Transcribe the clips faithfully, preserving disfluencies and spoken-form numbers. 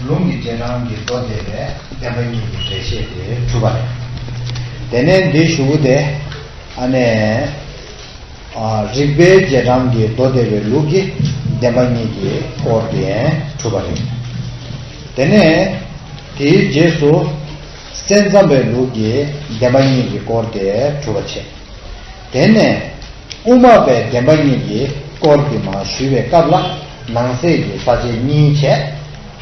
ལུང་གི་རྗེས་འབྲང་གི་མདོ་སྡེ་པའི་བདེན་པ་གཉིས་ཀྱི་འགྲེལ་བཤད་དེ་གྲུབ་པ་རེད། དེ་ནས་འདི་ཞུ་བོ་དེ་ཨ་ནས། ཨ། རིགས་པའི་རྗེས་འབྲང་གི་མདོ་སྡེ་པའི་ལུགས་ཀྱི་བདེན་པ་གཉིས་ཀྱི་སྐོར་དེ་གྲུབ་པ་རེད། དེ་ནས་དེའི་རྗེས་སུ་གསན་བསམ་པའི་ལུགས་ཀྱི་བདེན་པ་གཉིས་ཀྱི་སྐོར་དེ་གྲུབ་པ་བྱས། དེ་ནས་དབུ་མ་པའི་བདེན་པ་གཉིས་ཀྱི་སྐོར་དེ་མར་ཞུས་པའི་སྐབས་ལ་ནང་གསེས་ཀྱི་ས་བཅད་གཉིས་བྱས།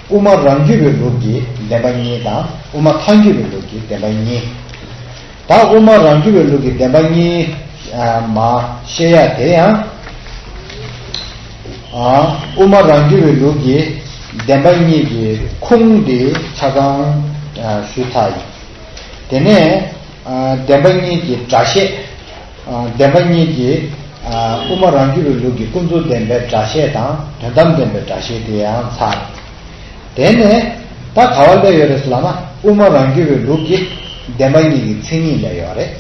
དབུ་མ་རང་རྒྱུད་པའི་ལུགས་ཀྱི་བདེན་པ་གཉིས་དང་དབུ་མ་ཐལ་འགྱུར་བའི་ལུགས་ཀྱི་བདེན་པ་གཉིས། ད་དབུ་མ་རང་རྒྱུད་པའི་ལུགས་ཀྱི་བདེན་པ་གཉིས། ཨ། མ་བཤད་ཡ་དེ་ཡང་། ཨ། དབུ་མ་རང་རྒྱུད་པའི་ལུགས་ཀྱི་བདེན་པ་གཉིས་ཀྱི་ཁུངས་དེ་ཆ་ཚང་། ཨ། ཞུས་ཚར་ཡིན། དེ་ནས། ཨ། བདེན་པ་གཉིས་ཀྱི་སྒྲ་བཤད། ཨ། བདེན་པ་གཉིས་ཀྱི། ཨ། དབུ་མ་རང་རྒྱུད་པའི་ལུགས་ཀྱི་ཀུན་རྫོབ་བདེན་པའི་སྒྲ་བཤད་དང་དོན་དམ་བདེན་པའི་སྒྲ་བཤད་དེ་ཡང་ཚར། དེ་ནས་ད་ག་བ་སླེབས་ཡོད་རེད་ཟེར་ལབ་ན་དབུ་མ་རང་རྒྱུད་པའི་ལུགས་ཀྱི་བདེན་པ་གཉིས་ཀྱི་མཚན་ཉིད་སླེབས་ཡོད་རེད།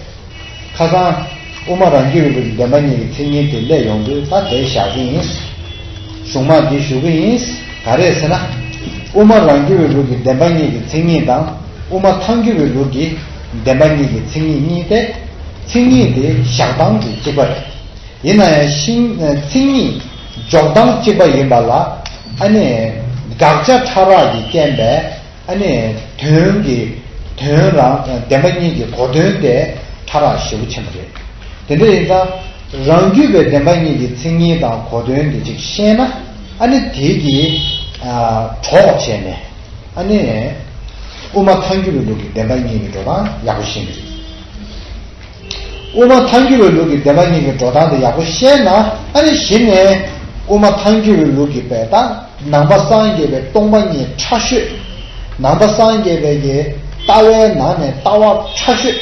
ཁ་སང་དབུ་མ་རང་རྒྱུད་པའི་ལུགས་ཀྱི་བདེན་པ་གཉིས་ཀྱི་མཚན་ཉིད་དེ་སླེབས་ཡོང་དུས་ད་དེ་བཞག་གི་ཡིན། གཞུང་མང་འདི་ཞུ་གི་ཡིན། ག་རེ་ཟེར་ན། དབུ་མ་རང་རྒྱུད་པའི་ལུགས་ཀྱི་བདེན་པ་གཉིས་ཀྱི་མཚན་ཉིད་དང་དབུ་མ་ཐལ་འགྱུར་བའི་ལུགས་ཀྱི་བདེན་པ་གཉིས་ཀྱི་མཚན་ཉིད་གཉིས་ཏེ། མཚན་ཉིད་དེ་བཞག་སྟངས་དེ་གཅིག་པ་རེད། ཡིན་ན་ཡང་ཤིང་། མཚན་ཉིད་འཇོག་སྟངས་གཅིག་པ་ཡིན་པ་ལ། ཨ་ནི་དགག་བྱ་ཕྲ་རགས་ཀྱི་རྐྱེན་པས། ཨ་ནི་དོན་གྱི། དོན་རང་བདེན་པ་གཉིས་ཀྱི་གོ་དོན་དེ་ཕྲ་རགས་ཞེ་པོ་ཕྱིན་པ་རེད། དེ་འདྲ་ཡིན་ཙང་རང་རྒྱུད་པའི་བདེན་པ་གཉིས་ཀྱི་མཚན་ཉིད་དང་གོ་དོན་དེ་ཅིག་ཤེས་ན། ཨ་ནི་དེ་གི། ཨ། གྲོགས་བྱས་ནས། ཨ་ནི་དབུ་མ་ཐལ་འགྱུར་བའི་ལུགས་ཀྱི་བདེན་པ་གཉིས་ཀྱི་འགྲོ་སྟངས་ཡག་པོ་ཤེས་ཀྱི་རེད། དབུ་མ་ཐལ་འགྱུར་བའི་ལུགས་ཀྱི་བདེན་པ་གཉིས་ཀྱི་འགྲོ་སྟངས་དེ་ཡག་པོ་ཤེས་ན། ཨ་ནི་གཞི་ནས་དབུ་མ་ཐལ་འགྱུར་བའི་ལུགས་ཀྱི་དཔེ་དང་ནང་པ་སངས་རྒྱས་པའི་སྟོང་པ་ཉིད་ཕྲ་ཤོས། ནང་པ་སངས་རྒྱས་པའི་གི་ལྟ་བའི་ནང་ནས་ལྟ་བ་ཕྲ་ཤོས།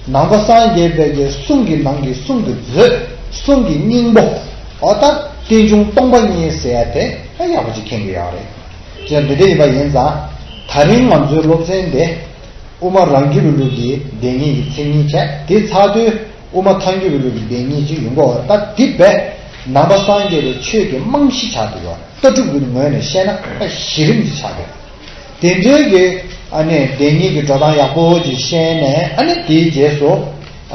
ནང་པ་སངས་རྒྱས་པའི་གི་གསུང་གི་ནང་གི་གསུང་གི་མཛོད། གསུང་གི་སྙིང་པོ། འོ་ད་རྟེན་འབྱུང་སྟོང་པ་ཉིད་ཟེར་ཡ་དེ་ཡག་པོ་ཅིག་མཁྱེན་གྱི་ཡོད་རེད། ཅེས་འདི་འདྲ་ཡིན་པ་ཡིན་ཙང་། ད་རིང་ང་ཚོའི་སློབ་ཚན་འདི་དབུ་མ་རང་རྒྱུད་པའི་ལུགས་ཀྱི་བདེན་གཉིས་ཀྱི་མཚན་ཉིད་བྱས། དེ་ཚར་དུས་དབུ་མ་ཐལ་འགྱུར་བའི་ལུགས་ཀྱི་བདེན་གཉིས་ཅིག་ཡོང་གི་ཡོད་རེད། ད་འདི་བས་ནང་པ་སངས་རྒྱས་པའི་ཆོས་ཀྱི་རྨང་གཞི་ཆགས་བསྡད་ཡོད་རེད། ལྟ་གྲུབ་ཀྱི་ངོས་ནས་བཤད་ན་གཞི་རིམ་གྱི་ཆགས་བསྡད་ཡོད་རེད། དེ་འདྲའི་གི་ཨ་ནི་བདེན་གཉིས་ཀྱི་འགྲོ་སྟངས་ཡག་པོ་ཅིག་ཤེས་ནས། ཨ་ནི་དེའི་རྗེས་སུ་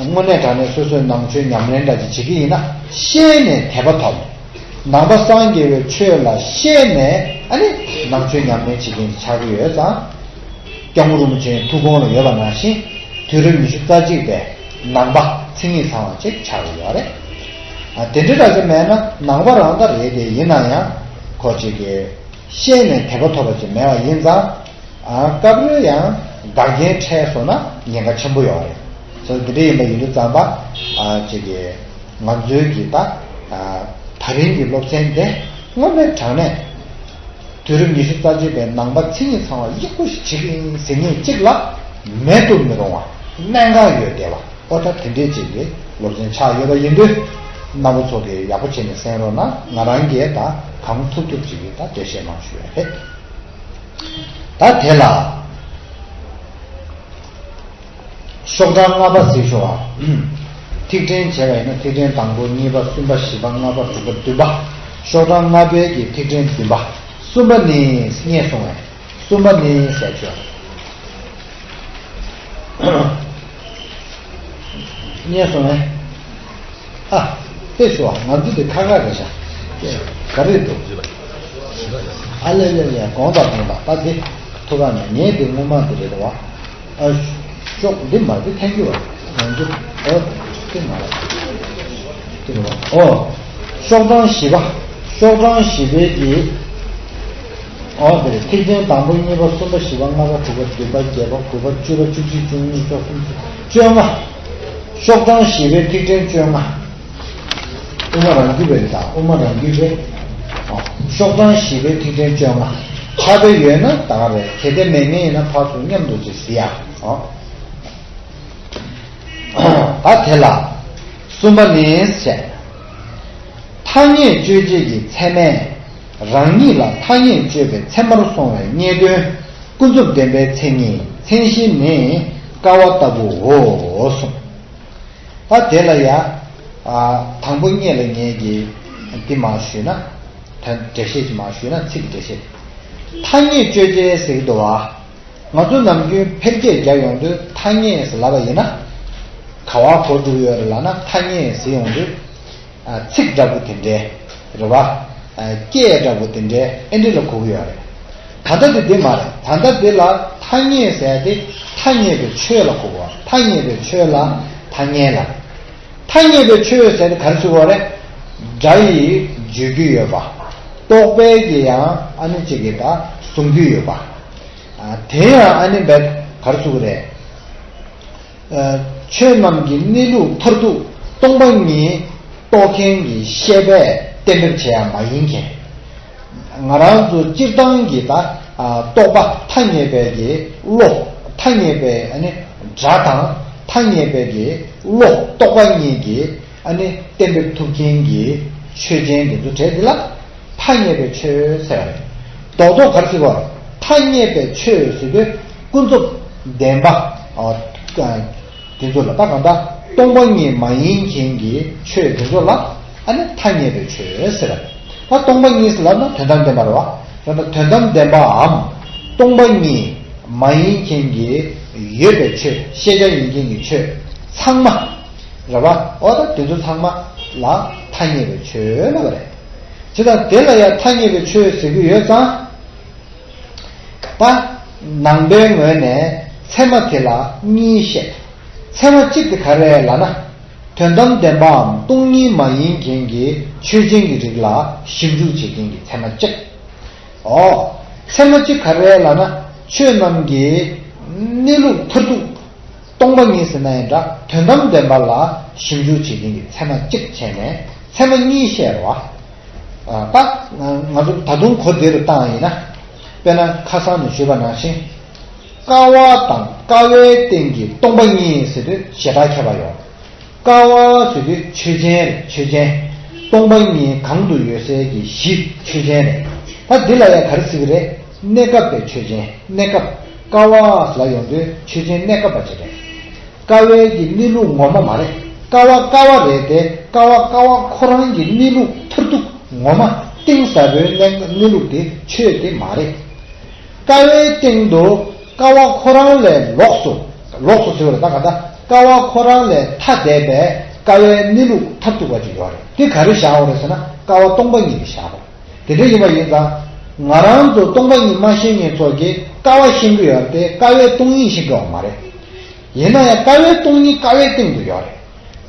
དངོས་གནས་དྲང་གནས་སོ་སོའི་ནང་ཆོས་ཉམས་ལེན་འདྲ་ཅིག་བྱེད་ཀྱི་ཡིན་ན། ཤེས་ནས་དད་པ་ཐོབ། ནང་པ་སངས་རྒྱས་པའི་ཆོས་ལ་ཤེས་ནས་ཨ་ནི་ནང་ཆོས་ཉམས་ལེན་བྱེད་མཁན་ཅིག་ཆགས་ཀྱི་ཡོད་ཙང་། སྐྱབས་མགོན་རིན་པོ་ཆེའི་ཐུགས་དགོངས་ལ་ཡོད་པ་ནང་བཞིན་དུས་རབས་ཉི་ཤུ་རྩ་གཅིག་པའི་ནང་པ་མཚན་ཉིད་ཚང་བ་ཅིག་ཆགས་ཀྱི་ཡོད་རེད། ཨ། དེ་འདྲ་འདྲ་ཅིག་མེད་ན་ནང་པ་རང་ད་རེད་དེ། ཡིན་ན་ཡང་ཁོ་ཅིག་གི་ཤེས་ནས་དད་པ་ཐོབ་པ་ཅིག་མེད་པ་ཡིན་ཙང་། ཨ། སྐབས་རེ་ཡང་འགལ་རྐྱེན་འཕྲད་སོང་ན་ཉེན་ཁ་ཆེན་པོ་ཡོད་རེད། སོ་འདི་འདྲ་ཡིན་པ་ཡིན་དུས་ཙམ་པ། ཨ། ཅིག་གི་ང་ཚོའི་གི་ད། ཨ། ད་རིང་གི་སློབ་ཚན་དེ་དངོས་གནས་དྲང་གནས་དུས་རབས་ཉི་ཤུ་རྩ་གཅིག་པའི་ནང་པ་མཚན་ཉིད་ཚང་བ་ཡག་པོ་ཞིག་བྱེད་ཀྱི་ཡིན་ཟེར་མཁན་གཅིག་ལ་མེད་དུ་མི་རུང་བ། གནད་འགག་ཡོད་བསྡད་པ། ཨོ་ད་དེ་འདྲའི་ཅིག་གི་སློབ་ཚན་ཆགས་ཡོད་པ་ཡིན་དུས། རྣམ་པ་ཚོ་གིས་ཡག་པོ་བྱས་ནས་གསན་རོགས་གནང་། ང་རང་གིས་ད་གང་ཐུབ་ཐུབ་ཅིག་གིས་ད་འགྲེལ་བཤད་གནང་ཞུ་ཡ་རེད། ད་དེ་ལ་ཤོག་གྲངས་ལྔ་པ་གཟིགས་ཤོག་ཨ། ཐིག་ཕྲེང་བྱས་པ་ཡིན་ན་ཐིག་ཕྲེང་དང་པོ། གཉིས་པ། གསུམ་པ། བཞི་པ། ལྔ་པ། དྲུག་པ། བདུན་པ། ཤོག་གྲངས་ལྔ་པའི་གི་ཐིག་ཕྲེང་བདུན་པ། གསུམ་པ་ནི་རྙེད་སོང་བས། གསུམ་པ་ནི་ཟེར་ཆོག་རྙེད་སོང་ངས། ཨ། དེ་ཞུ་བ། ང་ཚོ་དེ་ཁ་ཁ་རེད་ཤག་ག་རེ་འདུག་ཨ་ལེ་ལེ་ལེ། དགོངས་དག་དགོངས་དག་ད་དེ་ཐུགས་ཁ་ནས། ངས་དེ་སྔོན་མ་དེ་རེད་བ། ཨ། ཤོག་འདི་མ་རེད། ཐལ་འགྱུར་བ། ང་ཚོ། ཨ། དེ་མ་རེད། དེ་རེད་བ། ཨོ། ཤོག་གྲངས་བཞི་པ། ཤོག་གྲངས་བཞི་པའི་གི། ཨོ་དེ་རེད། ཐིག་ཕྲེང་དང་པོ། གཉིས་པ། གསུམ་པ། བཞི་པ། ལྔ་པ། དྲུག་པ། བདུན་པ། བརྒྱད་པ། དགུ་པ། བཅུ་པ། བཅུ་གཅིག་བཅུ་གཉིས། བཅུ་གསུམ། བཅོ་ལྔ། ཤོག་གྲངས་བཞི་པའི་ཐིག་ཕྲེང་བཅོ་ལྔ། དབུ་མ་རང་རྒྱུད་པའི་དང་། དབུ་མ་རང་རྒྱུད་པའི། ཨོ། ཤོག་གྲངས་བཞི་པའི་ཐིག་ཕྲེང་བཅོ་ལྔ། ཁྱབ་པའི་ཡོད་ན་ད་ག་རེད། གལ་ཏེ་མེད་མཁན་ཡིན་ན་ཕར་ཚུར་མཉམ་དུ་ཅིག་གཟིགས་ཡ། ཨོ། ད་དེ་ལ་གསུམ་པ་ནི་བྱས། ཐ་སྙད་དཔྱོད་བྱེད་ཀྱི་ཚད་མས་རང་ཉིད་ལ་ཐ་སྙད་དཔྱོད་པའི་ཚད་མར་སོང་བའི་རྙེད་དོན་ཀུན་རྫོབ་བདེན་པའི་མཚན་ཉིད། མཚན་གཞི་ནི་ཀ་བ་ལྟ་བུའོ་གསུངས། ད་དེ་ལ་ཡ། ཨ། དང་པོ་སྔོན་ལ་ངས་ཀྱིས་འདི་མར་ཞུས་ན། ད་འགྲེལ་བཤད་ཅིག་མར་ཞུས་ན། ཚིག་གི་འགྲེལ་བཤད། ཐ་སྙད་དཔྱོད་བྱེད་ཟེར་གྱི་འདུག་བ། ང་ཚོ་ནམ་རྒྱུན་འཕེལ་རྒྱས་རྒྱག་ཡོང་དུས་ཐ་སྙད་ཟེར་ལབ་པ་ཡིན་ན། ག་བ་གོ་འགྲོ་གི་ཡོད་རེད་ལབ་ན། ཐ་སྙད་ཟེར་ཡོང་དུས། ཚིག་འདྲ་པོ་དེ་འདྲའི་རེད་བ། སྐད་འདྲ་པོ་དེ་འདྲའི་ཨེ་འདྲ་ལ་གོ་གི་ཡོད་རེད། ད་ལྟ་དེ་འདི་མ་རེད། ད་ལྟ་འདི་ལ་ཐ་སྙད་ཟེར་ཏེ་ཐ་སྙད་པའི་ཆོས་ལ་གོ་བ། ཐ་སྙད་པའི་ཆོས་ལ་ཐ་སྙད་ལ། ཐ་སྙད་པའི་ཆོས་ཟེར་ཏེ་ག་རེ་ཟེར་བ་རེད། སྒྲ་ཡིས་བརྗོད་རྒྱུ་ཡོད་པ། རྟོག་པས་ཀྱི་ཡང་ཨ་ནི་གཅིག་གི་ད་གསུང་རྒྱུ་ཡོད་པ། དེ་ཡང་ཨ་ནི་བས་ག་རེ་ཟེར་བ་རེད། ཆོས་རྣམས་ཀྱི་གནས་ལུགས་མཐར་ཐུག་སྟོང་པ་ཉིད་རྟོགས་མཁན་གྱི་ཤེས་པས་གཏན་འབེབས་བྱེད་ཡ་མ་ཡིན་མཁན། ང་རང་ཚོ་སྤྱིར་བཏང་གི་ད་རྟོག་པ་ཐ་སྙད་པའི་གི་བློ། ཐ་སྙད་པའི་ཨ་ནི་སྒྲ་དང་ཐ་སྙད་པའི་གི་བློ། རྟོག་པ་གཉིས་ཀྱི་ཨ་ནི་གཏན་འབེབས་ཐུབ་མཁན་གྱི་ཆོས་ཅན་དེ་ཚོ་གྲས་འདི་ལ་ཐ་སྙད་པའི་ཆོས་ཟེར་བ་རེད། རྡོག་རྡོག་ག་རེ་ཟེར་བ། ཐ་སྙད་པའི་ཆོས་ཟེར་དུས་ཀུན་རྫོབ་བདེན་པ། ཨ། དེ་ཚོ་ལ་ད་གང་ལྟར་སྟོང་པ་ཉིད་མ་ཡིན་མཁན་གྱི་ཆོས་དེ་ཚོ་ལ་ཨ་ནི་ཐ་སྙད་པའི་ཆོས་ཟེར་བ་རེད། ད་སྟོང་པ་ཉིད་ཟེར་ལབ་ན་དོན་དམ་བདེན་པ་རེད་བ། ད་ལྟ་དོན་དམ་བདེན་པའམ་སྟོང་པ་ཉིད་མ་ཡིན་མཁན་གྱི་ཡོད་པའི་ཆོས། ཤེས་བྱ་ཡིན་མཁན་གྱི་ཆོས་ཚང་མ་རེད་བ། འོ་ད་དེ་ཚོ་ཚང་མ་ལ་ཐ་སྙད་པའི་ཆོས་ལབ་པ་རེད། བྱས་ཙང་དེ་ལ་ཡང་ཐ་སྙད་པའི་ཆོས་ཟེར་གྱི་ཡོད་ཙང་། ད། ནང་པའི་ངོས་ནས་ཚད་མ་དེ་ལ་གཉིས་བཤད། ཚད་མ་གཅིག་དེ་ག་རེ་ལབ་ན། དོན་དམ་བདེན་པའམ་སྟོང་ཉིད་མ་ཡིན་མཁན་གྱི་ཆོས་ཅན་གྱི་རིགས་ལ་ཞིབ་འཇུག་བྱེད་མཁན་གྱི་ཚད་མ་གཅིག། ཨོ། ཚད་མ་གཅིག་ག་རེ་ལབ་ན། ཆོས་རྣམས་ཀྱི་གནས་ལུགས་མཐར་ཐུག་སྟོང་པ་ཉིད་ཟེར་ན་ཡང་འདྲ། དོན་དམ་བདེན་པ་ལ་ཞིབ་འཇུག་བྱེད་མཁན་གྱི་ཚད་མ་གཅིག་བྱས་ནས་ཚད་མ་གཉིས་བཤད་རེད་བ། ད་ང་ཚོ་ད་དུང་གོ་བདེ་རུ་བཏང་ཡིན་ན། དཔེར་ན་ཁ་སང་ནས་ཞུས་པ་ནང་བཞིན། ཀ་བ་དང་ཀ་བའི་སྟེང་གི་སྟོང་པ་ཉིད་ཟེར་དུས་ཞེ་དྲག་ཁྱད་པར་ཡོད། ཀ་བ་ཟེར་དུས་ཆོས་ཅན་རེད། ཆོས་ཅན། སྟོང་པ་ཉིད་གང་དུ་ཡོད་སའི་གི་གཞི་ཆོས་ཅན་རེད། ད་འདི་ལ་ཡང་ག་རེ་ཟེར་གི་རེད། གནས་སྐབས་པའི་ཆོས་ཅན། གནས་སྐབས། ཀ་བ་ལ་ཡོང་དུས་ཆོས་ཅན་གནས་སྐབས་པ་ཅིག་རེད། ཀ་བའི་གི་གནས་ལུགས་ངོ་མ་མ་རེད། ཀ་བ་ཀ་བ་རེད་དེ། ཀ་བ་ཀ་བ་ཁོ་རང་གི་གནས་ལུགས་མཐར་ཐུག་ངོ་མ་གཏིང་ཟབ་པོའི་གནས་གནས་ལུགས་དེ་ཆོས་དེ་མ་རེད། ཀ་བའི་སྟེང་དུ་ཀ་བ་ཁོ་རང་ལས་ལོགས་སུ། ལོགས་སུ་ཟེར་བ་རེད། ད་ག་ད་ཀ་བ་ཁོ་རང་ལས་ཐ་དད་པའི་ཀ་བའི་གནས་ལུགས་མཐར་ཐུག་པ་ཅིག་ཡོད་རེད། དེ་ག་རེ་བཞག་པ་རེད་ཟེར་ན་ཀ་བ་སྟོང་པ་ཉིད་དེ་བཞག་པ་རེད། དེ་འདྲ་ཡིན་པ་ཡིན་ཙང་། ང་རང་ཚོ་སྟོང་པ་ཉིད་མ་ཤེས་མཁན་ཚོ་གིས་ཀ་བ་ཤེས་ཀྱི་ཡོད་རེད་དེ། ཀ་བའི་སྟོང་ཉིད་ཤེས་ཀྱི་ཡོད་མ་རེད། ཡིན་ན་ཡང་ཀ་བའི་སྟོང་ཉིད་ཀ་བའི་སྟེང་དུ་ཡོད་རེད།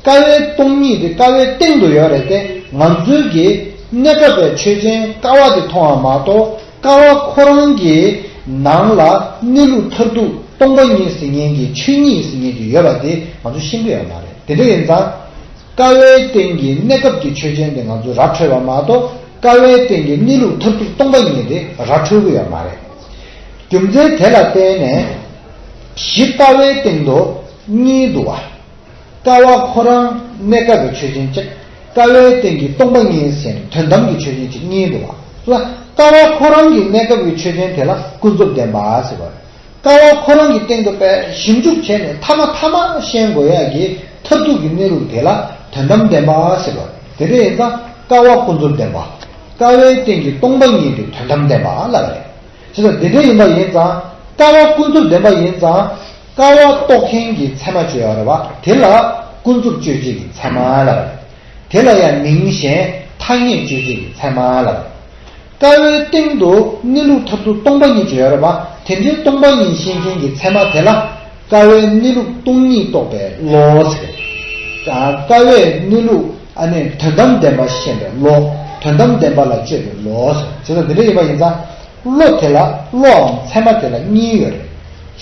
ཀ་བའི་སྟོང་ཉིད་དེ་ཀ་བའི་སྟེང་དུ་ཡོད་རེད་དེ། ང་ཚོའི་གི་གནས་སྐབས་པའི་ཆོས་ཅན་ཀ་བ་དེ་མཐོང་བ་མ་གཏོགས། ཀ་བ་ཁོ་རང་གི་ནང་ལ་གནས་ལུགས་མཐར་ཐུག་སྟོང་པ་ཉིད་ཟེར་མཁན་གྱི་ཆོས་ཉིད་ཟེར་མཁན་གྱི་ཡོད་པ་དེ་ང་ཚོ་ཤེས་ཀྱི་ཡོད་མ་རེད། དེ་འདྲ་ཡིན་ཙང་། ཀ་བའི་སྟེང་གི་གནས་སྐབས་ཀྱི་ཆོས་ཅན་དེ་ང་ཚོ་ར་འཕྲོད་པ་མ་གཏོགས། ཀ་བའི་སྟེང་གི་གནས་ལུགས་མཐར་ཐུག་སྟོང་པ་ཉིད་དེ་ར་འཕྲོད་ཀྱི་ཡོད་མ་རེད། རྒྱུ་མཚན་དེ་ལ་བརྟེན་ནས། གཞི་ཀ་བའི་སྟེང་དུ་གཉིས་འདུག་བ། ཀ་བ་ཁོ་རང་གནས་སྐབས་ཀྱི་ཆོས་ཅན་གཅིག། ཀ་བའི་སྟེང་གི་སྟོང་པ་ཉིད་ཟེར་དོན་དམ་གྱི་ཆོས་ཅན་གཅིག། གཉིས་འདུག་བ། ལ། ཀ་བ་ཁོ་རང་གི་གནས་སྐབས་ཀྱི་ཆོས་ཅན་དེ་ལ་ཀུན་རྫོབ་བདེན་པ་ཟེར་བ་རེད། ཀ་བ་ཁོ་རང་གི་སྟེང་དུ་དཔེ་ཞིབ་འཇུག་བྱས་ནས་མཐའ་མ་མཐའ་མ་ཤེས་དགོས་ཡ་གི་མཐར་ཐུག་གི་གནས་ལུགས་དེ་ལ་དོན་དམ་བདེན་པ་ཟེར་བ་རེད། དེ་འདྲ་ཡིན་ཙང་ཀ་བ་ཀུན་རྫོབ་བདེན་པ། ཀ་བའི་སྟེང་གི་སྟོང་པ་ཉིད་དེ་དོན་དམ་བདེན་པ་ལབ་པ་རེད། བྱས་ཙང་དེ་འདྲ་ཡིན་པ་ཡིན་ཙང་། ཀ་བ་ཀུན་རྫོབ་བདེན་པ་ཡིན་ཙང་། ཀ་བ་རྟོགས་མཁན་གྱི་ཚད་མ་གཅིག་ཡོད་རེད་བ། དེ་ལ་ཀུན་རྫོབ་དཔྱོད་བྱེད་ཀྱི་ཚད་མ་ལབ་པ་རེད། དེ་ལ་ཡང་མིང་གཞན་ཐ་སྙད་དཔྱོད་བྱེད་ཀྱི་ཚད་མ་ལབ། ཀ་བའི་སྟེང་དུ་གནས་ལུགས་མཐར་ཐུག་སྟོང་པ་ཉིད་ཅིག་ཡོད་རེད་པ། དེ་འདྲའི་སྟོང་པ་ཉིད་ཤེས་མཁན་གྱི་ཚད་མ་དེ་ལ་ཀ་བའི་གནས་ལུགས་སྟོང་ཉིད་རྟོགས་པའི་བློ་ཟེར། ཀ་བའི་གནས་ལུགས་ཨ་ནི་དོན་དམ་བདེན་པ་ཤེས་པའི་བློ། དོན་དམ་བདེན་པ་ལ་དཔྱོད་པའི་བློ་ཟེར། བྱས་ཙང་འདི་འདྲ་ཡིན་པ་ཡིན་ཙང་། བློ་དེ་ལ་བློའམ་ཚད་མ་དེ་ལ་གཉིས་ཡོད་རེད།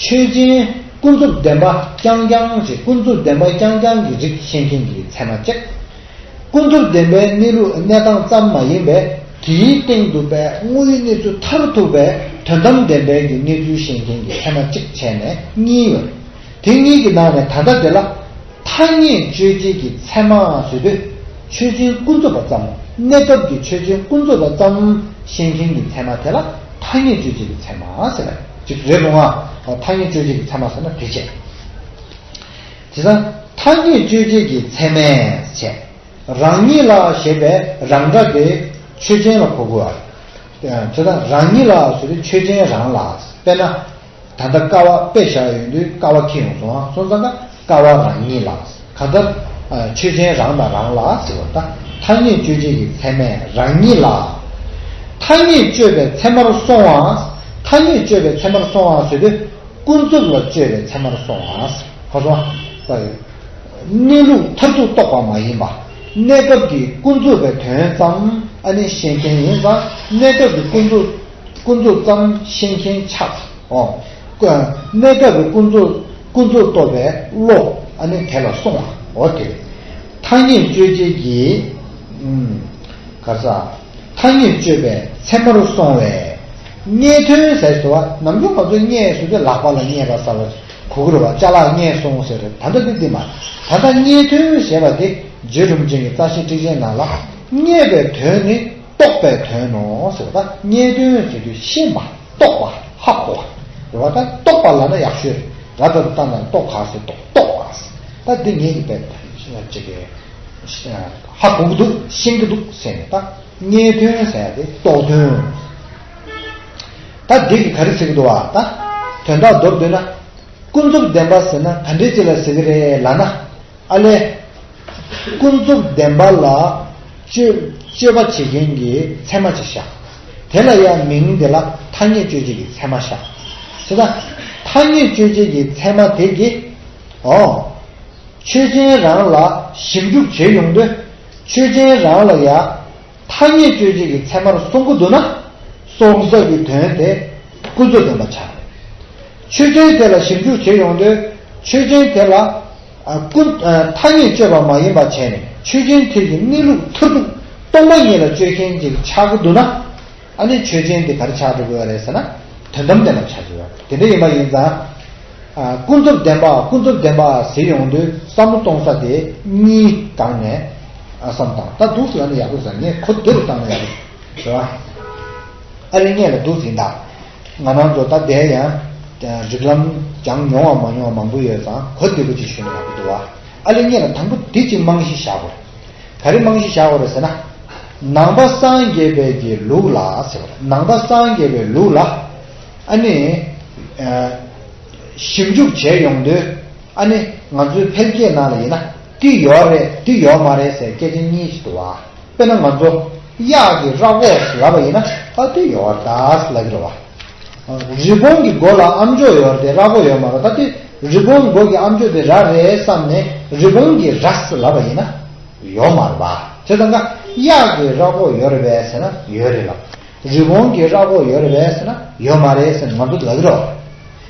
ཆོས་ཅན་ཀུན་རྫོབ་བདེན་པ་རྐྱང་རྐྱང་ཞེས། ཀུན་རྫོབ་བདེན་པ་རྐྱང་རྐྱང་གི་རིགས་ཤེས་མཁན་གྱི་ཚད་མ་གཅིག། ཀུན་རྫོབ་བདེན་པའི་གནས་ལུགས་གནས་སྟངས་ཙམ་མ་ཡིན་པའི་དེའི་སྟེང་དུ་པའི་དངོས་ཡོད་གནས་ཚུལ་མཐར་ཐུག་པའི་དོན་དམ་བདེན་པའི་གི་གནས་ཚུལ་ཤེས་མཁན་གྱི་ཚད་མ་གཅིག་བྱས་ནས་གཉིས་ཡོད་རེད། དེ་གཉིས་ཀྱི་ནང་ནས་ད་ལྟ་དེ་ལ་ཐ་སྙད་དཔྱོད་བྱེད་ཀྱི་ཚད་མ་ཟེར་དུས། ཆོས་ཅན་ཀུན་རྫོབ་པ་ཙམ། གནས་སྐབས་ཀྱི་ཆོས་ཅན་ཀུན་རྫོབ་པ་ཙམ་ཤེས་མཁན་གྱི་ཚད་མ་དེ་ལ་ཐ་སྙད་དཔྱོད་བྱེད་ཀྱི་ཚད་མ་ཟེར་བ་ཅིག་རེད་འདུག་ཨ། ཐ་སྙད་དཔྱོད་བྱེད་ཀྱི་ཚད་མ་ཟེར་ན་དེ་བྱས། དེ་ཙང་ཐ་སྙད་དཔྱོད་བྱེད་ཀྱི་ཚད་མས་བྱས། རང་ཉིད་ལ་ཞེས་པའི་རང་སྒྲ་དེ་ཆོས་ཅན་ལ་གོ་དགོས་པ། བྱས་ཙང་རང་ཉིད་ལ་ཟེར་དུས་ཆོས་ཅན་རང་ལ། དཔེར་ན། ད་ལྟ་ཀ་བ་དཔེ་བཞག་ཡོང་དུས་ཀ་བ་འཁྱེར་ཡོང་སོང་ཨ། སོང་ཙང་ཀ་བ་རང་ཉིད་ལ། གང་ལྟར། ཆོས་ཅན་རང་དང་རང་ལ་ཟེར་བ་ད། ཐ་སྙད་དཔྱོད་བྱེད་ཀྱི་ཚད་མས་རང་ཉིད་ལ། ཐ་སྙད་དཔྱོད་པའི་ཚད་མར་སོང་བ། ཐ་སྙད་དཔྱོད་པའི་ཚད་མར་སོང་བ་ཟེར་དུས། ཀུན་རྫོབ་ལ་དཔྱོད་པའི་ཚད་མར་སོང་བ། ཧ་སོང་ཨ། གནས་ལུགས་མཐར་ཐུག་རྟོགས་པ་མ་ཡིན་པ། གནས་སྐབས་ཀྱི་ཀུན་རྫོབ་པའི་དོན་ཙམ་ཨ་ནི་ཤེས་མཁན་ཡིན་ཙང་གནས་སྐབས་ཀྱི་ཀུན་རྫོབ། ཀུན་རྫོབ་ཙམ་ཤེས་མཁན་ཆགས། ཨོ། ཀུ- གནས་སྐབས་ཀྱི་ཀུན་རྫོབ། ཀུན་རྫོབ་རྟོགས་པའི་བློ་ཨ་ནི་དེ་ལ་སོང་བ། འོ་དེ། ཐ་སྙད་དཔྱོད་བྱེད་ཀྱི། ཨུམ། ག་ས། ཐ་སྙད་དཔྱོད་པའི་ཚད་མར་སོང་བས། རྙེད་དོན་ཟེར་སོ་བ་ནམ་རྒྱུན་ང་ཚོས་རྙེད་ཟེར་དུས་ལག་པ་ལ་རྙེད་པ་ཟེར་བ་གོ་གི་རེད་བ། ཅ་ལག་རྙེད་སོང་ཟེར་རེད། ད་ལྟ་འདི་འདི་མ། ད་ལྟ་རྙེད་དོན་ཞེས་པ་དེ་རྗེ་རིན་པོ་ཆེ་གི་རྩ་ཤེ་ཊཱིཀ་ཆེན་ནང་ལ། རྙེད་པའི་དོན་ནི་རྟོགས་པའི་དོན་ནོ་ཟེར་བ་ད། རྙེད་དོན་ཟེར་དུས་ཤེས་པ། རྟོགས་པ། ཧ་གོ་བ། རེད་བ། ད་རྟོགས་པ་ལབ་ན་ཡག་ཤོས་རེད། ར་ད་ད་ལྟ་ན་རྟོགས་ག་ཟེར་རྟོགས་རྟོགས་པ་ཟེར། ད་འདི་ངེད་ཀྱི་དཔེ་ཅིག་གི་ཧ་གོ་གི་འདུག་ཤེས་ཀྱི་འདུག་ཟེར་ནས་ད། རྙེད་དོན་ཟེར་ཡ་དེ་རྟོགས་དོན། ད་འདི་གི་ག་རེ་ཟེར་གི་འདུག་བ་ད། དོན་དག་མདོར་བསྡུས་ན། ཀུན་རྫོབ་བདེན་པ་ཟེར་ན་ག་འདྲས་ཅིག་ལ་ཟེར་གི་རེད་ལབ་ན། ཨ་ལས། ཀུན་རྫོབ་བདེན་པ་ལ་དཔྱོད་དཔྱོད་པ་བྱེད་མཁན་གྱི་ཚད་མ་ཅིག་བཞག་དེ་ལ་ཡང་མིང་དེ་ལ་ཐ་སྙད་དཔྱོད་བྱེད་ཀྱི་ཚད་མ་བཞག་བྱས་ཙང་། ཐ་སྙད་དཔྱོད་བྱེད་ཀྱི་ཚད་མ་དེ་གིས། ཨོ། ཆོས་ཅན་རང་ལ་ཞིབ་འཇུག་བྱེད་ཡོང་དུས། ཆོས་ཅན་རང་ལ་ཡང་ཐ་སྙད་དཔྱོད་བྱེད་ཀྱི་ཚད་མར་སོང་གི་འདུག་ན། སོང་ས་ཀྱི་དོན་དེ་ཀུན་རྫོབ་བདེན་པ་ཆགས་རེད། ཆོས་ཅན་དེ་ལ་ཞིབ་འཇུག་བྱེད་ཡོང་དུས། ཆོས་ཅན་དེ་ལ་ཨ་ཀུན་ཨ་ཐ་སྙད་དཔྱོད་པ་མ་ཡིན་པ་བྱས་ནས་ཆོས་ཅན་དེ་གི་གནས་ལུགས་མཐར་ཐུག་སྟོང་པ་ཉིད་ལ་དཔྱོད་མཁན་ཅིག་ཆགས་ཀྱི་འདུག་ན། ཨ་ནི་ཆོས་ཅན་དེ་ག་རེ་ཆགས་འགྲོ་གི་ཡོད་རེད་ཟེར་ན། དོན་དམ་བདེན་པ་ཆགས་ཀྱི་ཡོད་རེད། དེ་འདྲ་ཡིན་པ་ཡིན་ཙང་། ཨ་ཀུན་རྫོབ་བདེན་པ་ཀུན་རྫོབ་བདེན་པ་ཟེར་ཡོང་དུས་བསམ་བློ་གཏོང་ས་དེ་གཉིས་སྒང་ནས་ཨ་བསམ་བཏང་། ད་འདུག་ཟེར་ན་ཡག་པོ་ཟེར། ངས་གོ་བདེ་རུ་བཏང་ན་ཡག་པོ་རེད་བ། ཨ་རི་ངས་ལ་འདུག་ཟིན་ད། ང་རང་ཚོ་ད་དེ་ཡང་རིགས་ལམ་སྦྱངས་མྱོང་བ་མ་མྱོང་བ་མང་པོ་ཡོད་ཙང་གོ་བདེ་པོ་ཅིག་ཞུ་ན་ཡག་པོ་འདུག་བ། ཨ་རི་ངས་ལ་དང་པོ་དེ་ཅིག་རྨང་གཞི་བཞག་དགོས། ག་རེ་རྨང་གཞི་བཞག་དགོས་རེད་ཟེར་ན། ནང་པ་སངས་རྒྱས་པའི་གི་ལུགས་ལ་ཟེར་བ་རེད། ནང་པ་སངས་རྒྱས་པའི་ལུགས་ལ་ཨ་ནི་ཨ་ཞིབ་འཇུག་བྱས་ཡོང་དུས། ཨ་ནི་ང་ཚོའི་འཕེལ་རྒྱས་ནང་ལ་ཡིན་ན་འདི་ཡོད་རེད་འདི་ཡོད་མ་རེད་ཟེར་སྐད་ཆ་གཉིས་ཤིག་འདུག་བ། དཔེར་ན་ང་ཚོ་གཡག་གི་ར་མགོ་ལབ་པ་ཡིན་ན་ད་འདི་ཡོད་རེད་ད་ལབ་ཀྱི་རེད་བ། རི་བོང་གི་མགོ་ལ་ཨམ་ཅོག་ཡོད་རེད་དེ་ར་མགོ་ཡོད་མ་རེད། ད་འདི་རི་བོང་གི་མགོ་གི་ཨམ་ཅོག་དེ་ར་རེད་བསམ་ནས་རི་བོང་གི་ར་ཟེར་ལབ་པ་ཡིན་ན་ཡོད་མ་རེད་བ། བྱས་ཙང་ཀ་གཡག་གི་ར་མགོ་ཡོད་རེད་པས་ཟེར་ན་ཡོད་རེད་ལབ། རི་བོང་གི་ར་མགོ་ཡོད་རེད་པས་ཟེར་ན་ཡོད་མ་རེད་ཟེར་ནས་ང་ཚོ་ལབ་ཀྱི་རེད་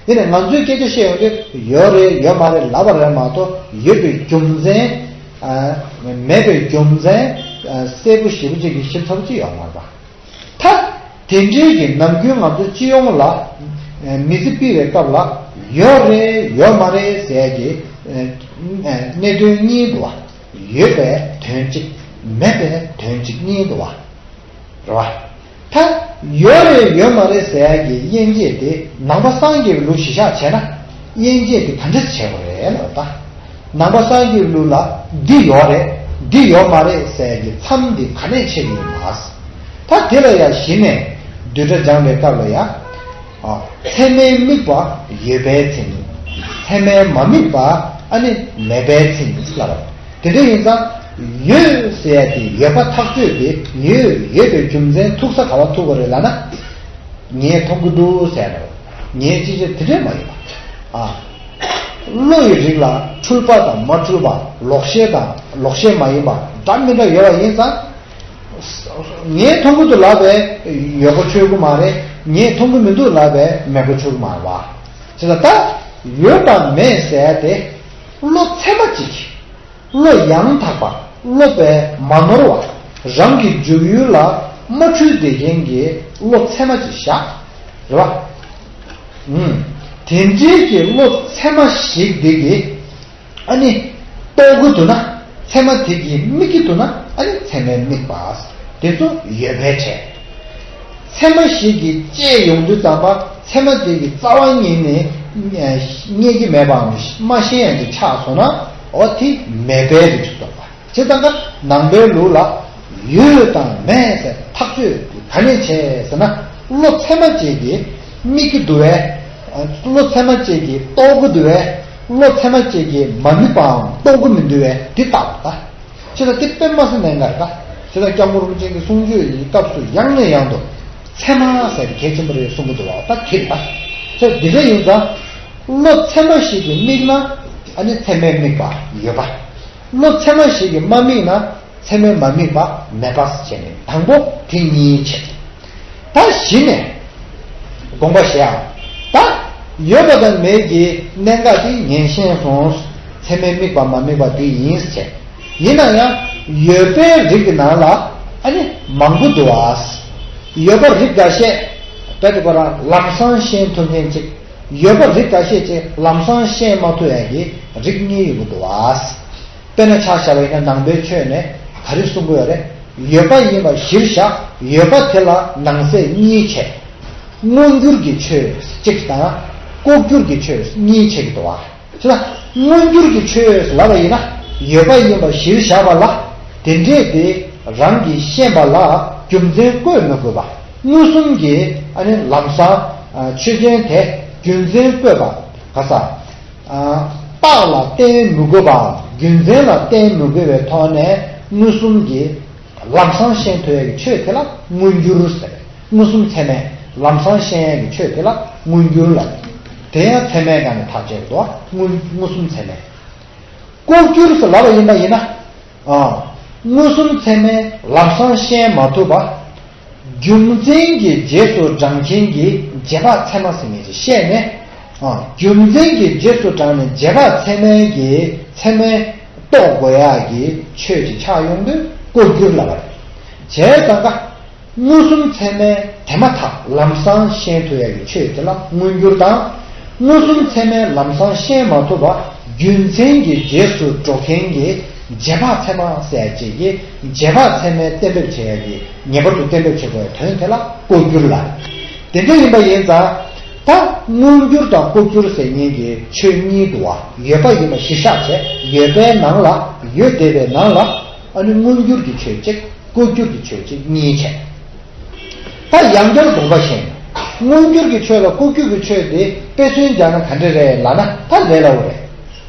བ། དེ་ནས་ང་ཚོས་སྐད་ཆ་བཤད་ཡོང་དུས་ཡོད་རེད་ཡོད་མ་རེད་ལབ་པ་རེད་མ་གཏོགས་ཡོད་པའི་རྒྱུ་མཚན། ཨ་མེད་པའི་རྒྱུ་མཚན་ཨ་གསལ་པོ་ཞེ་པོ་ཅིག་གི་ཤེས་ཚར་བ་ཅིག་ཡོད་མ་རེད་པ། ད་དེ་འདྲའི་གི་ནམ་རྒྱུན་ང་ཚོ་སྤྱི་ཡོངས་ལ་ཨ་མི་ཚེ་སྤེལ་བའི་སྐབས་ལ་ཡོད་རེད་ཡོད་མ་རེད་ཟེར་གྱི་ཨ་གནད་དོན་གཉིས་འདུག་བ། ཡོད་པའི་དོན་གཅིག་མེད་པའི་དོན་གཅིག་གཉིས་འདུག་བ། རེད་བ། ད་ཡོད་རེད་ཡོད་མ་རེད་ཟེར་ཡག་གི་དབྱེ་འབྱེད་དེ་ནང་པ་སངས་རྒྱས་པའི་ལུགས་གཞི་བཞག་བྱས་ན་དབྱེ་འབྱེད་དེ་ག་འདྲ་བྱེད་དགོས་རེད་ལབ་ད། ནང་པ་སངས་རྒྱས་པའི་ལུགས་ལ་འདི་ཡོད་རེད་འདི་ཡོད་མ་རེད་ཟེར་ཡག་གི་མཚམས་འདི་ག་ནས་ཕྱེ་གི་ཡིན་ན། ད་དེ་ལ་ཡང་གཞི་ནས་བསྡུས་གྲྭ་སྦྱངས་པའི་སྐབས་ལ་ཡང་། ཨ། ཚད་མའི་དམིགས་པ་ཡོད་པའི་མཚན་ཉིད། ཚད་མའི་མ་དམིགས་པ་ཨ་ནི་མེད་པའི་མཚན་ཉིད་ལབ་པ། དེ་འདྲ་ཡིན་ཙང་ཡོད་ཟེར་ཡ་དེ་ཡོད་པ་ཐག་ཆོད་དེ་ཡོད་ཡོད་པའི་རྒྱུ་མཚན་ཐུག་ས་ག་བ་ཐུག་པ་རེད་ལབ་ན། ངས་མཐོང་གི་འདུག་ཟེར་ཡ་རེད། ངས་ཅི་བྱེད་དེ་འདྲས་མ་ཡིན་པ། ཨ། བློ་ཡི་རིགས་ལ་འཁྲུལ་པ་དང་མ་འཁྲུལ་པ་ལོག་ཤེས་དང་ལོག་ཤེས་མ་ཡིན་པ་འདྲ་མི་འདྲ་ཡོད་པ་ཡིན་ཙང་། ངས་མཐོང་གི་འདུག་ལབ་པས་ཡོད་གོ་ཆོད་གི་མ་རེད། ངས་མཐོང་གི་མི་འདུག་ལབ་པས་མེད་གོ་ཆོད་གི་མ་རེད་བ། བྱས་ཙང་ད་ཡོད་དང་མེད་ཟེར་ཏེ་བློ་ཚད་མ་གཅིག་བློ་ཡང་དག་པ་བློ་པས་མ་ནོར་བ་རང་གི་འཇུག་ཡུལ་ལ་མ་འཁྲུལ་བསྡད་མཁན་གྱི་བློ་ཚད་མ་གཅིག་བཞག་རེད་བ། ཨུམ། དེ་འདྲའི་གི་བློ་ཚད་མ་ཞིག་འདི་གི་ཨ་ནི། རྟོགས་ཀྱི་འདུག་ན། ཚད་མ་དེ་གིས་དམིགས་ཀྱི་འདུག་ན་ཨ་ནི་ཚད་མས་དམིགས་པ། དེ་ཚོ་ཡོད་པའི་ཕྲད། ཚད་མ་ཞིག་གིས་དཔྱད་ཡོང་དུས་ཙམ་པ་ཚད་མ་དེ་གིས་རྩ་བ་ཉིད་ནས་རྙེད་ཀྱི་མེད་པའམ་མ་ཤེས་ཡང་དེ་ཆགས་སོང་ན་འོ་དེ་མེད་པའི་རིགས་སུ་གཏོགས་པ། བྱས་ཙང་ཀ་ནང་པའི་ལུགས་ལ་ཡོད་དང་མེད་ཟེར་ཐག་ཆོད་དེ་ ག་ནས་བྱས་ཟེར་ན། བློ་ཚད་མ་ཅན་གྱིས་དམིགས་ཀྱི་འདུག་བས། བློ་ཚད་མ་ཅན་གྱིས་རྟོགས་ཀྱི་འདུག་བས། བློ་ཚད་མ་ཅན་གྱིས་མ་དམིགས་པའམ་རྟོགས་ཀྱི་མི་འདུག་བས། དེ་ལྟ་བུ་ད། ཅི་ལ་དེ་དཔེ་མ་སྲིད་གནད་འགག་རེད་ད། ཅི་ལ་སྐྱབས་མགོན་རིན་པོ་ཆེ་གི་གསུང་ཆོས་ཡི་སྐབས་སུ་ཡང་ནས་ཡང་དུ་ཚད་མ་ཟེར་གལ་ཆེན་པོ་རེད་གསུང་གི་འདུག་བ། ད་དེ་རེད་ད། ཅི་འདི་འདྲ་ཡིན་ཙང་། བློ་ཚད་མ་ཞིག་གིས་དམིགས་ན་ཨ་ནི་ཚད་མས་དམིགས་པ་ཡོད་པ། བློ་ཚད་མ་ཞིག་གིས་མ་དམིགས་ན་ཚད་མས་མ་དམིགས་པ་མེད་པ་བྱས་ནས་དང་པོ་དེ་གཉིས་བྱས། ད་གཞི་ནས་དགོངས་པ་བཞེས་ཨ། ད་ཡོད་པ་དང་མེད་ཀྱི་གནད་འགག་དེ་ངས་ཤེས་སོང་། ཚད་མས་དམིགས་པ་མ་དམིགས་པ་དེ་ཡིན་ཟེར། ཡིན་ན་ཡང་ཡོད་པའི་རིགས་ཀྱི་ནང་ལ་ཨ་ནི་མང་པོ་འདུག་ཨ། ཡོད་པ་རིགས་འགའ་ཤས་དཔེ་དེ་ཁོ་རང་ལམ་སང་ཤེས་ཐུབ་མཁན་ཅིག་ཡོད་པ་རིགས་འགའ་ཤས་ཅིག་ལམ་སང་ཤེས་མ་ཐུབ་ཡ་གི་རིགས་གཉིས་ཡོང་གི་འདུག་ཨ། དཔེར་ན་ཆ་བཞག་པ་ཡིན་ན་ནང་པའི་ཆོས་ནས་ག་རེ་གསུང་གི་ཡོད་རེད། ཡོད་པ་ཡིན་པ་གཞིར་བཞག་ཡོད་པ་དེ་ལ་ནང་གསེས་གཉིས་བྱས། མངོན་གྱུར་གྱི་ཆོས་གཅིག་དང་ལྐོག་གྱུར་གྱི་ཆོས་གཉིས་བྱེད་ཀྱི་འདུག་བ། ཅི་ལ་མངོན་གྱུར་གྱི་ཆོས་ལབ་པ་ཡིན་ན། ཡོད་པ་ཡིན་པ་གཞིར་བཞག་པ་ལ་དེ་འདྲས་དེ་རང་གིས་ཤེས་པ་ལ་རྒྱུ་མཚན་བཀོད་མི་དགོས་པ། མངོན་སུམ་གྱིས་ཨ་ནི་ལམ་སང་ཆོས་ཅན་དེ་རྒྱུ་མཚན་བཀོད་པ་ག་ས། རྟགས་ལ་བརྟེན་མི་དགོས་པའམ་རྒྱུ་མཚན་ལ་བརྟེན་མི་དགོས་པའི་ཐོག་ནས་མངོན་སུམ་གྱིས་ལམ་སང་ཤེས་ཐུབ་ཡག་གི་ཆོས་དེ་ལ་མངོན་གྱུར་ཟེར། མངོན་སུམ་ཚད་མས་ལམ་སང་ཤེས་ཡག་གི་ཆོས་དེ་ལ་མངོན་གྱུར་ལ། དེ་ཡང་ཚད་མའི་སྒང་ནས་ཐག་བཅད་དོ། མངོན་མངོན་སུམ་ཚད་མས། ལྐོག་གྱུར་ཟེར་ལབ་པ་ཡིན་པ་ཡིན་ན། མངོན་སུམ་ཚད་མས་ལམ་སང་ཤེས་མ་ཐུབ་པ། རྒྱུ་མཚན་གྱི་རྗེས་སུ་འབྲང་མཁན་གྱི་རྗེས་དཔག་ཚད་མ་ཟེར་མཁན་ཅིག་བཤད་ནས། རྒྱུ་མཚན་གྱི་རྗེས་སུ་འབྲངས་ནས་རྗེས་དཔག་ཚད་མའི་གི་ཚད་མས་རྟོགས་དགོས་ཡག་གི་ཆོས་ཅིག་ཆགས་ཡོང་དུས་ལྐོག་གྱུར་ལབ་པ་རེད། བྱས་ཙང་ཀ་མངོན་སུམ་ཚད་མས་དེ་མ་ཐག་ལམ་སང་ཤེས་ཐུབ་ཡག་གི་ཆོས་དེ་ལ་མངོན་གྱུར་དང་། མངོན་སུམ་ཚད་མས་ལམ་སང་ཤེས་མ་ཐུབ་པ་རྒྱུ་མཚན་གྱི་རྗེས་སུ་འགྲོ་མཁན་གྱི་རྗེས་དཔག་ཚད་མ་ཟེར་ཡག་ཅིག་གིས་རྗེས་དཔག་ཚད་མས་གཏན་འབེབས་བྱེད་ཡག་གི་ངེས་པར་དུ་གཏན་འབེབས་བྱེད་དགོས་པའི་དོན་དེ་ལ་ལྐོག་གྱུར་ལ། དེ་འདྲ་ཡིན་པ་ཡིན་ཙང་། ད་མངོན་གྱུར་དང་ལྐོག་གྱུར་ཟེར་མཁན་གྱི་ཆོས་གཉིས་འདུག་བ། ཡོད་པ་ཡིན་པ་གཞིར་བཞག་བྱས་ཡོད་པའི་ནང་ལ་ཡོད་བསྡད་པའི་ནང་ལ་ཨ་ནི་མངོན་གྱུར་གྱི་ཆོས་གཅིག་ལྐོག་གྱུར་གྱི་ཆོས་གཅིག་གཉིས་བྱས། ད་ཡང་བསྐྱར་དགོངས་པ་བཞེས་ན། མངོན་གྱུར་གྱི་ཆོས་ལ་ལྐོག་གྱུར་གྱི་ཆོས་དེ་དཔེ་མཚོན་སྦྱར་ན་ག་འདྲ་རེད་ལབ་ན་ད་ལས་སླ་བོ་རེད།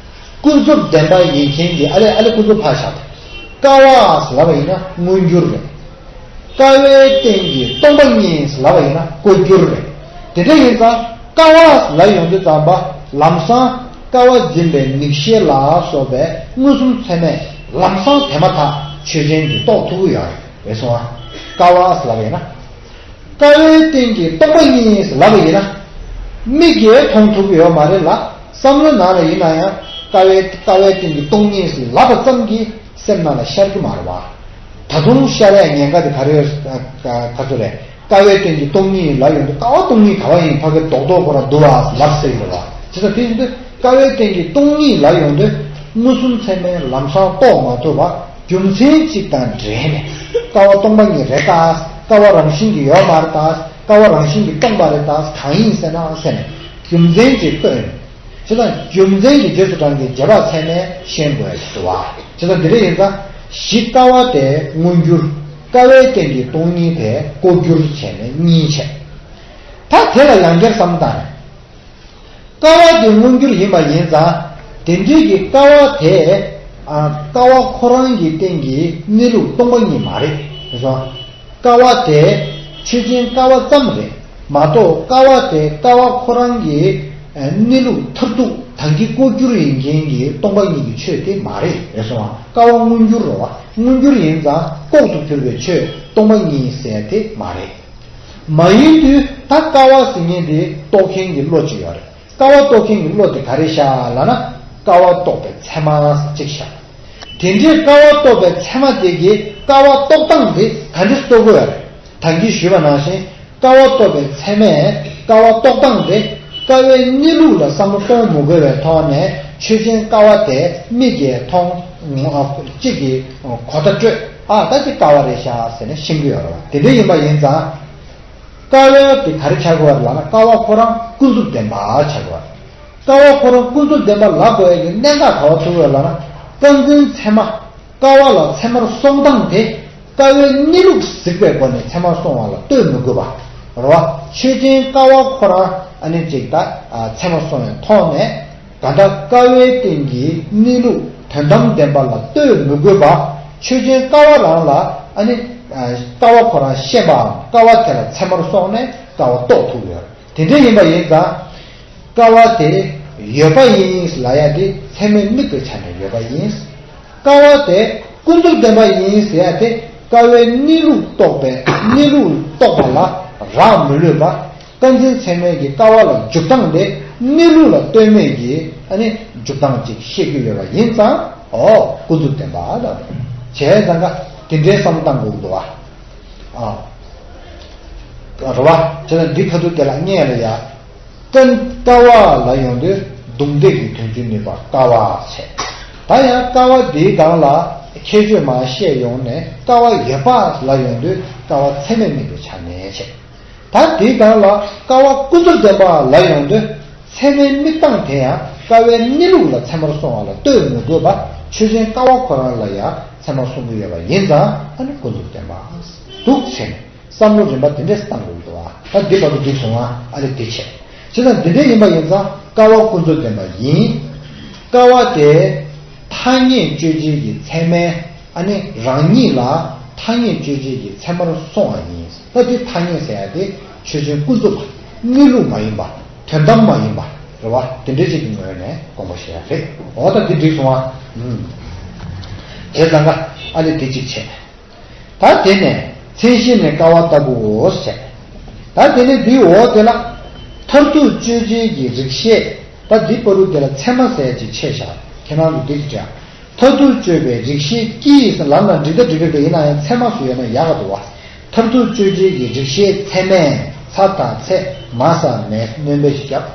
ཀུན་རྫོབ་བདེན་པ་ཡིན་མཁན་གྱི་ཨ་ལས་ཨ་ལས་ཀུན་རྫོབ་ཕར་བཞག་དང་། ཀ་བ་ཟེར་ལབ་པ་ཡིན་ན་མངོན་གྱུར་རེད། ཀ་བའི་སྟེང་གི་སྟོང་པ་ཉིད་ཟེར་ལབ་པ་ཡིན་ན་ལྐོག་གྱུར་རེད། དེ་འདྲ་ཡིན་ཙང་ཀ་བ་ཟེར་ལབ་ཡོང་དུས་ཙམ་པ་ལམ་སང་ཀ་བ་འཛིན་པའི་མིག་ཤེས་ལ་སོགས་པའི་མངོན་སུམ་ཚད་མས་ལམ་སང་དེ་མ་ཐག་ཆོས་ཅན་དེ་རྟོགས་ཐུབ་ཀྱི་ཡོད་རེད་སོང་ཨ། ཀ་བ་ཟེར་ལབ་པ་ཡིན་ན། ཀ་བའི་སྟེང་གི་སྟོང་པ་ཉིད་ལབ་པ་ཡིན་ན། མིག་གིས་མཐོང་ཐུབ་ཀྱི་ཡོད་མ་རེད་ལ། བསམ་བློའི་ནང་ལ་ཡིན་ན་ཡང་ཀ་བའི་ཀ་བའི་སྟེང་གི་སྟོང་ཉིད་ལབ་པ་ཙམ་གྱིས་སེམས་ནང་ལ་ཤར་གྱི་མ་རེད་བ། ད་དུང་ཤར་ཡ་ཉེན་ཁ་དེ་ག་རེ་ཡོད་ག་ཚོད་རེད། ཀ་བའི་སྟེང་གི་སྟོང་ཉིད་ལབ་ཡོང་དུས་ཀ་བ་སྟོང་ཉིད་ག་བ་ཡིན་ཕ་གི་རྡོག་རྡོག་ཁོ་རང་འདུག་བ་ལབ་ཟེར་གྱི་རེད་བ། བྱས་ཙང་དེ་ཡིན་དུས་ཀ་བའི་སྟེང་གི་སྟོང་ཉིད་ལབ་ཡོང་དུས་མངོན་སུམ་ཚད་མས་ལམ་སང་རྟོགས་མ་ཐུབ་པ། རྒྱུ་མཚན་གཅིག་དང་འབྲེལ་ནས་ཀ་བ་སྟོང་པ་ཉིད་རེད་ད། ཀ་བ་རང་བཞིན་གྱིས་ཡོད་མ་རེད་ད། ཀ་བ་རང་བཞིན་གྱིས་སྟོང་པ་རེད་ད། གང་ཡིན་ཟེར་ན་ཟེར་ནས་རྒྱུ་མཚན་གཅིག་བཀོད་ནས། བྱས་ཙང་རྒྱུ་མཚན་གྱི་རྗེས་སུ་འབྲང་གི་རྗེས་དཔག་ཚད་མས་ཤེས་དགོས་ཡ་ཞིག་འདུག་བ། བྱས་ཙང་འདི་འདྲ་ཡིན་ཙང་གཞི་ཀ་བ་དེ་མངོན་གྱུར། ཀ་བའི་སྟེང་གི་སྟོང་ཉིད་དེ་ལྐོག་གྱུར་བྱས་ནས་གཉིས་བྱས། ད་དེ་ལ་ཡང་བསྐྱར་བསམ་བཏང་ནས། ཀ་བ་དེ་མངོན་གྱུར་ཡིན་པ་ཡིན་ཙང་། དེ་འདྲའི་གི་ཀ་བ་དེ། ཨ། ཀ་བ་ཁོ་རང་གི་སྟེང་གི་གནས་ལུགས་སྟོང་པ་ཉིད་མ་རེད་ཟེར་སོང་། ཀ་བ་དེ་ཆོས་ཅན་ཀ་བ་ཙམ་རེད་མ་གཏོགས། ཀ་བ་དེ་ཀ་བ་ཁོ་རང་གི་གནས་ལུགས་མཐར་ཐུག་དང་གི་ལྐོག་གྱུར་ཡིན་མཁན་གྱི་སྟོང་པ་ཉིད་ཀྱི་ཆོས་དེ་མ་རེད་ཟེར་སོང་། ཀ་བ་མངོན་གྱུར་རེད་བ། མངོན་གྱུར་ཡིན་ཙང་ལྐོག་ཏུ་གྱུར་པའི་ཆོས་སྟོང་པ་ཉིད་ཟེར་དེ་མ་རེད། མ་ཡིན་དུས་ད་ཀ་བ་ཟེར་མཁན་དེ་རྟོགས་མཁན་གྱི་བློ་ཅིག་ཡོད་རེད། ཀ་བ་རྟོགས་མཁན་གྱི་བློ་དེ་ག་རེ་བཞག་ལབ་ན། ཀ་བ་རྟོགས་པའི་ཚད་མ་ཟེར་གཅིག་བཞག་དེ་འདྲའི་ཀ་བ་རྟོགས་པའི་ཚད་མ་དེ་གིས་ཀ་བ་རྟོགས་སྟངས་དེ་ག་འདྲ་རྟོགས་དགོས་ཡོད་རེད། ད་གིན་ཞུས་པ་ནང་བཞིན་ཀ་བ་རྟོགས་པའི་ཚད་མས་ཀ་བ་རྟོགས་སྟངས་དེ་ཀ་བའི་གནས་ལུགས་ལ་བསམ་བློ་གཏོང་མི་དགོས་པའི་ཐོག་ནས་ཆོས་ཅན་ཀ་བ་དེ་མིག་གིས་མཐོང་། གཅིག་གིས་གོ་བརྡ་སྤྲོད། ཨ། ད་དེ་ཀ་བ་རེད་ཤག་ཟེར་ནས་ཤེས་ཀྱི་ཡོད་རེད་བ། དེ་འདྲ་ཡིན་པ་ཡིན་ཙང་། ཀ་བ་དེ་ག་རེ་ཆགས་ཀྱི་ཡོད་རེད་ལབ་ན། ཀ་བ་ཁོ་རང་ཀུན་རྫོབ་བདེན་པ་ཆགས་ཀྱི་ཡོད་རེད། ཀ་བ་ཁོ་རང་ཀུན་རྫོབ་བདེན་པ་ལབ་དགོས་ཡག་གི་གནད་འགག་ག་པར་ཐུག་ཡོད་ལབ་ན། ཀ་འཛིན་ཚད་མ། ཀ་བ་ལ་ཚད་མར་སོང་སྟངས་དེ། ཀ་བའི་གནས་ལུགས་གཟིགས་པའི་སྒོ་ནས་ཚད་མར་སོང་བ་ལ་ལྟོས་མི་དགོས་པ། རེད་བ། ཆོས་ཅན་ཀ་བ་ཁོ་རང་ཨ་ནི་ཅིག་ད་ཚད་མར་སོང་བའི་ཐོག་ནས། གང་ལྟར་ཀ་བའི་སྟེང་གི་གནས་ལུགས་དོན་དམ་བདེན་པ་ལ་ལྟོས་མི་དགོས་པ། ཆོས་ཅན་ཀ་བ་རང་ལ་ཨ་ནི་ཀ་བ་ཁོ་རང་ཤེས་པའམ་ཀ་བ་དེ་ལ་ཚད་མར་སོང་ནས་ཀ་བ་རྟོགས་ཐུབ་ཡོད། དེ་འདྲ་ཡིན་པ་ཡིན་ཙང་། ཀ་བ་དེ་ཡོད་པ་ཡིན་ལབ་ཡ་དེ་ཚད་མའི་དམིགས་པའི་ཆ་ནས་ཡོད་པ་ཡིན། ཀ་བ་དེ་ཀུན་རྫོབ་བདེན་པ་ཡིན་ཟེར་ཡ་དེ་ཀ་བའི་གནས་ལུགས་རྟོགས་པའི་གནས་ལུགས་རྟོགས་པ་ལ་རག་མི་ལུས་པ། ཀ་འཛིན་ཚད་མའི་གི་ཀ་བ་ལ་འཇུག་སྟངས་དེ་གནས་ལུགས་ལ་ལྟོས་མེད་ཀྱི་ཨ་ནི་འཇུག་སྟངས་ཅིག་ཤེས་ཀྱི་ཡོད་པ་ཡིན་ཙང་། ཨོ་ཀུན་རྫོབ་བདེན་པ་ལ་བྱས་ཙང་ཀ་དེ་འདྲའི་བསམ་བློ་བཏང་དགོས་ཀྱི་འདུག་བ། ཨ། རེད་བ། བྱས་ཙང་འདི་ཁ་ཐུག་དེ་ལ་བསྙད་ལ་ཡ། ཀ་ཀ་བ་ལ་ཡོང་དུས་རྡུང་རྡེག་གི་དོན་བྱེད་ནུས་པ་ཀ་བ་བྱས། ད་ཡང་ཀ་བ་འདིའི་སྒང་ལ་ཁྱད་ཆོས་མར་བཤད་ཡོང་ནས་ཀ་བ་ཡོད་པ་ལ་ཡོང་དུས་ཀ་བ་ཚད་མས་དམིགས་པའི་ཆ་ནས་བྱས། ད་དེའི་སྒང་ལ་ཀ་བ་ཀུན་རྫོབ་བདེན་པ་ལ་ཡོང་དུས་ཚད་མའི་དམིགས་སྟངས་དེ་ཡང་ཀ་བའི་གནས་ལུགས་ལ་ཚད་མར་སོང་བ་ལ་ལྟོས་མི་དགོས་པ། ཆོས་ཅན་ཀ་བ་ཁོ་རང་ལ་ཡང་ཚད་མར་སོང་གི་ཡོད་པ་ཡིན་ཙང་ཨ་ནི་ཀུན་རྫོབ་བདེན་པ་འདུག་བྱས་ནས། བསམ་བློ་རིམ་པ་དེ་འདྲས་བཏང་དགོས་འདུག་ཨ། ད་འདི་བར་དུ་འགྲིག་སོང་ཨ། ཨ་ནི་དེ་བྱས། བྱས་ཙང་འདི་འདྲས་ཡིན་པ་ཡིན་ཙང་ཀ་བ་ཀུན་རྫོབ་བདེན་པ་ཡིན། ཀ་བ་དེ་ཐ་སྙད་དཔྱོད་བྱེད་ཀྱི་ཚད་མས་ཨ་ནི་རང་ཉིད་ལ་ཐ་སྙད་དཔྱོད་བྱེད་ཀྱི་ཚད་མར་སོང་བ་ཡིན། ད་དེ་ཐ་སྙད་ཟེར་ཡ་དེ་ཆོས་ཅན་ཀུན་རྫོབ་པ། གནས་ལུགས་མ་ཡིན་པ། དོན་དམ་མ་ཡིན་པ། རེད་བ། དེ་འདྲས་ཅིག་གི་ངོས་ནས་དགོངས་པ་བཞེས་ཡ་རེད། འོ་ད་འདི་འགྲིག་སོང་ཨ། ཨུམ། བྱས་ཙང་ཀ་ཨ་ནི་དེ་གཅིག་བྱས། ད་དེ་ནས་མཚན་གཞི་ནི་ཀ་བ་ལྟ་བུའོ་ཟེར། ད་དེ་ནས་འདིའི་འོག་དེ་ལ་མཐར་ཐུག་དཔྱོད་བྱེད་ཀྱི་རིགས་ཤེས། ད་འདི་བར་དུ་དེ་ལ་ཚད་མ་ཟེར་ཅིག་ཆད་བཞག་ཁྱེད་རང་ཚོ་འདི་ཅིག་དྲན། མཐར་ཐུག་དཔྱོད་པའི་རིགས་ཤེས་ཀྱིས་ལབ་ན་འགྲིག་ད་འགྲིག་གི་རེད། ཡིན་ན་ཡང་ཚད་མ་བཟོས་ཡོད་ན་ཡག་ག་འདུག་བ། མཐར་ཐུག་དཔྱོད་བྱེད་ཀྱི་རིགས་ཤེས་ཚད་མས་ཚ་དང་ཚད་མ་ས་མས་སྣོན་པ་ཞིག་བརྒྱབ།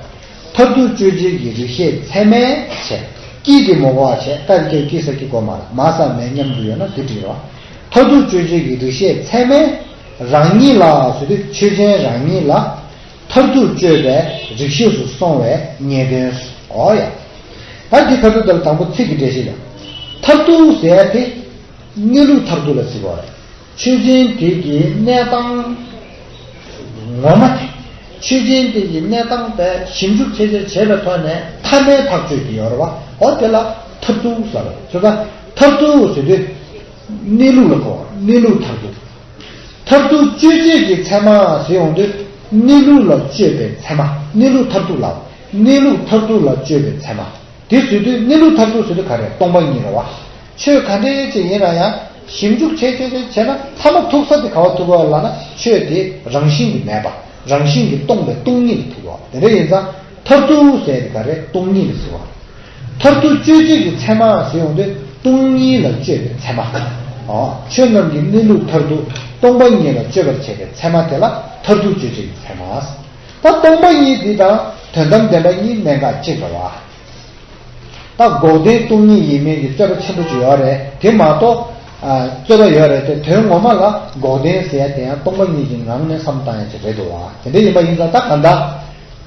མཐར་ཐུག་དཔྱོད་བྱེད་ཀྱི་རིགས་ཤེས་ཚད་མས་བྱས། ཀྱིས་དེ་མ་གོ་བ་བྱས། ཀ་དེ་ཀྱི་ཀྱིས་ས་ཀྱི་གོ་མ་ལ་མ་ས་མས་མཉམ་དུ་ཡོད་ན་དེ་འགྲིག་རེད་བ། མཐར་ཐུག་དཔྱོད་བྱེད་ཀྱི་རིགས་ཤེས་ཚད་མས་རང་ཉིད་ལ་ཟེར་དུས་ཆོས་ཅན་རང་ཉིད་ལ་མཐར་ཐུག་དཔྱོད་པའི་རིགས་ཤེས་སུ་སོང་བའི་ངེས་དོན། འོ་ཡ། ད་འདི་ཁ་ཐུག་དེ་ལ་དང་པོ་ཚིག་གི་འགྲེལ་བཤད་ཡ། མཐར་ཐུག་ཟེར་ཡ་དེ་གནས་ལུགས་མཐར་ཐུག་ལ་ཟེར་བ་རེད། ཆོས་ཅན་དེ་གི་གནས་སྟངས་ངོ་མ་དེ། ཆོས་ཅན་དེ་གི་གནས་སྟངས་དེ་ཞིབ་འཇུག་ཆེ་ཆེར་བྱས་པའི་ཐོག་ནས་མཐའ་མའི་ཐག་གཅོད་ཀྱི་ཡོད་རེད་བ། འོ་དེ་ལ་མཐར་ཐུག་ཟེར་བ་རེད། ཁྱོད་ད་མཐར་ཐུག་ཟེར་དུས་གནས་ལུགས་ལ་གོ་བ། གནས་ལུགས་མཐར་ཐུག་མཐར་ཐུག་དཔྱོད་བྱེད་ཀྱི་ཚད་མ་ཟེར་ཡོང་དུས་གནས་ལུགས་ལ་དཔྱོད་པའི་ཚད་མ། གནས་ལུགས་མཐར་ཐུག་ལ། གནས་ལུགས་མཐར་ཐུག་ལ་དཔྱོད་པའི་ཚད་མ། དེ་ཟེར་དུས་གནས་ལུགས་མཐར་ཐུག་ཟེར་དུས་ག་རེ། སྟོང་པ་ཉིད་རེད་བ། ཆོས་ག་འདྲ་ཅིག་ཡིན་ན་ཡང་ཞིབ་འཇུག་བྱས་བྱས་བྱས་བྱས་ན་མཐའ་མ་ཐུག་ས་དེ་ག་བ་ཐུག་གི་ཡོད་ལབ་ན་ཆོས་དེ་རང་བཞིན་གྱིས་མེད་པ། རང་བཞིན་གྱིས་སྟོང་པའི་སྟོང་ཉིད་ལ་ཐུག་གི་ཡོད། དེ་འདྲ་ཡིན་ཙང་མཐར་ཐུག་ཟེར་དེ་ག་རེ། སྟོང་ཉིད་ལ་ཟེར་བ། མཐར་ཐུག་དཔྱོད་བྱེད་ཀྱི་ཚད་མ་ཟེར་ཡོང་དུས་སྟོང་ཉིད་ལ་དཔྱོད་པའི་ཚད་མ། ཨོ། ཆོས་རྣམས་ཀྱི་གནས་ལུགས་མཐར་ཐུག་སྟོང་པ་ཉིད་ལ་དཔྱོད་པར་བྱེད་པའི་ཚད་མ་དེ་ལ་མཐར་ཐུག་དཔྱོད་བྱེད་ཀྱི་ཚད་མ། ད་སྟོང་པ་ཉིད་འདི་དང་དོན་དམ་བདེན་པ་གཉིས་གནད་འགག་གཅིག་རེད་བ། ད་འགོག་བདེན་སྟོང་ཉིད་ཡིན་མིན་གྱི་རྩོད་པ་ཆེན་པོ་ཅིག་ཡོད་རེད། དེ་མ་གཏོགས། ཨ། རྩོད་པ་ཡོད་རེད་དེ། དོན་ངོ་མ་ལ་འགོག་བདེན་ཟེར་ཡ་དེ་ཡང་སྟོང་པ་ཉིད་ཀྱི་ངང་ནས་བསམ་བཏང་ཡ་ཅིག་རེད་འདུག་བ། དེ་འདྲ་ཡིན་པ་ཡིན་ཙང་ད་གང་ལྟར།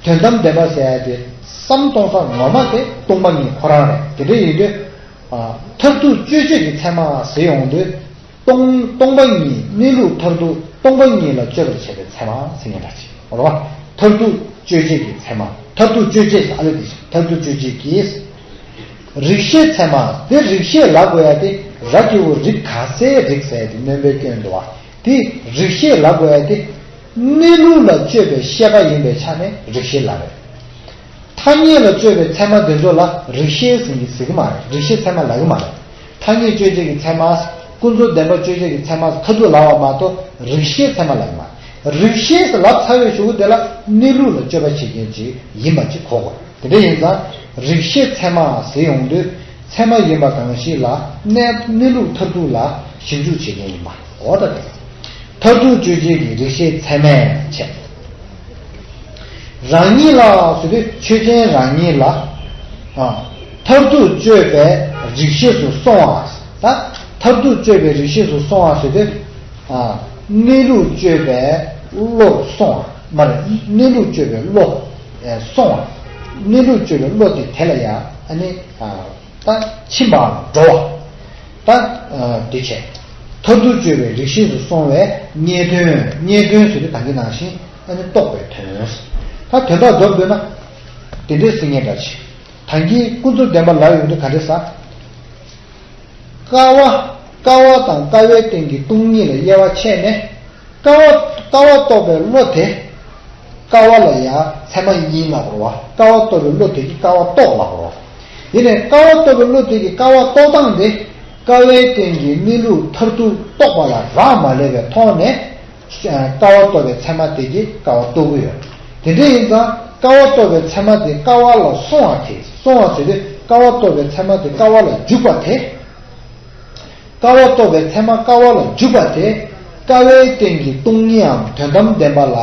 དོན་དམ་བདེན་པ་ཟེར་ཡ་དེ་བསམ་གཏོང་ས་ངོ་མ་དེ་སྟོང་པ་ཉིད་ཁོ་རང་རེད། དེ་འདྲ་ཡིན་དུས། ཨ། མཐར་ཐུག་དཔྱོད་བྱེད་ཀྱི་ཚད་མ་ཟེར་ཡོང་དུས། སྟོང་སྟོང་པ་ཉིད་གནས་ལུགས་མཐར་ཐུག་སྟོང་པ་ཉིད་ལ་དཔྱོད་པར་བྱེད་པའི་ཚད་མ་ཟེར་མཁན་འདྲ་ཅིག་རེད་བ། མཐར་ཐུག་དཔྱོད་བྱེད་ཀྱི་ཚད་མ། མཐར་ཐུག་དཔྱོད་བྱེད་ཟེར་ཨ་ལས་དེ་བཞིན་མཐར་ཐུག་དཔྱོད་བྱེད་ཀྱི། རིགས་ཤེས་ཚད་མ། དེ་རིགས་ཤེས་ལབ་དགོས་ཡ་དེ་ར་གི་གུ་རིགས། ག་སའི་རིགས་ཟེར་ཡ་དེ་སྣོན་པའི་སྐྱོན་འདུག་བ། དེ་རིགས་ཤེས་ལབ་དགོས་ཡ་དེ་གནས་ལུགས་ལ་དཔྱོད་པའི་ཤེས་པ་ཡིན་པའི་ཆ་ནས་རིགས་ཤེས་ལབ་རེད། ཐ་སྙད་ལ་དཔྱོད་པའི་ཚད་མ་དེ་ཚོ་ལ་རིགས་ཤེས་ཟེར་གྱི་ཟེར་གྱི་མ་རེད། རིགས་ཤེས་ཚད་མ་ལབ་གི་མ་རེད། ཐ་སྙད་དཔྱོད་བྱེད་ཀྱི་ཚད་མ། ཀུན་རྫོབ་བདེན་པ་དཔྱོད་བྱེད་ཀྱི་ཚད་མ་ཁ་ཐུག་ལབ་པ་མ་གཏོགས་རིགས་ཤེས་ཚད་མ་ལབ་གི་མ་རེད། རིགས་ཤེས་ལབ་ཚར་བའི་གཞུག་གུ་དེ་ལ་གནས་ལུགས་ལ་དཔྱོད་པ་བྱེད་མཁན་ཅིག་ཡིན་པ་ཅིག་གོ་དགོས། དེ་འདྲ་ཡིན་ཙང་རིགས་ཤེས་ཚད་མ་ཟེར་ཡོང་དུས་ཚད་མ་ཡིན་པ་གང་ཞིག་ལ་གནས་གནས་ལུགས་མཐར་ཐུག་ལ་ཞིབ་འཇུག་བྱེད་མཁན་ཡིན་པ། འོ་ད་དེ། མཐར་ཐུག་དཔྱོད་བྱེད་ཀྱི་རིགས་ཤེས་ཚད་མས་བྱས། རང་ཉིད་ལ་ཟེར་དུས་ཆོས་ཅན་རང་ཉིད་ལ། ཨ། མཐར་ཐུག་དཔྱོད་པའི་རིགས་ཤེས་སུ་སོང་བ། ད་མཐར་ཐུག་དཔྱོད་པའི་རིགས་ཤེས་སུ་སོང་བ་ཟེར་དུས། ཨ། གནས་ལུགས་དཔྱོད་པའི་བློར་སོང་བ་མ་རེད། གནས་ལུགས་དཔྱོད་པའི་བློ། ཨེ། སོང་བ། གནས་ལུགས་དཔྱོད་པའི་བློ་དེ་དེ་ལ་ཡང་ཨ་ནི། ཨ། ད་ཕྱིན་པའམ་འགྲོ་བ། ད། ཨ། དེ་བྱས། མཐར་ཐུག་དཔྱོད་པའི་རིགས་ཤེས་སུ་སོང་བས་རྙེད་དོན། རྙེད་དོན་ཟེར་དུས་ད་གིན་ནང་བཞིན་ཨ་ནི་རྟོགས་པའི་དོན། ད་དོན་དག་རྫོགས་འདོད་ན། དེ་འདྲའི་སེང་གེ་འདྲ་ཞིག་ད་གིན་ཀུན་རྫོབ་བདེན་པ་ལབ་ཡོང་དུས་ག་འདྲ་ཟེར། ཀ་བ། ཀ་བ་དང་ཀ་བའི་སྟེང་གི་སྟོང་ཉིད་ལ་དབྱེ་བ་ཕྱེ་ནས། ཀ་བ། ཀ་བ་རྟོགས་པའི་བློ་དེ། ཀ་བ་ལ་ཡང་ཚད་མ་གཉིས་ལབ་རོ། ཀ་བ་རྟོགས་པའི་བློ་དེ་གིས་ཀ་བ་རྟོགས་ལབ་རོ། ཡིན་ནའི་ཀ་བ་རྟོགས་པའི་བློ་དེ་གིས་ཀ་བ་རྟོགས་སྟངས་དེ། ཀ་བའི་སྟེང་གི་གནས་ལུགས་མཐར་ཐུག་རྟོགས་པ་ལ་རག་མ་ལས་པའི་ཐོག་ནས། ཀ་བ་རྟོགས་པའི་ཚད་མ་དེ་གིས་ཀ་བ་རྟོགས་ཀྱི་ཡོད། དེ་འདྲ་ཡིན་ཙང་ཀ་བ་རྟོགས་པའི་ཚད་མ་དེ་ཀ་བ་ལ་སོང་བ་དེ། སོང་བ་ཟེར་དུས་ཀ་བ་རྟོགས་པའི་ཚད་མ་དེ་ཀ་བ་ལ་འཇུག་པ་དེ། ཀ་བ་རྟོགས་པའི་ཚད་མ་ཀ་བ་ལ་འཇུག་པ་དེ། ཀ་བའི་སྟེང་གི་སྟོང་ཉིད་འམ་དོན་དམ་བདེན་པ་ལ་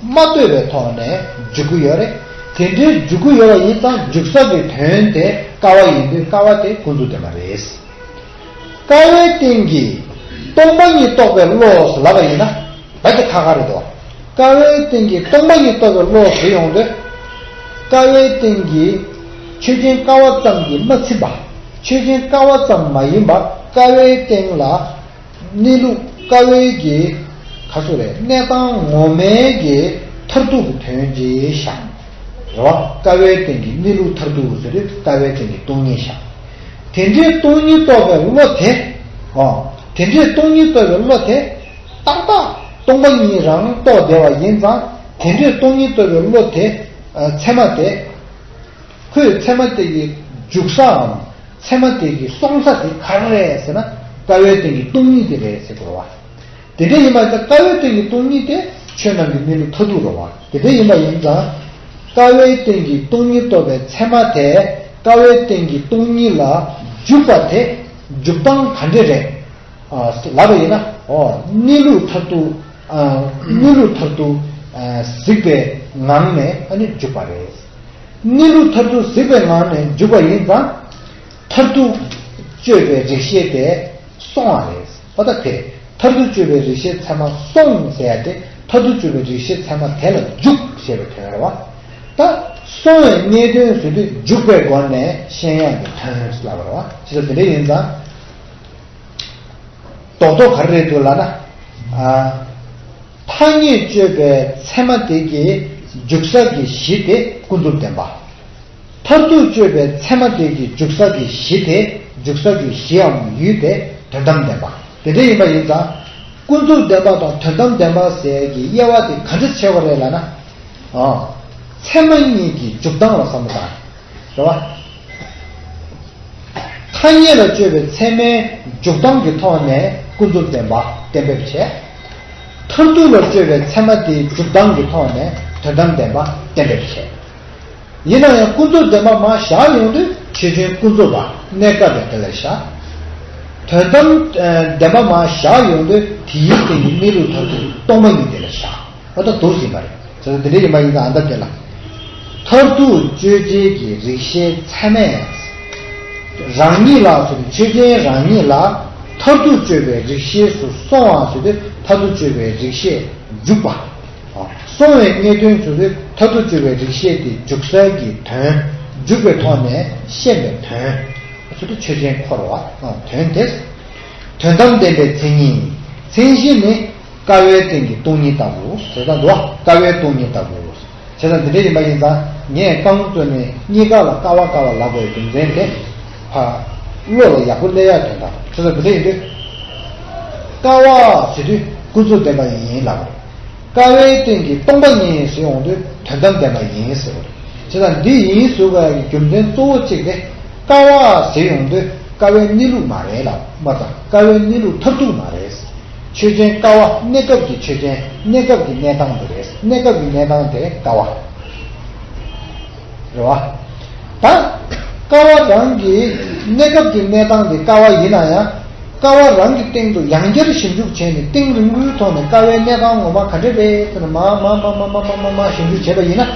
མ་ལྟོས་པའི་ཐོག་ནས་འཇུག་གི་ཡོད་རེད། དེ་འདྲའི་འཇུག་གི་ཡོད་པ་ཡིན་ཙང་འཇུག་ས་ཀྱི་དོན་དེ་ཀ་བ་ཡིན་དུས་ཀ་བ་དེ་ཀུན་རྫོབ་བདེན་པ་རེད། ཀ་བའི་སྟེང་གི་སྟོང་པ་ཉིད་རྟོགས་པའི་བློ་ལབ་པ་ཡིན་ན། རྦད་དེ་ཁག་ཁག་རེད་དོ། ཀ་བའི་སྟེང་གི་སྟོང་པ་ཉིད་རྟོགས་པའི་བློ་ཟེར་ཡོང་དུས། ཀ་བའི་སྟེང་གི་ཆོས་ཅན་ཀ་བ་ཙམ་གྱིས་མ་ཚིམ་པ། ཆོས་ཅན་ཀ་བ་ཙམ་མ་ཡིན་པ་ཀ་བའི་སྟེང་ལ། གནས་ལུགས་ཀ་བའི་གི། ག་ཚོད་རེད། གནས་སྟངས་ངོ་མའི་གི་མཐར་ཐུག་གི་དོན་ཅིག་བཞག་རེད་བ། ཀ་བའི་སྟེང་གི་གནས་ལུགས་མཐར་ཐུག་ཟེར་དུས་ཀ་བའི་སྟེང་གི་སྟོང་ཉིད་བཞག་དེ་འདྲའི་སྟོང་ཉིད་རྟོགས་པའི་བློ་དེ། ཨོ། དེ་འདྲའི་སྟོང་ཉིད་རྟོགས་པའི་བློ་དེ། ཏག་ཏག་སྟོང་པ་ཉིད་རང་རྟོགས་བསྡད་པ་ཡིན་ཙང་། དེ་འདྲའི་སྟོང་ཉིད་རྟོགས་པའི་བློ་དེ། ཨ། ཚད་མ་དེ། ཁོས་ཚད་མ་དེ་གི་འཇུག་སའམ། ཚད་མ་དེ་གི་སོང་ས་དེ་ག་རེ་རེད་ཟེར་ན། ཀ་བའི་སྟེང་གི་སྟོང་ཉིད་དེ་རེད་ཟེར་དགོས་རེད་བ། དེ་འདྲ་ཡིན་པ་ཡིན་ཙང་ཀ་བའི་སྟེང་གི་སྟོང་ཉིད་དེ་ཆོས་རྣམས་ཀྱི་གནས་ལུགས་མཐར་ཐུག་རེད་བ། དེ་འདྲ་ཡིན་པ་ཡིན་ཙང་། ཀ་བའི་སྟེང་གི་སྟོང་ཉིད་རྟོགས་པའི་ཚད་མ་དེ་ཀ་བའི་སྟེང་གི་སྟོང་ཉིད་ལ་འཇུག་པ་དེ་འཇུག་སྟངས་ག་འདྲ་རེད། ཨ། ལབ་པ་ཡིན་ན། ཨོ། གནས་ལུགས་མཐར་ཐུག་ཨ། གནས་ལུགས་མཐར་ཐུག་ཨ། གཟིགས་པའི་ངང་ནས་ཨ་ནི་འཇུག་པ་རེད། གནས་ལུགས་མཐར་ཐུག་གཟིགས་པའི་ངང་ནས་འཇུག་པ་ཡིན་ཙང་། མཐར་ཐུག་དཔྱོད་པའི་རིགས་ཤེས་དེ་སོང་བ་རེད། ཨོ་ད་དེ། མཐར་ཐུག་དཔྱོད་པའི་རིགས་ཤེས་ཚད་མ་སོང་ཟེར་ཡ་དེ། མཐར་ཐུག་དཔྱོད་པའི་རིགས་ཤེས་ཚད་མ་དེ་ལ་འཇུག་ཞེས་པའི་དོན་རེད་བ། ད་སོང་བའི་གནད་དོན་ཟེར་དུས་འཇུག་པའི་སྒོ་ནས་ཤེས་ཡག་གི་དོན་ལབ་པ་རེད་བ། ཅི་ལྟར་དེ་འདྲ་ཡིན་ཙང་། རྡོག་རྡོག་ག་རེ་རེད་འདུག་ལབ་ན། ཨ། ཐ་སྙད་དཔྱོད་པའི་ཚད་མ་དེ་གི་འཇུག་ས་གི་གཞི་དེ་ཀུན་རྫོབ་བདེན་པ། མཐར་ཐུག་དཔྱོད་པའི་ཚད་མ་དེ་གི་འཇུག་ས་གི་གཞི་དེ། འཇུག་ས་གི་གཞིའམ་ཡུལ་དེ་དོན་དམ་བདེན་པ། དེ་འདྲ་ཡིན་པ་ཡིན་ཙང་། ཀུན་རྫོབ་བདེན་པ་དང་དོན་དམ་བདེན་པ་ཟེར་གྱི་དབྱེ་བ་དེ་ག་འདྲ་ཕྱེ་བ་རེད་ལབ་ན། ཨ། ཚད་མ་གཉིས་ཀྱི་འཇུག་སྟངས་ལ་བསམ་བློ་བཏང་། རེད་བ། ཐ་སྙད་ལ་དཔྱོད་པའི་ཚད་མའི་འཇུག་སྟངས་ཀྱི་ཐོག་ནས་ཀུན་རྫོབ་བདེན་པ་གཏན་འབེབས་བྱས། མཐར་ཐུག་ལ་དཔྱོད་པའི་ཚད་མ་དེའི་འཇུག་སྟངས་ཀྱི་ཐོག་ནས་དོན་དམ་བདེན་པ་གཏན་འབེབས་བྱས། ཡིན་ན་ཡང་ཀུན་རྫོབ་བདེན་པ་མར་བཞག་ཡོང་དུས་ཆོས་ཅན་ཀུན་རྫོབ་པ་གནས་སྐབས་ལ་དེ་ལ་བཞག་དོན་དམ་ཨ་བདེན་པ་མར་བཞག་ཡོང་དུས་དེའི་སྟེང་གི་གནས་ལུགས་མཐར་ཐུག་སྟོང་པ་ཉིད་དེ་ལ་བཞག་འོ་ད་འདུག་ཟིན་པ་རེད། ཟེར་ན་འདི་འདྲ་ཡིན་པ་ཡིན་ཙང་ཨ་མདའ་དེ་ལ། མཐར་ཐུག་དཔྱོད་བྱེད་ཀྱི་རིགས་ཤེས་ཚད་མས། རང་ཉིད་ལ་ཟེར་ན་ཆོས་ཅན་རང་ཉིད་ལ་མཐར་ཐུག་དཔྱོད་པའི་རིགས་ཤེས་སུ་སོང་བ་ཟེར་དུས་མཐར་ཐུག་དཔྱོད་པའི་རིགས་ཤེས་འཇུག་པ། སོང་བའི་གནད་དོན་ཟེར་དུས་མཐར་ཐུག་དཔྱོད་པའི་རིགས་ཤེས་དེ་འཇུག་སའི་གི་དོན། འཇུག་པའི་ཐོག་ནས་ཤེས་པའི་དོན། ཟེར་དུས་ཆོས་ཅན་འཁོར་བ་དོན་དེ། དོན་དམ་བདེན་པའི་མཚན་ཉིད། མཚན་གཞི་ནི། ཀ་བའི་སྟེང་གི་སྟོང་ཉིད་ལྟ་བུ་ཟེར་ད་འདུག་ཀ་བའི་སྟོང་ཉིད་ལྟ་བུ། བྱས་ཙང་འདི་འདྲ་ཡིན་པ་ཡིན་ཙང་ངས་རྐང་བཙུགས་ནས་གཉིས་ཀ་ལ་ཀ་བ་ཀ་བ་ལབ་པའི་རྒྱུ་མཚན་དེ། ཕ། བློ་ལ་ཡག་པོ་སླེབས་ཡག་དོན་དག་བྱས་ཙང་འདི་འདྲ་ཡིན་དུས། ཀ་བ་ཟེར་དུས་ཀུན་རྫོབ་བདེན་པ་ཡིན་ལབ་པ་རེད། ཀ་བའི་སྟེང་གི་སྟོང་པ་ཉིད་ཟེར་ཡོང་དུས་དོན་དམ་བདེན་པ་ཡིན་ཟེར་བ་རེད། བྱས་ཙང་འདི་ཡིན་ཟེར་བའི་རྒྱུ་མཚན་གཙོ་བོ་གཅིག་དེ། ཀ་བ་ཟེར་ཡོང་དུས་ཀ་བའི་གནས་ལུགས་མ་རེད་ལབ་མ་ཙང་ཀ་བའི་གནས་ལུགས་མཐར་ཐུག་མ་རེད། ཆོས་ཅན་ཀ་བ་གནས་སྐབས་ཀྱི་ཆོས་ཅན། གནས་སྐབས་ཀྱི་གནས་སྟངས་དེ་རེད། གནས་སྐབས་ཀྱི་གནས་སྟངས་དེ་ཀ་བ་རེད་བ། ད་ཀ་བ་རང་གི་གནས་སྐབས་ཀྱི་གནས་སྟངས་དེ་ཀ་བ་ཡིན་ན་ཡང་། ཀ་བ་རང་གི་སྟེང་དུ་ཡང་བསྐྱར་ཞིབ་འཇུག་བྱས་ནས་གཏིང་རིང་པོའི་ཐོག་ནས་ཀ་བའི་གནས་སྟངས་ངོ་མ་ག་འདྲ་རེད་ཟེར་ནས་མ་མ་མ་ཞིབ་འཇུག་བྱས་པ་ཡིན་ན།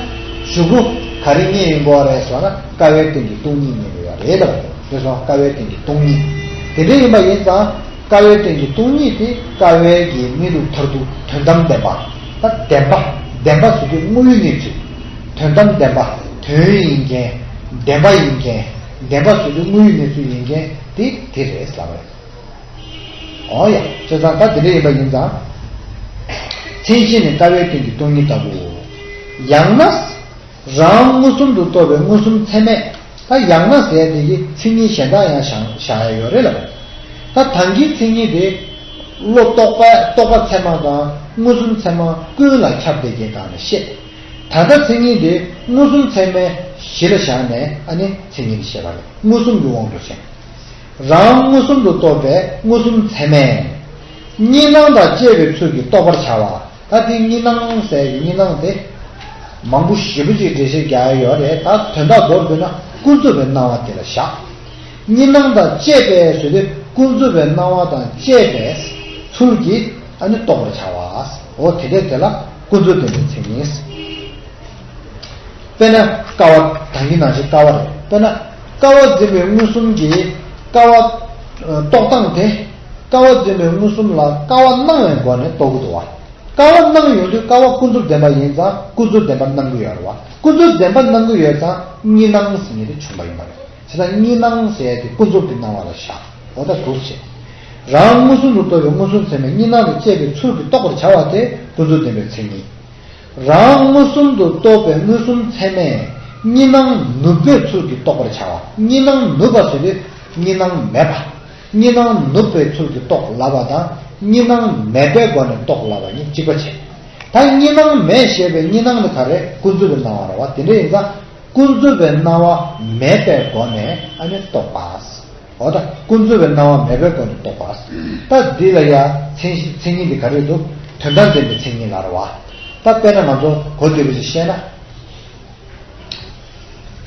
གཞུག་གུ་ག་རེ་རྙེད་ཡོང་གི་རེད་ཟེར་ན་ཀ་བའི་སྟེང་གི་སྟོང་ཉིད་རྙེད་ཡོང་ཡ་རེད་ལབ་རེད་སོང་། ཀ་བའི་སྟེང་གི་སྟོང་ཉིད། དེ་འདྲ་ཡིན་པ་ཡིན་ཙང་། ཀ་བའི་སྟེང་གི་སྟོང་ཉིད་དེ་ཀ་བའི་གི་གནས་ལུགས་མཐར་ཐུག་དོན་དམ་བདེན་པ། ད་བདེན་པ། བདེན་པ་ཟེར་དུས་དངོས་ཡོད་གནས་ཚུལ། དོན་དམ་བདེན་པ། དོན་ཡིན་མཁན། བདེན་པ་ཡིན་མཁན། བདེན་པ་ཟེར་དུས་དངོས་ཡོད་གནས་ཚུལ་ཡིན་མཁན་དེ་དེ་རེད་ལབ་པ་རེད། འོ་ཡ། བྱས་ཙང་ད་དེ་འདྲ་ཡིན་པ་ཡིན་ཙང་། མཚན་གཞི་ནི་ཀ་བའི་སྟེང་གི་སྟོང་ཉིད་ལྟ་བུའོ། ཡང་ན། རང་མངོན་སུམ་དུ་རྟོགས་པའི་མངོན་སུམ་ཚད་མས། ད་ཡང་ན་ཟེར་དེ་གི་མཚན་ཉིད་གཞན་དག་ཡང་བཞག་བཞག་ཡ་ཡོད་རེད་ལ། ད་ད་གིན་མཚན་ཉིད་དེ། བློ་རྟོག་པ་རྟོག་པ་ཚད་མ་དང་མངོན་སུམ་ཚད་མ་ཀུན་ལ་ཁྱབ་བསྡད་ཀྱི་སྒང་ནས་བཤད། ད་ལྟ་མཚན་ཉིད་དེ་མངོན་སུམ་ཚད་མའི་གཞི་ལ་བཞག་ནས་ཨ་ནི་མཚན་ཉིད་བཤད་པ་རེད། མངོན་སུམ་གྱི་དབང་དུ་བྱས། རང་མངོན་སུམ་དུ་རྟོགས་པའི་མངོན་སུམ་ཚད་མས། གཉིས་སྣང་དང་བཅས་པའི་ཚུལ་གྱིས་རྟོགས་པར་བྱ་བ། ད་དེ་གཉིས་སྣང་ཟེར་གྱི་གཉིས་སྣང་དེ། མང་པོ་ཞེ་པོ་ཅིག་འགྲེལ་བཤད་རྒྱག་ཡ་ཡོད་རེད། ད་དོན་དག་མདོར་བསྡུས་ན་ཀུན་རྫོབ་པའི་སྣང་བ་དེ་ལ་བཞག་གཉིས་སྣང་དང་བཅས་པའི་ཟེར་དུས་ཀུན་རྫོབ་པའི་སྣང་བ་དང་བཅས་པའི་ཚུལ་གྱིས་ཨ་ནི་རྟོགས་པར་བྱ་བ། འོ་དེ་འདྲས་དེ་ལ་ཀུན་རྫོབ་བདེན་པའི་མཚན་ཉིད། དཔེར་ན་ཀ་བ། ད་གིན་ནང་བཞིན་ཀ་བ་རེད། དཔེར་ན་ཀ་བ་འཛིན་པའི་མངོན་སུམ་གྱིས་ཀ་བ། ཨ། རྟོགས་སྟངས་དེ། ཀ་བ་འཛིན་པའི་མངོན་སུམ་ལ་ཀ་བ་སྣང་བའི་སྒོ་ནས་རྟོགས་ཀྱི་འདུག་བ། ཀ་བ་སྣང་ཡོང་དུས་ཀ་བ་ཀུན་རྫོབ་བདེན་པ་ཡིན་ཙང་ཀུན་རྫོབ་བདེན་པར་སྣང་གི་ཡོད་རེད་བ། ཀུན་རྫོབ་བདེན་པར་སྣང་གི་ཡོད་ཙང་གཉིས་སྣང་ཟེར་མཁན་དེ་བྱུང་བ་ཡིན་པ་རེད། བྱས་ཙང་གཉིས་སྣང་ཟེར་ཡ་དེ་ཀུན་རྫོབ་ཀྱི་སྣང་བ་ལ་བཞག་འོ་ད་འདུག་བྱས། རང་མངོན་སུམ་དུ་རྟོགས་པའི་མངོན་སུམ་ཚད་མས་གཉིས་སྣང་དང་བཅས་པའི་ཚུལ་གྱིས་རྟོགས་པར་བྱ་བ་དེ་ཀུན་རྫོབ་བདེན་པའི་མཚན་ཉིད། རང་མངོན་སུམ་དུ་རྟོགས་པའི་མངོན་སུམ་ཚད་མས་གཉིས་སྣང་ནུབ་པའི་ཚུལ་གྱིས་རྟོགས་པར་བྱ་བ། གཉིས་སྣང་ནུབ་པ་ཟེར་དུས་གཉིས་སྣང་མེད་པ། གཉིས་སྣང་ནུབ་པའི་ཚུལ་གྱིས་རྟོགས་ལབ་པ་དང་གཉིས་སྣང་མེད་པའི་སྒོ་ནས་རྟོགས་ལབ་པ་གཉིས་གཅིག་པ་བྱས། ད་གཉིས་སྣང་མེད་ཞེས་པའི་གཉིས་སྣང་ནི་ག་རེ། ཀུན་རྫོབ་པའི་སྣང་བ་རེད་བ། དེ་འདྲ་ཡིན་ཙང་ཀུན་རྫོབ་པའི་སྣང་བ་མེད་པའི་སྒོ་ནས་ཨ་ནི་རྟོགས་པ། འོ་ད་ཀུན་རྫོབ་པའི་སྣང་བ་མེད་པའི་སྒོ་ནས་རྟོགས་པ། ད་འདི་ལ་ཡ་མཚན་གཞི་མཚན་ཉིད་འདི་ག་རེ་འདུག་དོན་དམ་བདེན་པའི་མཚན་ཉིད་ལ་རེད་བ། ད་དཔེར་ན་ང་ཚོ་གོ་བདེ་པོ་ཞིག་བཤད་ན།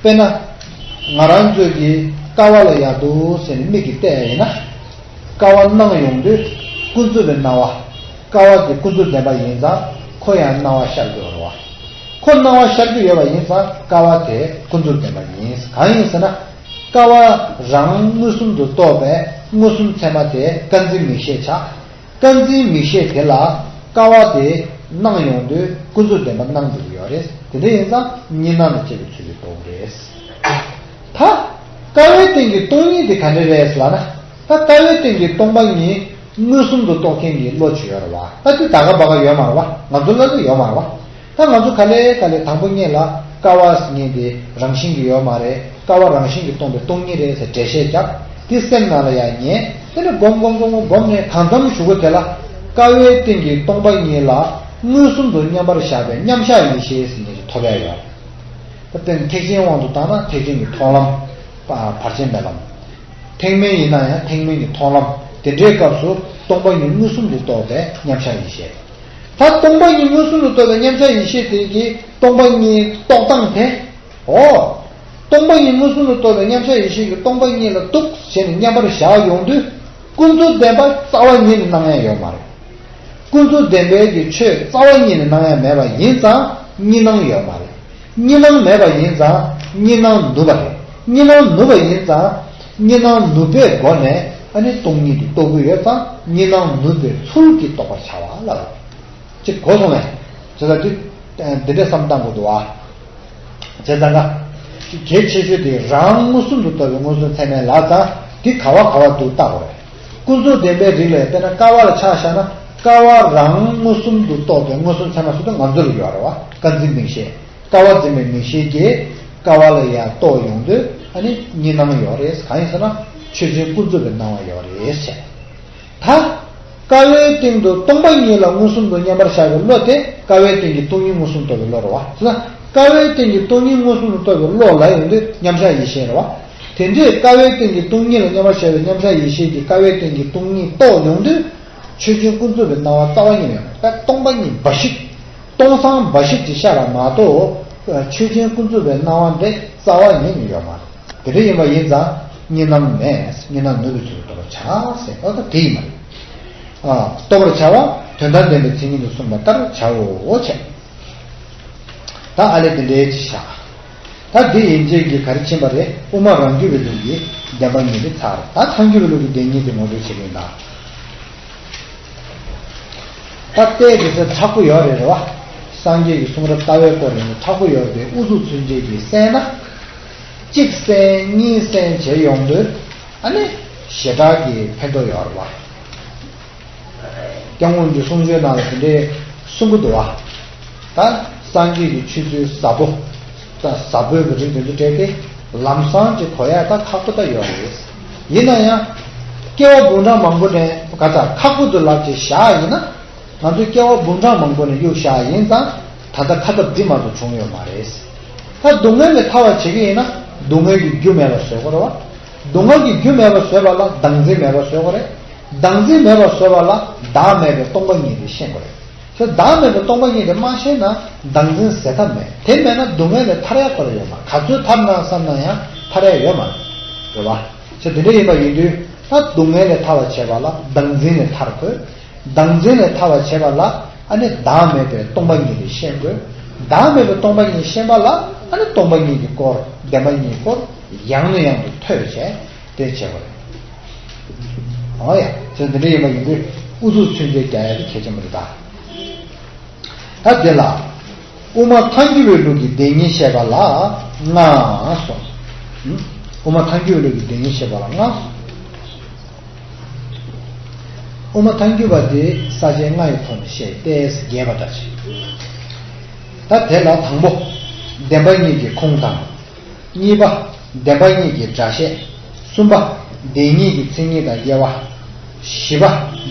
དཔེར་ན། ང་རང་ཚོས་ཀྱི་ཀ་བ་ལ་ཡ་འདུག་ཟེར་ནས་མིག་གིས་བལྟས་ཡིན་ན། ཀ་བ་སྣང་ཡོང་དུས་ཀུན་རྫོབ་པའི་སྣང་བ། ཀ་བ་དེ་ཀུན་རྫོབ་བདེན་པ་ཡིན་ཙང་ཁོ་ཡང་སྣང་བ་ཤར་གྱི་ཡོད་རེད་བ། ཁོ་སྣང་བ་ཤར་གྱི་ཡོད་པ་ཡིན་ཙང་ཀ་བ་དེ་ཀུན་རྫོབ་བདེན་པ་ཡིན། གང་ཡིན་ཟེར་ན། ཀ་བ་རང་མངོན་སུམ་དུ་རྟོགས་པའི་མངོན་སུམ་ཚད་མ་དེ་ཀ་འཛིན་མིག་ཤེས་ཆགས། ཀ་འཛིན་མིག་ཤེས་དེ་ལ་ཀ་བ་དེ་སྣང་ཡོང་དུས་ཀུན་རྫོབ་བདེན་པ་སྣང་འགྲོ་གི་ཡོད་རེད། དེ་འདྲ་ཡིན་ཙང་གཉིས་སྣང་དང་བཅས་པའི་ཚུལ་གྱིས་རྟོགས་རེད། ད་ཀ་བའི་སྟེང་གི་སྟོང་ཉིད་དེ་ག་འདྲ་རེད་ལབ་ན། ད་ཀ་བའི་སྟེང་གི་སྟོང་པ་ཉིད་མངོན་སུམ་དུ་རྟོགས་མཁན་གྱི་བློ་ཅིག་ཡོད་རེད་བ། ད་དེ་ད་ག་བ་ག་ཡོད་མ་རེད་བ། ང་ཚོ་ལ་ལ་ཡོད་མ་རེད་བ། ད་ང་ཚོ་ག་ལེ་ག་ལེ་དང་པོ་ཉིད་ལ་ཀ་བ་ཟེར་མཁན་དེ་རང་བཞིན་གྱིས་ཡོད་མ་རེད། ཀ་བ་རང་བཞིན་གྱིས་སྟོང་པའི་སྟོང་ཉིད་རེད་ཟེར་འགྲེལ་བཤད་རྒྱབ། དེ་སེམས་ནང་ལ་ཡང་ཉན། དེ་ནས་སྒོམ་སྒོམ་སྒོམ་སྒོམ་ནས་གང་འཚམ་ཞུ་གི་དེ་ལ་ཀ་བའི་སྟེང་གི་སྟོང་པ་ཉིད་ལ་མངོན་སུམ་དུ་མཉམ་པར་བཞག་པའི་མཉམ་གཞག་ཡེ་ཤེས་ཟེར་མཁན་ཞིག་ཐོབ་ཡ་ཡོད། ད་དཔེར་ན་ཐེག་ཆེན་དབང་དུ་བཏང་ན་ཐེག་ཆེན་གྱི་མཐོང་ལམ། བར་ཆད་མེད་ལམ། ཐེག་དམན་ཡིན་ན་ཡང་ཐེག་དམན་གྱི་མཐོང་ལམ། དེ་འདྲའི་སྐབས་སུ་སྟོང་པ་ཉིད་མངོན་སུམ་དུ་རྟོགས་པའི་མཉམ་གཞག་ཡེ་ཤེས། ད་སྟོང་པ་ཉིད་མངོན་སུམ་དུ་རྟོགས་པའི་མཉམ་གཞག་ཡེ་ཤེས་དེ་གིས་སྟོང་པ་ཉིད་རྟོགས་སྟངས་དེ། འོ། སྟོང་པ་ཉིད་མངོན་སུམ་དུ་རྟོགས་པའི་མཉམ་གཞག་ཡེ་ཤེས་ཀྱིས་སྟོང་པ་ཉིད་ལ་གཏུགས་བྱས་ནས་མཉམ་པར་བཞག་ཡོང་དུས། ཀུན་རྫོབ་བདེན་པ་རྩ་བ་ཉིད་ནས་སྣང་ཡ་ཡོད་མ་རེད། ཀུན་རྫོབ་བདེན་པའི་གི་ཆོས་རྩ་བ་ཉིད་ནས་སྣང་ཡ་མེད་པ་ཡིན་ཙང་གཉིས་སྣང་ཡོད་མ་རེད། གཉིས་སྣང་མེད་པ་ཡིན་ཙང་གཉིས་སྣང་ནུབ་པ་རེད། གཉིས་སྣང་ནུབ་པ་ཡིན་ཙང་གཉིས་སྣང་ནུབ་པའི་སྒོ་ནས་ཨ་ནི་སྟོང་ཉིད་དུ་རྟོགས་ཀྱི་ཡོད་ཙང་གཉིས་སྣང་ནུབ་པའི་ཚུལ་གྱིས་རྟོགས་པར་བྱ་བ་ལ། ཅིག་གོ་སོང་ངས། བྱས་ཙང་འདི་འདི་འདྲ་བསམ་བཏང་དགོས་འདུག་བ། བྱས་ཙང་ཀ་གལ་ཆེ་ཤོས་དེ་རང་མངོན་སུམ་དུ་རྟོགས་པའི་མངོན་སུམ་ཚད་མའི་ལ་ཙང་དེ་ག་བ་ག་བ་འདུག་བལྟ་དགོས་རེད། ཀུན་རྫོབ་བདེན་པའི་རིགས་ལ་དཔེར་ན་ཀ་བ་ལ་ཆ་བཞག་ན་ཀ་བ་རང་མངོན་སུམ་དུ་རྟོགས་པའི་མངོན་སུམ་ཚད་མ་སོ་སོ་ང་ཚོ་ལ་ཡོད་རེད་བ། ཀ་འཛིན་མིག་ཤེས། ཀ་བ་འཛིན་པའི་མིག་ཤེས་ཀྱིས་ཀ་བ་ལ་ཡང་རྟོགས་ཡོང་དུས་ཨ་ནི་གཉིས་སྣང་ཡོད་རེད། གང་ཡིན་ཟེར་ན་ཆོས་ཅན་ཀུན་རྫོབ་པའི་སྣང་བ་ཡོད་རེད་ཟེར། ད། ཀ་བའི་སྟེང་དུ་སྟོང་པ་ཉིད་ལ་མངོན་སུམ་དུ་མཉམ་པར་བཞག་པའི་བློ་དེ་ཀ་བའི་སྟེང་གི་སྟོང་ཉིད་མངོན་སུམ་རྟོགས་པའི་བློ་རེད་བ། ཅེ་ན། ཀ་བའི་སྟེང་གི་སྟོང་ཉིད་མངོན་སུམ་དུ་རྟོགས་པའི་བློ་ལ་ཡོང་དུས་མཉམ་གཞག་ཡེ་ཤེས་རེད་བ། དེ་འདྲའི་ཀ་བའི་སྟེང་གི་སྟོང་ཉིད་ལ་མཉམ་པར་བཞག་པའི་མཉམ་གཞག་ཡེ་ཤེས་ཀྱིས་ཀ་བའི་སྟེང་གི་སྟོང་ཉིད་རྟོགས་ཡོང་དུས། ཆོས་ཅན་ཀུན་རྫོབ་པའི་སྣང་བ་རྩ་བ་ཉིད་ཡོད་མ་རེད། ད་སྟོང་པ་ཉིད་འབའ་ཞིག་སྟོང་སང་འབའ་ཞིག་ཅིག་ཤར་བ་མ་གཏོགས། ཆོས་ཅན་ཀུན་རྫོབ་པའི་སྣང་བ་འདི་རྩ་བ་ཉིད་ནས་ཡོད་མ་རེད། དེ་འདྲ་ཡིན་པ་ཡིན་ཙང་གཉིས་སྣང་མེད། གཉིས་སྣང་ནུབ་པའི་ཚུལ་དུ་རྟོགས་པར་བྱ་ཟེར། ཨོ་ད་དེ་ཡིན་པ་རེད། ཨ། རྟོགས་པར་བྱ་བ་དོན་དམ་བདེན་པའི་མཚན་ཉིད་དུ་གསུངས་པ་ལྟར་བྱའོ་བྱས། ད་ཨ་ལས་དེ་འདྲའི་ཅིག་བཞག་ད་འདི་ཡན་ཆད་ཀྱི་ག་རེ་ཕྱིན་པ་རེད། དབུ་མ་རང་རྒྱུད་པའི་ལུགས་ཀྱི་བདེན་པ་གཉིས་དེ་ཚར། ད་ཐལ་འགྱུར་བའི་ལུགས་ཀྱི་བདེན་གཉིས་དེ་ངོ་སྤྲོད་བྱེད་ཀྱི་ཡིན་ད། ད་ལྟའི་དེ་ཚོ་མཁྲེགས་པོ་ཡོད་རེད་རེད་བ། སངས་རྒྱས་ཀྱི་གསུང་རབ་ལྟ་བའི་སྐོར་ཡིན་ན་མཁྲེགས་པོ་ཡོད་རེད། དབུ་ཚུགས་ཚུན་ཆད་ཀྱིས་གསན་ན། གཅིག་གསན་གཉིས་གསན་བྱས་ཡོང་དུས་ཨ་ནི་ཞེ་དྲག་གི་ཕན་ཐོགས་ཡོད་རེད་བ། སྐྱབས་མགོན་གྱི་གསུང་ཆོས་ནང་ལ་དེ་འདྲའི་གསུང་གི་འདུག་བ། ད་སངས་རྒྱས་ཀྱི་ཆོས་ཚུལ་ཟབ་པོ། ད་ཟབ་པོའི་གི་རིགས་དེ་ཚོ་སྤྲད་དེ་ལམ་སང་ཅིག་གོ་ཡ་ད་ཁག་པོ་ད་ཡོད་རེད། ཡིན་ན་ཡང་སྐྱེ་བ་འབུམ་ཕྲག་མང་པོ་ནས་ག་ཚ་ཁག་པོ་དུ་ལབ་ཅིག་བཞག་ཡིན་ན། ང་ཚོས་སྐྱེ་བ་འབུམ་ཕྲག་མང་པོ་ནས་གཡུག་བཞག་ཡིན་ཙང་། ད་ལྟ་ཁ་ཐབས་འདི་མ་གཏོགས་བྱུང་ཡོད་མ་རེད། ད་སྡུག་བསྔལ་ལས་ཐར་བ་བྱེད་ཀྱི་ཡིན་ན་སྡུག་བསྔལ་གྱི་རྒྱུ་མེད་པ་བཟོ་དགོས་རེད་བ། སྡུག་བསྔལ་གྱི་རྒྱུ་མེད་པ་བཟོས་པ་ལ་བདག་འཛིན་མེད་པ་བཟོ་དགོས་རེད། བདག་འཛིན་མེད་པ་བཟོས་པ་ལ་བདག་མེད་པའི་སྟོང་པ་ཉིད་དེ་ཤེས་དགོས་རེད། ཁྱོད་བདག་མེད་པའི་སྟོང་པ་ཉིད་དེ་མ་ཤེས་ན་བདག་འཛིན་ཟེར་ཐབས་མེད། དེ་མེད་ན་སྡུག་བསྔལ་ལས་ཐར་ཡ་ཁོ་ར་ཡོད་མ་རེད། ག་ཚོད་ཐར་ན་བསམ་ན་ཡང་ཐར་ཡ་ཡོད་མ་རེད། རེད་བ། ཁྱོད་དེ་འདྲ་ཡིན་པ་ཡིན་དུས་ད་སྡུག་བསྔལ་ལས་ཐར་བར་བྱེད་པ་ལ་བདག་འཛིན་ལས་ཐར་དགོས། བདག་འཛིན་ལས་ཐར་བར་བྱེད་པ་ལ་ཨ་ནི་བདག་མེད་པའི་སྟོང་པ་ཉིད་དེ་ཤེས་དགོས། བདག་མེད་པའི་སྟོང་པ་ཉིད་ཤེས་པ་ལ་ཨ་ནི་སྟོང་པ་ཉིད་ཀྱི་སྐོར་བདེན་པ་གཉིས་སྐོར་ཡང་ནས་ཡང་དུ་ཐོས་བྱས་དེ་བྱེད་པ་རེད། འོ་ཡ། ཚེ་འདི་འདྲ་ཡིན་པ་ཡིན་དུས་ཨུ་ཚུགས་ཚུན་ཆད་རྒྱག་ཡ་དེ་གལ་ཆེན་པོ་རེད་ད། ད་དེ་ལ་དབུ་མ་ཐལ་འགྱུར་བའི་ལུགས་ཀྱི་བདེན་གཉིས་བཤད་པ་ལ་ལྔ་སོང་། དབུ་མ་ཐལ་འགྱུར་བའི་ལུགས་ཀྱི་བདེན་གཉིས་བཤད་པ་ལ་ལྔ་སོང་། དབུ་མ་ཐལ་འགྱུར་བ་དེ་ས་བཅད་ལྔ་ཡི་ཐོག་ནས་བཤད་དེ་རྒྱས་པ་འདྲ་ཞིག་ད་དེ་ལ་དང་པོ་བདེན་པ་གཉིས་ཀྱི་ཁུངས་དང་། གཉིས་པ་བདེན་པ་གཉིས་ཀྱི་སྒྲ་བཤད། གསུམ་པ་བདེན་གཉིས་ཀྱི་མཚན་ཉིད་དང་དབྱེ་བ། བཞི་པ་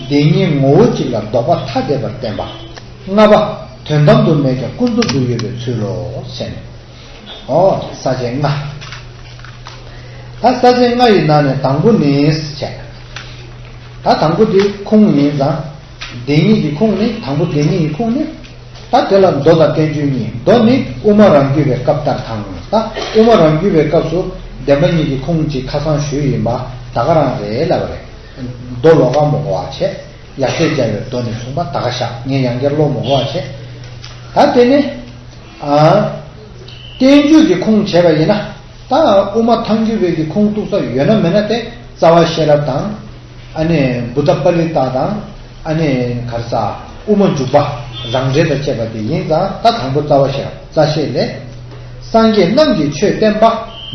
བདེན་གཉིས་ངོ་བོ་གཅིག་ལ་ལྡོག་པ་ཐ་དད་པར་བསྟན་པ། ལྔ་པ་དོན་དམ་དུ་མེད་ཀྱང་ཀུན་རྫོབ་ཏུ་ཡོད་པའི་ཚུལ་ལོ་ཟེར་ནས། ཨོ་ས་བཅད་ལྔ། ད་ས་བཅད་ལྔ་ཡི་ནང་ནས་དང་པོ་ནི་བྱས། ད་དང་པོ་དེ་ཁུངས་ཡིན་ཙང་། བདེན་གཉིས་ཀྱི་ཁུངས་ནི་དང་པོ་བདེན་གཉིས་ཀྱི་ཁུངས་ནི། ད་དེ་ལ་མདོ་དང་བསྟན་བཅོས་གཉིས། མདོ་ནི་དབུ་མ་རང་རྒྱུད་པའི་སྐབས་ལྟར་དང་། ད་དབུ་མ་རང་རྒྱུད་པའི་སྐབས་སུ་བདེན་པ་གཉིས་ཀྱི་ཁུངས་ཀྱི་ཁ་སང་ཞུས་ཡིན་པ་ད་ག་རང་རེད་ལབ་པ་རེད། མདོ་ལོགས་ཀ་མ་གོ་བ་བྱས། ཡབ་སྲས་མཇལ་བའི་མདོ་ནས་གསུངས་པ་ད་ག་ཤག་ངས་ཡང་བསྐྱར་ཀློག་མ་གོ་བ་བྱས། ད་དེ་ནི། ཨ། བསྟན་བཅོས་ཀྱི་ཁུངས་བྱས་པ་ཡིན་ན། ད་དབུ་མ་ཐལ་འགྱུར་བའི་གི་ཁུངས་གཏུགས་ས་ཡོད་ན་མེད་ན་དེ་རྩ་བ་ཤེས་རབ་དང་། ཨ་ནི་བུདྡྷ་པཱ་ལི་ཏ་དང་། ཨ་ནི་ག་རེ་ཟ། དབུ་མ་འཇུག་པ་རང་འགྲེལ་དང་བཅས་པ་དེ་ཡིན་ཙང་། ད་དང་པོ་རྩ་བ་ཤེས་རབ་རྩ་ཤེས་ལས། སངས་རྒྱས་རྣམས་ཀྱིས་ཆོས་བསྟན་པ།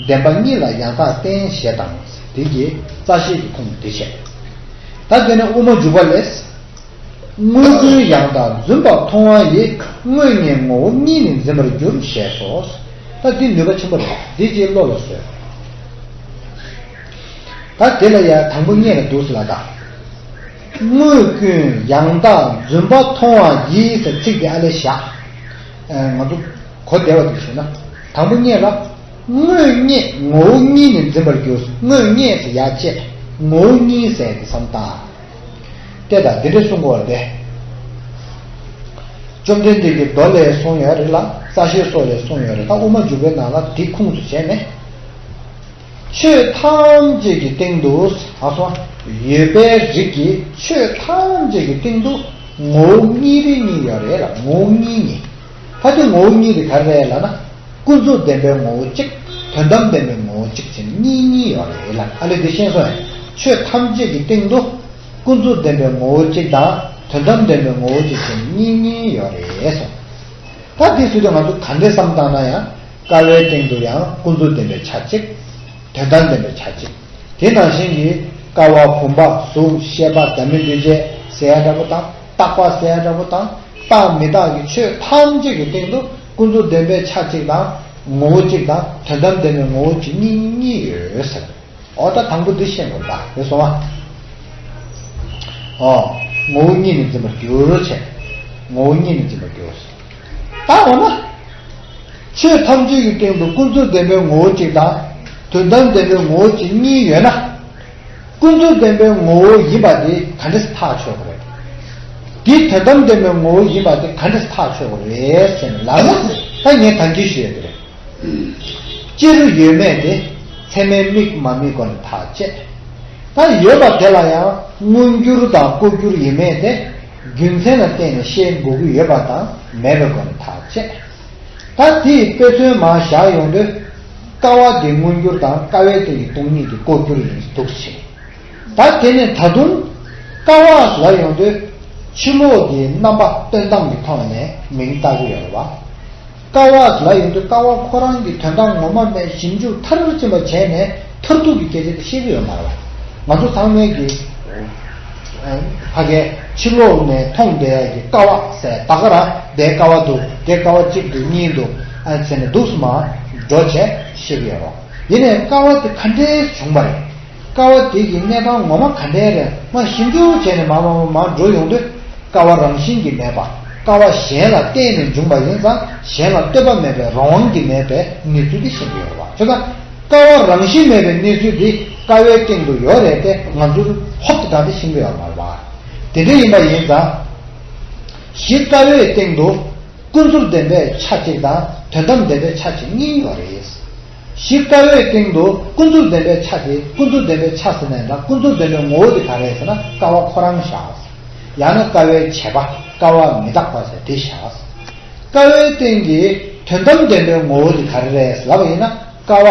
བདེན་པ་གཉིས་ལ་ཡང་དག་བསྟན་ཞེས་དང་། དེ་གི་རྩ་ཤེས་ཀྱི་ཁུངས་དེ་བྱས། ད་དེ་ནས་དབུ་མ་འཇུག་པ་ལས། དངོས་ཀུན་ཡང་དག་རྫུན་པར་མཐོང་བ་ཡིས། དངོས་ངེས་ངོ་བོ་གཉིས་ནི་འཛིན་པར་འགྱུར་ཞེས་སོ། ད་འདི་ནུས་པ་ཆེན་པོ་རེད། འདི་ཅིག་བློ་ལ་བཟོས། ད་དེ་ལ་ཡ་དང་པོ་སྔོན་ལ་འདུག་ཟེར་ལ་ད། དངོས་ཀུན་ཡང་དག་རྫུན་པར་མཐོང་བ་ཡིས་ཟེར་ཚིག་དེ་ཨ་ལས་བཞག་ཨ། ང་ཚོ་གོ་བདེ་བ་དེ་ཞུས་ན། དང་པོ་སྔོན་ལ། དངོས་ངེས་ངོ་བོ་གཉིས་ནི་འཛིན་པར་འགྱུར། དངོས་ངེས་ཟེར་ཡ་བཅད། ངོ་བོ་གཉིས་ཟེར་དེ་བསམ་བཏང་། དེ་དང་འདི་འདྲ་གསུང་གི་ཡོད་རེད་དེ། བཅོམ་ལྡན་འདས་ཀྱིས་མདོ་ལས་གསུངས་ཡོད་རེད་ལ། རྩ་ཤེ་སོགས་ལས་གསུངས་ཡོད་རེད། ད་དབུ་མ་འཇུག་པའི་ནང་ལ་འདི་ཁུངས་སུ་བྱས་ནས། ཆོས་ཐམས་ཅད་ཀྱི་སྟེང་དུ། ཨ་སོ། ཡོད་པའི་རིགས་ཀྱི་ཆོས་ཐམས་ཅད་ཀྱི་སྟེང་དུ་ངོ་བོ་གཉིས་རེ་གཉིས་ཡོད་རེད་ལ། ངོ་བོ་གཉིས་གཉིས། ད་དེ་ངོ་བོ་གཉིས་དེ་ག་རེ་རེད་ལབ་ན། ཀུན་རྫོབ་བདེན་པའི་ངོ་བོ་གཅིག་དོན་དམ་བདེན་པའི་ངོ་བོ་གཅིག་བྱས་གཉིས་གཉིས་ཡོད་རེད་ལ། ཨ་ལས་དེ་ཤེས་སོང་ངས། ཆོས་ཐམས་ཅད་ཀྱི་སྟེང་དུ་ཀུན་རྫོབ་བདེན་པའི་ངོ་བོ་གཅིག་དང་དོན་དམ་བདེན་པའི་ངོ་བོ་གཅིག་བྱས་གཉིས་གཉིས་ཡོད་རེད་གསུངས། ད་དེ་ཚོ་དེ་ང་ཚོ་ག་འདྲས་བསམ་བཏང་ན་ཡང་། ཀ་བའི་སྟེང་དུ་ཡང་ཀུན་རྫོབ་བདེན་པའི་ཆ་གཅིག་དོན་དམ་བདེན་པའི་ཆ་གཅིག་དེ་ནང་བཞིན་གྱི་ཀ་བ་བུམ་པ་གཟུགས་ཤེས་པ་བདག་མེད་འདུས་བྱས་ཟེར་ཡ་འདྲ་པོ་དང་། རྟག་པ་ཟེར་ཡ་འདྲ་པོ་དང་། རྟག་མི་རྟག་གི་ཆོས་ཐམས་ཅད་ཀྱི་སྟེང་དུ་ཀུན་རྫོབ་བདེན་པའི་ཆ་གཅིག་དང་ངོ་བོ་གཅིག་དང་དོན་དམ་བདེན་པའི་ངོ་བོ་གཅིག་གཉིས་གཉིས་ཡོད་ཟེར། འོ་ད་དང་པོ་འདི་ཤེས་དགོས་པ་རེད་སོང་ཨ། ཨོ། ངོ་བོ་གཉིས་ནི་འཛིན་པར་འགྱུར་བྱས། ངོ་བོ་གཉིས་ནི་འཛིན་པར་འགྱུར། ད་འོ་ན། ཆོས་ཐམས་ཅད་ཀྱི་སྟེང་དུ་ཀུན་རྫོབ་བདེན་པའི་ངོ་བོ་གཅིག་དང་། དོན་དམ་བདེན་པའི་ངོ་བོ་གཅིག་གཉིས་ཡོད་ན། ཀུན་རྫོབ་བདེན་པའི་ངོ་བོ་ཡིན་པ་དེ་ག་འདྲས་ཐག་ཆོད་དགོས་རེད། དེ་དོན་དམ་བདེན་པའི་ངོ་བོ་ཡིན་པ་དེ་ག་འདྲས་ཐག་ཆོད་དགོས་རེད་ཟེར་ནས་ལབ་ན། ད་ངས་ད་གིན་ཞུས་ཡོད་རེད། སྤྱིར་ཡོད་མེད་དེ་ཚད་མས་དམིགས་མ་དམིགས་སྐོར་ནས་ཐག་བཅད། ད་ཡོད་པ་དེ་ལ་ཡང་མངོན་གྱུར་དང་ལྐོག་གྱུར་ཡིན་མིན་དེ་རྒྱུ་མཚན་ལ་བརྟེན་ནས་ཤེས་དགོས་ཀྱི་ཡོད་པ་དང་མེད་པའི་སྐོར་ནས་ཐག་བཅད། ད་དེའི་དཔེ་མཚོན་མར་བཞག་ཡོང་དུས། ཀ་བ་དེ་མངོན་གྱུར་དང་ཀ་བའི་སྟེང་གི་སྟོང་ཉིད་དེ་ལྐོག་གྱུར་ཡིན་འདུག་ཟེར། ད་དེ་ནས་ད་དུང་ཀ་བ་ལ་ཡོང་དུས་ཕྱི་ལོགས་ཀྱི་རྣམ་པ་སྟོན་སྟངས་ཀྱི་ཐོག་ནས་མིང་བཏགས་ཀྱི་ཡོད་རེད་བ། ཀ་བ་ལ་ཡོང་དུས་ཀ་བ་ཁོ་རང་གི་དོན་དག་ངོ་མ་མེད་ཞིབ་འཇུག་མཐར་ཕྱིན་པ་བྱས་ནས་མཐར་ཐུག་གི་སྐད་ཆ་དེ་ཤེས་ཀྱི་ཡོད་མ་རེད་བ། ང་ཚོ་ཚང་མས་ཀྱི་ ཕ་གའི་ཕྱི་ལོགས་ནས་མཐོང་བསྡད་ཡ་གི་ཀ་བ་ཟེར། ད་ག་རང་དེ་ཀ་བ་འདུག་དེ་ཀ་བ་གཅིག་འདུག་གཉིས་འདུག་ཨ་ཟེར་ནས་འདུག་སེ་མར་འགྲོ་བྱས་ཤེས་ཀྱི་ཡོད་རེད། ཡིན་ནའི་ཀ་བ་དེ་ག་འདྲས་བྱུང་བ་རེད། ཀ་བ་དེ་གི་གནས་སྟངས་ངོ་མ་ག་འདྲས་རེད། མར་ཞིབ་འཇུག་བྱས་ནས་མར་མར་མར་མར་འགྲོ་ཡོང་དུས། ཀ་བ་རང་བཞིན་གྱིས་མེད་པ། ཀ་བ་གཞན་ལ་བརྟེན་ནས་བྱུང་བ་ཡིན་ཙང་། གཞན་ལ་ལྟོས་པ་མེད་པའི་རང་དབང་གིས་མེད་པའི་གནས་ཚུལ་དེ་ཤེས་ཀྱི་ཡོད་རེད་བ། བྱས་ཙང་ཀ་བ་རང་བཞིན་མེད་པའི་གནས་ཚུལ་དེ་ཀ་བའི་སྟེང་དུ་ཡོད་རེད་དེ། ང་ཚོས་ཧོབ་ཏེ་བཏང་སྟེ་ཤེས་ཀྱི་ཡོད་མ་རེད་བ། དེ་འདྲ་ཡིན་པ་ཡིན་ཙང་། གཞི་ཀ་བའི་སྟེང་དུ་ཀུན་རྫོབ་བདེན་པའི་ཆ་གཅིག་དང་དོན་དམ་བདེན་པའི་ཆ་གཅིག་གཉིས་ཡོད་རེད། གཞི་ཀ་བའི་སྟེང་དུ་ཀུན་རྫོབ་བདེན་པའི་ཆ་དེ། ཀུན་རྫོབ་བདེན་པའི་ཆ་ཟེར་ནའི་འདྲ། ཀུན་རྫོབ་བདེན་པའི་ངོ་བོ་དེ་ག་རེ་རེད་ཟེར་ན། ཀ་བ་ཁོ་རང་བཞག་ཡང་ན་ཀ་བའི་བྱས་པ། ཀ་བ་མི་རྟག་པ་ཟེར་དེ་བཞག་ཀ་བའི་སྟེང་གི་དོན་དམ་བདེན་པའི་ངོ་བོ་དེ་ག་རེ་རེད་ལབ་པ་ཡིན་ན། ཀ་བ་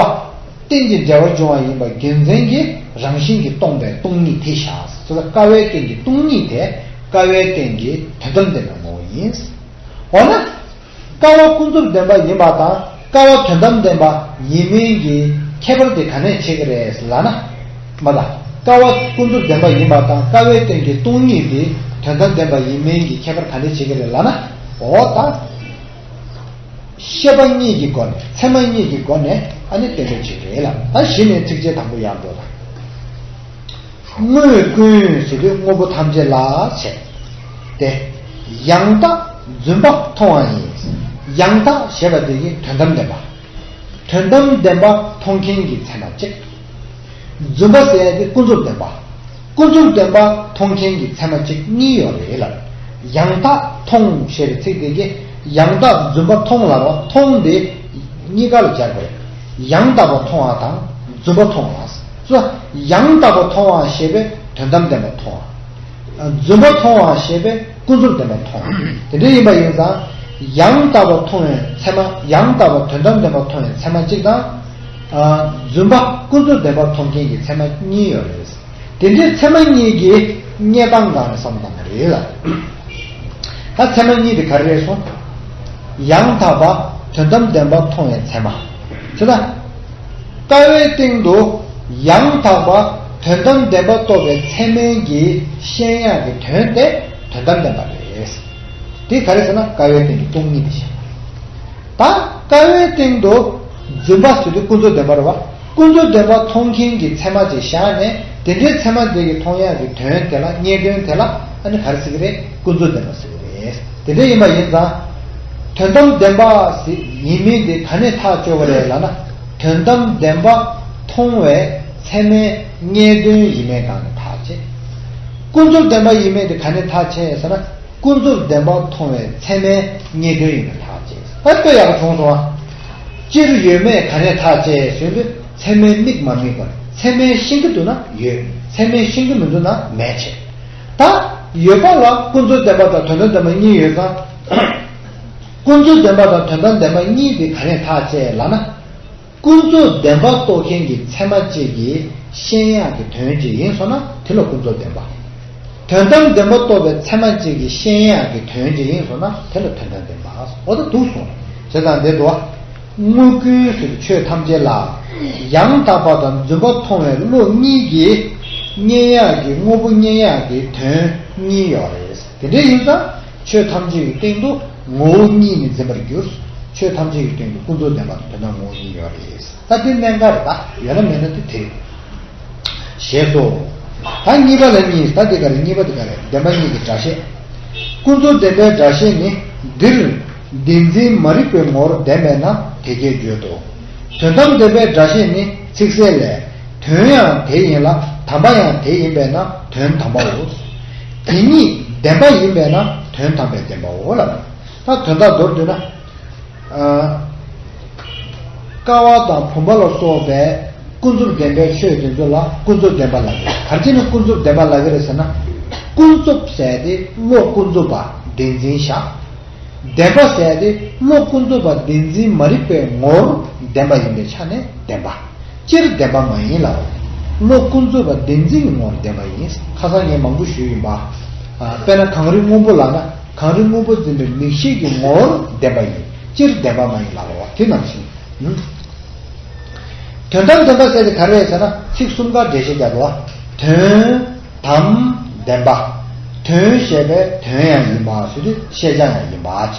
རྟེན་ཅིང་འབྲེལ་བར་འབྱུང་བ་ཡིན་པ་རྒྱུ་མཚན་གྱིས་རང་བཞིན་གྱིས་སྟོང་པའི་སྟོང་ཉིད་དེ་བཞག་ཙང་། ཀ་བའི་སྟེང་གི་སྟོང་ཉིད་དེ་ཀ་བའི་སྟེང་གི་དོན་དམ་བདེན་པའི་ངོ་བོ་ཡིན། འོ་ན། ཀ་བ་ཀུན་རྫོབ་བདེན་པ་ཡིན་པ་དང་ཀ་བ་དོན་དམ་བདེན་པ་ཡིན་མིན་གྱི་ཁྱད་པར་དེ་ག་ནས་ཕྱེ་གི་རེད་ལབ་ན། མ་ད། ཀ་བ་ཀུན་རྫོབ་བདེན་པ་ཡིན་པ་དང་ཀ་བའི་སྟེང་གི་སྟོང་ཉིད་དེ་དོན་དམ་བདེན་པ་ཡིན་མིན་གྱི་ཁྱད་པར་ག་ནས་ཕྱེ་གི་རེད་ལབ་ན། འོ་ད། ཤེས་པ་གཉིས་ཀྱི་སྒོ་ནས། ཚད་མ་གཉིས་ཀྱི་སྒོ་ནས་ཨ་ནི་གཏན་འབེབས་བྱེད་ཀྱི་རེད་ལ། ད་གཞི་ནས་ཚིགས་བཅད་དང་པོ་ཡར་འགྲོ་དང་། དངོས་ཀུན་ཟེར་དུས་དངོས་པོ་ཐམས་ཅད་ལ་བྱས་ཏེ། ཡང་དག་རྫུན་པ་མཐོང་བ་ཡིན། ཡང་དག་ཞེས་པ་དེ་གིས་དོན་དམ་བདེན་པ། དོན་དམ་བདེན་པ་མཐོང་མཁན་གྱི་ཚད་མ་གཅིག་རྫུན་པ་ཟེར་ཡ་དེ་ཀུན་རྫོབ་བདེན་པ། ཀུན་རྫོབ་བདེན་པ་མཐོང་མཁན་གྱི་ཚད་མ་གཅིག་གཉིས་ཡོད་རེད་ལ། ཡང་དག་མཐོང་ཞེས་པའི་ཚིག་དེ་གིས་ཡང་དག་རྫུན་པ་མཐོང་ལ་རོ། མཐོང་དེ་གཉིས་ཀ་ལ་སྦྱར་དགོས། ཡང་དག་པ་མཐོང་བ་དང་རྫུན་པ་མཐོང་བ། སོ། ཡང་དག་པ་མཐོང་བ་ཞེས་པས་དོན་དམ་བདེན་པ་མཐོང་བ། རྫུན་པ་མཐོང་བ་ཞེས་པས་ཀུན་རྫོབ་བདེན་པ་མཐོང་བ། དེ་འདྲ་ཡིན་པ་ཡིན་ཙང་། ཡང་དག་པ་མཐོང་བའི་ཚད་མ། ཡང་དག་པ་དོན་དམ་བདེན་པ་མཐོང་བའི་ཚད་མ་གཅིག་དང་། རྫུན་པ་ཀུན་རྫོབ་བདེན་པ་མཐོང་མཁན་གྱི་ཚད་མ་གཉིས་ཡོད་རེད། དེ་འདྲའི་ཚད་མ་གཉིས་ཀྱི་གནས་སྟངས་སྒང་ནས་བསམ་བློ་བཏང་གི་རེད་ལ། ད་ཚད་མ་གཉིས་དེ་ག་རེ་རེད་སོང་། ཡང་དག་པ་དོན་དམ་བདེན་པ་མཐོང་བའི་ཚད་མ། ཅེ་ན། ཀ་བའི་སྟེང་དུ་ཡང་དག་པ་དོན་དམ་བདེན་པ་རྟོགས་པའི་ཚད་མའི་གི་ཤེས་ཡག་གི་དོན་དེ་དོན་དམ་བདེན་པ་རེད། དེ་ག་རེ་ཟེར་ན་ཀ་བའི་སྟེང་གི་སྟོང་ཉིད་དེ་བཞག་ད་ཀ་བའི་སྟེང་དུ་རྫུན་པ་ཟེར་དུས་ཀུན་རྫོབ་བདེན་པ་རེད་བ། ཀུན་རྫོབ་བདེན་པ་མཐོང་མཁན་གྱི་ཚད་མ་ཅིག་བཞག་ནས། དེ་འདྲའི་ཚད་མ་དེ་གི་མཐོང་ཡག་གི་དོན་དེ་ལ། རྙེད་དོན་དེ་ལ་ཨ་ནི་ག་རེ་ཟེར་གི་རེད། ཀུན་རྫོབ་བདེན་པ་ཟེར་གི་རེད། དེ་འདྲ་ཡིན་པ་ཡིན་ཙང་། དོན་དམ་བདེན་པ་ཟེར་ཡིན་མིན་དེ་ག་ནས་ཐག་གཅོད་པ་རེད་ལབ་ན། དོན་དམ་བདེན་པ་མཐོང་བའི་ཚད་མའི་རྙེད་དོན་ཡིན་མིན་སྒང་ནས་ཐག་བཅད། ཀུན་རྫོབ་བདེན་པ་ཡིན་མིན་དེ་ག་ནས་ཐག་བཅད་ཟེར་ན། ཀུན་རྫོབ་བདེན་པ་མཐོང་བའི་ཚད་མའི་རྙེད་དོན་ཡིན་པའི་ཐག་བཅད། ད་ལྟོས་ཡག་པོ་བྱུང་སོང་ཨ། སྤྱིར་ཡོད་མེད་ག་ནས་ཐག་བཅད་ཟེར་དུས། ཚད་མའི་དམིགས་མ་དམིགས་པར། ཚད་མའི་ཤེས་ཀྱི་འདུག་ན་ཡོད། ཚད་མའི་ཤེས་ཀྱི་མི་འདུག་ན་མེད་བྱས། ད་ཡོད་པ་ལ་ཀུན་རྫོབ་བདེན་པ་དང་དོན་དམ་བདེན་པ་གཉིས་ཡོད་ཙང་། ཀུན་རྫོབ་བདེན་པ་དང་དོན་དམ་བདེན་པ་གཉིས་དེ་ག་ནས་ཐག་བཅད་ལབ་ན། ཀུན་རྫོབ་བདེན་པ་རྟོགས་མཁན་གྱི་ཚད་མ་གཅིག་གི་ཤེས་ཡག་གི་དོན་གཅིག་ཡིན་སོང་ན་དེ་ལ་ཀུན་རྫོབ་བདེན་པ། དོན་དམ་བདེན་པ་རྟོགས་པའི་ཚད་མ་གཅིག་གི་ཤེས་ཡག་གི་དོན་གཅིག་ཡིན་སོང་ན་དེ་ལ་དོན་དམ་བདེན་པ། འོ་ད་འདུག་སོང་། བྱས་ཙང་འདི་འདུག་བ། དངོས་ཀུན་ཟེར་ཆོས་ཐམས་ཅད་ལ། ཡང་དག་པ་དང་རྫུན་པ་མཐོང་བའི་བློ་གཉིས་ཀྱིས་རྙེད་ཡག་གི་དངོས་པོ་རྙེད་ཡག་གི་དོན་གཉིས་ཡོད་རེད། དེ་འདྲ་ཡིན་ཙང་ཆོས་ཐམས་ཅད་ཀྱི་སྟེང་དུ་ངོ་བོ་གཉིས་ནི་འཛིན་པར་འགྱུར། ཆོས་ཐམས་ཅད་ཀྱི་སྟེང་དུ་ཀུན་རྫོབ་བདེན་པ་དང་དོན་དམ་ངོ་བོ་གཉིས་ཡོད་རེད། ད་དེ་གནད་འགག་རེད། ད་ཡོད་ན་མེད་ན་དེ་དེ་རེད། ཞེས་སོ། ད་གཉིས་པ་ལ་གཉིས། ད་དེ་ག་རེ། གཉིས་པ་དེ་ག་རེ། བདེན་པ་གཉིས་ཀྱི་སྒྲ་བཤད། ཀུན་རྫོབ་བདེན་པའི་སྒྲ་བཤད་ནི། འདིར་བདེན་འཛིན་མ་རིག་པའི་ངོར་བདེན་པས་ན་དེ་སྐད་བརྗོད་དོ། དོན་དམ་བདེན་པའི་སྒྲ་བཤད་ནི། ཚིག་གསལ་ལས། དོན་ཡང་དེ་ཡིན་ལ་དམ་པ་ཡང་དེ་ཡིན་པས་ན་དོན་དམ་པའོ། དེ་གཉིས་བདེན་པ་ཡིན་པས་ན་དོན་དམ་པའི་བདེན་པའོ་ལ། ད་དོན་དག་མདོར་བསྡུས་ན། ཀ་བ་དང་བུམ་པ་ལ་སོགས་པའི་ཀུན་རྫོབ་བདེན་པའི་ཆོས་དེ་ཚོ་ལ་ཀུན་རྫོབ་བདེན་པ་ལབ་ཀྱི་རེད། ག་རེ་བྱས་ནས་ཀུན་རྫོབ་བདེན་པ་ལབ་ཀྱི་རེད་ཟེར་ན། ཀུན་རྫོབ་ཟེར་དེ་བློ་ཀུན་རྫོབ་པ་བདེན་འཛིན་བཞག་བདེན་པ་ཟེར་དེ་བློ་ཀུན་རྫོབ་པ་བདེན་འཛིན་མ་རིག་པའི་ངོར་བདེན་པ་ཡིན་པའི་ཆ་ནས་བདེན་པ། སྤྱིར་བདེན་པ་མ་ཡིན་ལ། བློ་ཀུན་རྫོབ་པ་བདེན་འཛིན་གྱི་ངོར་བདེན་པ་ཡིན། ཁ་སང་ངས་མང་པོ་ཞུས་ཡིན་པ། དཔེར་ན་གངས་རི་སྔོན་པོ་ལབ་ན། གངས་རི་སྔོན་པོ་འཛིན་པའི་མིག་ཤེས་ཀྱི་ངོར་བདེན་པ་ཡིན། སྤྱིར་བདེན་པ་མ་ཡིན་ལབ་པ་དེ་ནང་བཞིན། དོན་དམ་བདེན་པ་ཟེར་དེ་ག་རེ་རེད་ཟེར་ན། ཚིག་གསུམ་ཀ་འགྲེལ་བཤད་རྒྱག་འདུག་བ། དོན། དམ། བདེན་པ། དོན་ཞེས་པའི་དོན་ཡང་ཡིན་པ་ཞུ་དུས་ཤེས་བྱ་ཡང་ཡིན་པ་བྱས།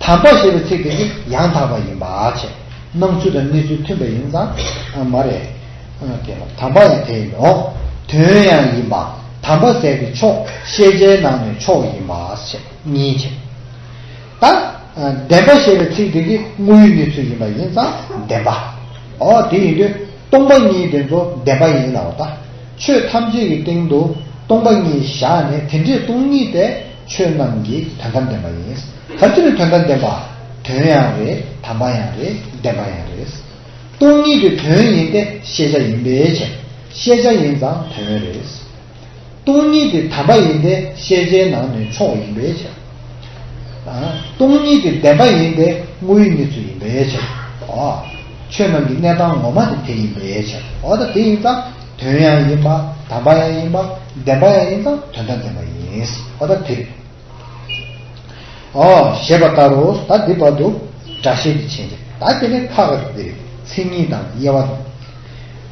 དམ་པ་ཞེས་པའི་ཚིག་དེ་ནི་ཡང་དག་པ་ཡིན་པ་བྱས། སྣང་ཚུལ་དང་གནས་ཚུལ་མཐུན་པ་ཡིན་ཙང་མ་རེད། དེ་ལ་དམ་པ་ཡང་དེ་ཡིན་ནོ། དོན་ཡང་ཡིན་པ། དམ་པ་ཟེར་བའི་ཕྱོགས་ཤེས་བྱའི་ནང་ནས་ཕྱོགས་ཡིན་པ་བྱས་གཉིས་བྱས། ད། བདེན་པ་ཞེས་པའི་ཚིག་དེ་གི་དངོས་ཡོད་གནས་ཚུལ་ཡིན་པ་ཡིན་ཙང་བདེན་པ། འོ་དེ་ཡིན་དུས་སྟོང་པ་ཉིད་དེ་ཚོ་བདེན་པ་ཡིན་ལབ་པ་ད། ཆོས་ཐམས་ཅད་ཀྱི་སྟེང་དུ་སྟོང་པ་ཉིད་བཞག་ནས་དེ་འདྲའི་སྟོང་ཉིད་དེ་ཆོས་རྣམས་ཀྱི་དོན་དམ་བདེན་པ་ཡིན། ག་ཅི་ནས་དོན་དམ་བདེན་པ། དོན་ཡང་རེད། དམ་པ་ཡང་རེད། བདེན་པ་ཡང་རེད། སྟོང་ཉིད་དེ་དོན་ཡིན་ཏེ་ཤེས་བྱ་ཡིན་པའི་ཕྱིར། ཤེས་བྱ་ཡིན་ཙང་དོན་རེད། སྟོང་ཉིད་དེ་དམ་པ་ཡིན་ཏེ་ཤེས་བྱའི་ནང་ནས་ཕྱོགས་ཡིན་པའི་ཕྱིར། སྟོང་ཉིད་དེ་བདེན་པ་ཡིན་ཏེ་དངོས་ཡོད་གནས་ཚུལ་ཡིན་པའི་ཕྱིར། ཆོས་རྣམས་ཀྱི་གནས་སྟངས་ངོ་མ་དེ་དེ་ཡིན་པའི་ཕྱིར། འོ་ད་དེ་ཡིན་ཙང་དོན་ཡང་ཡིན་པ། དམ་པ་ཡང་ཡིན་པ། བདེན་པ་ཡང་ཡིན་ཙང་དོན་དམ་བདེན་པ་ཡིན། འོ་ད་དེ་རེད། ཨོ། ཞེས་པ་ལྟར་རོ། ད་འདི་བར་དུ་སྒྲ་བཤད་ཀྱི་ཕྱིན་ཅི། ད་དེ་ནས་ཁ་ག་དེ་མཚན་ཉིད་དང་དབྱེ་བ་དང་།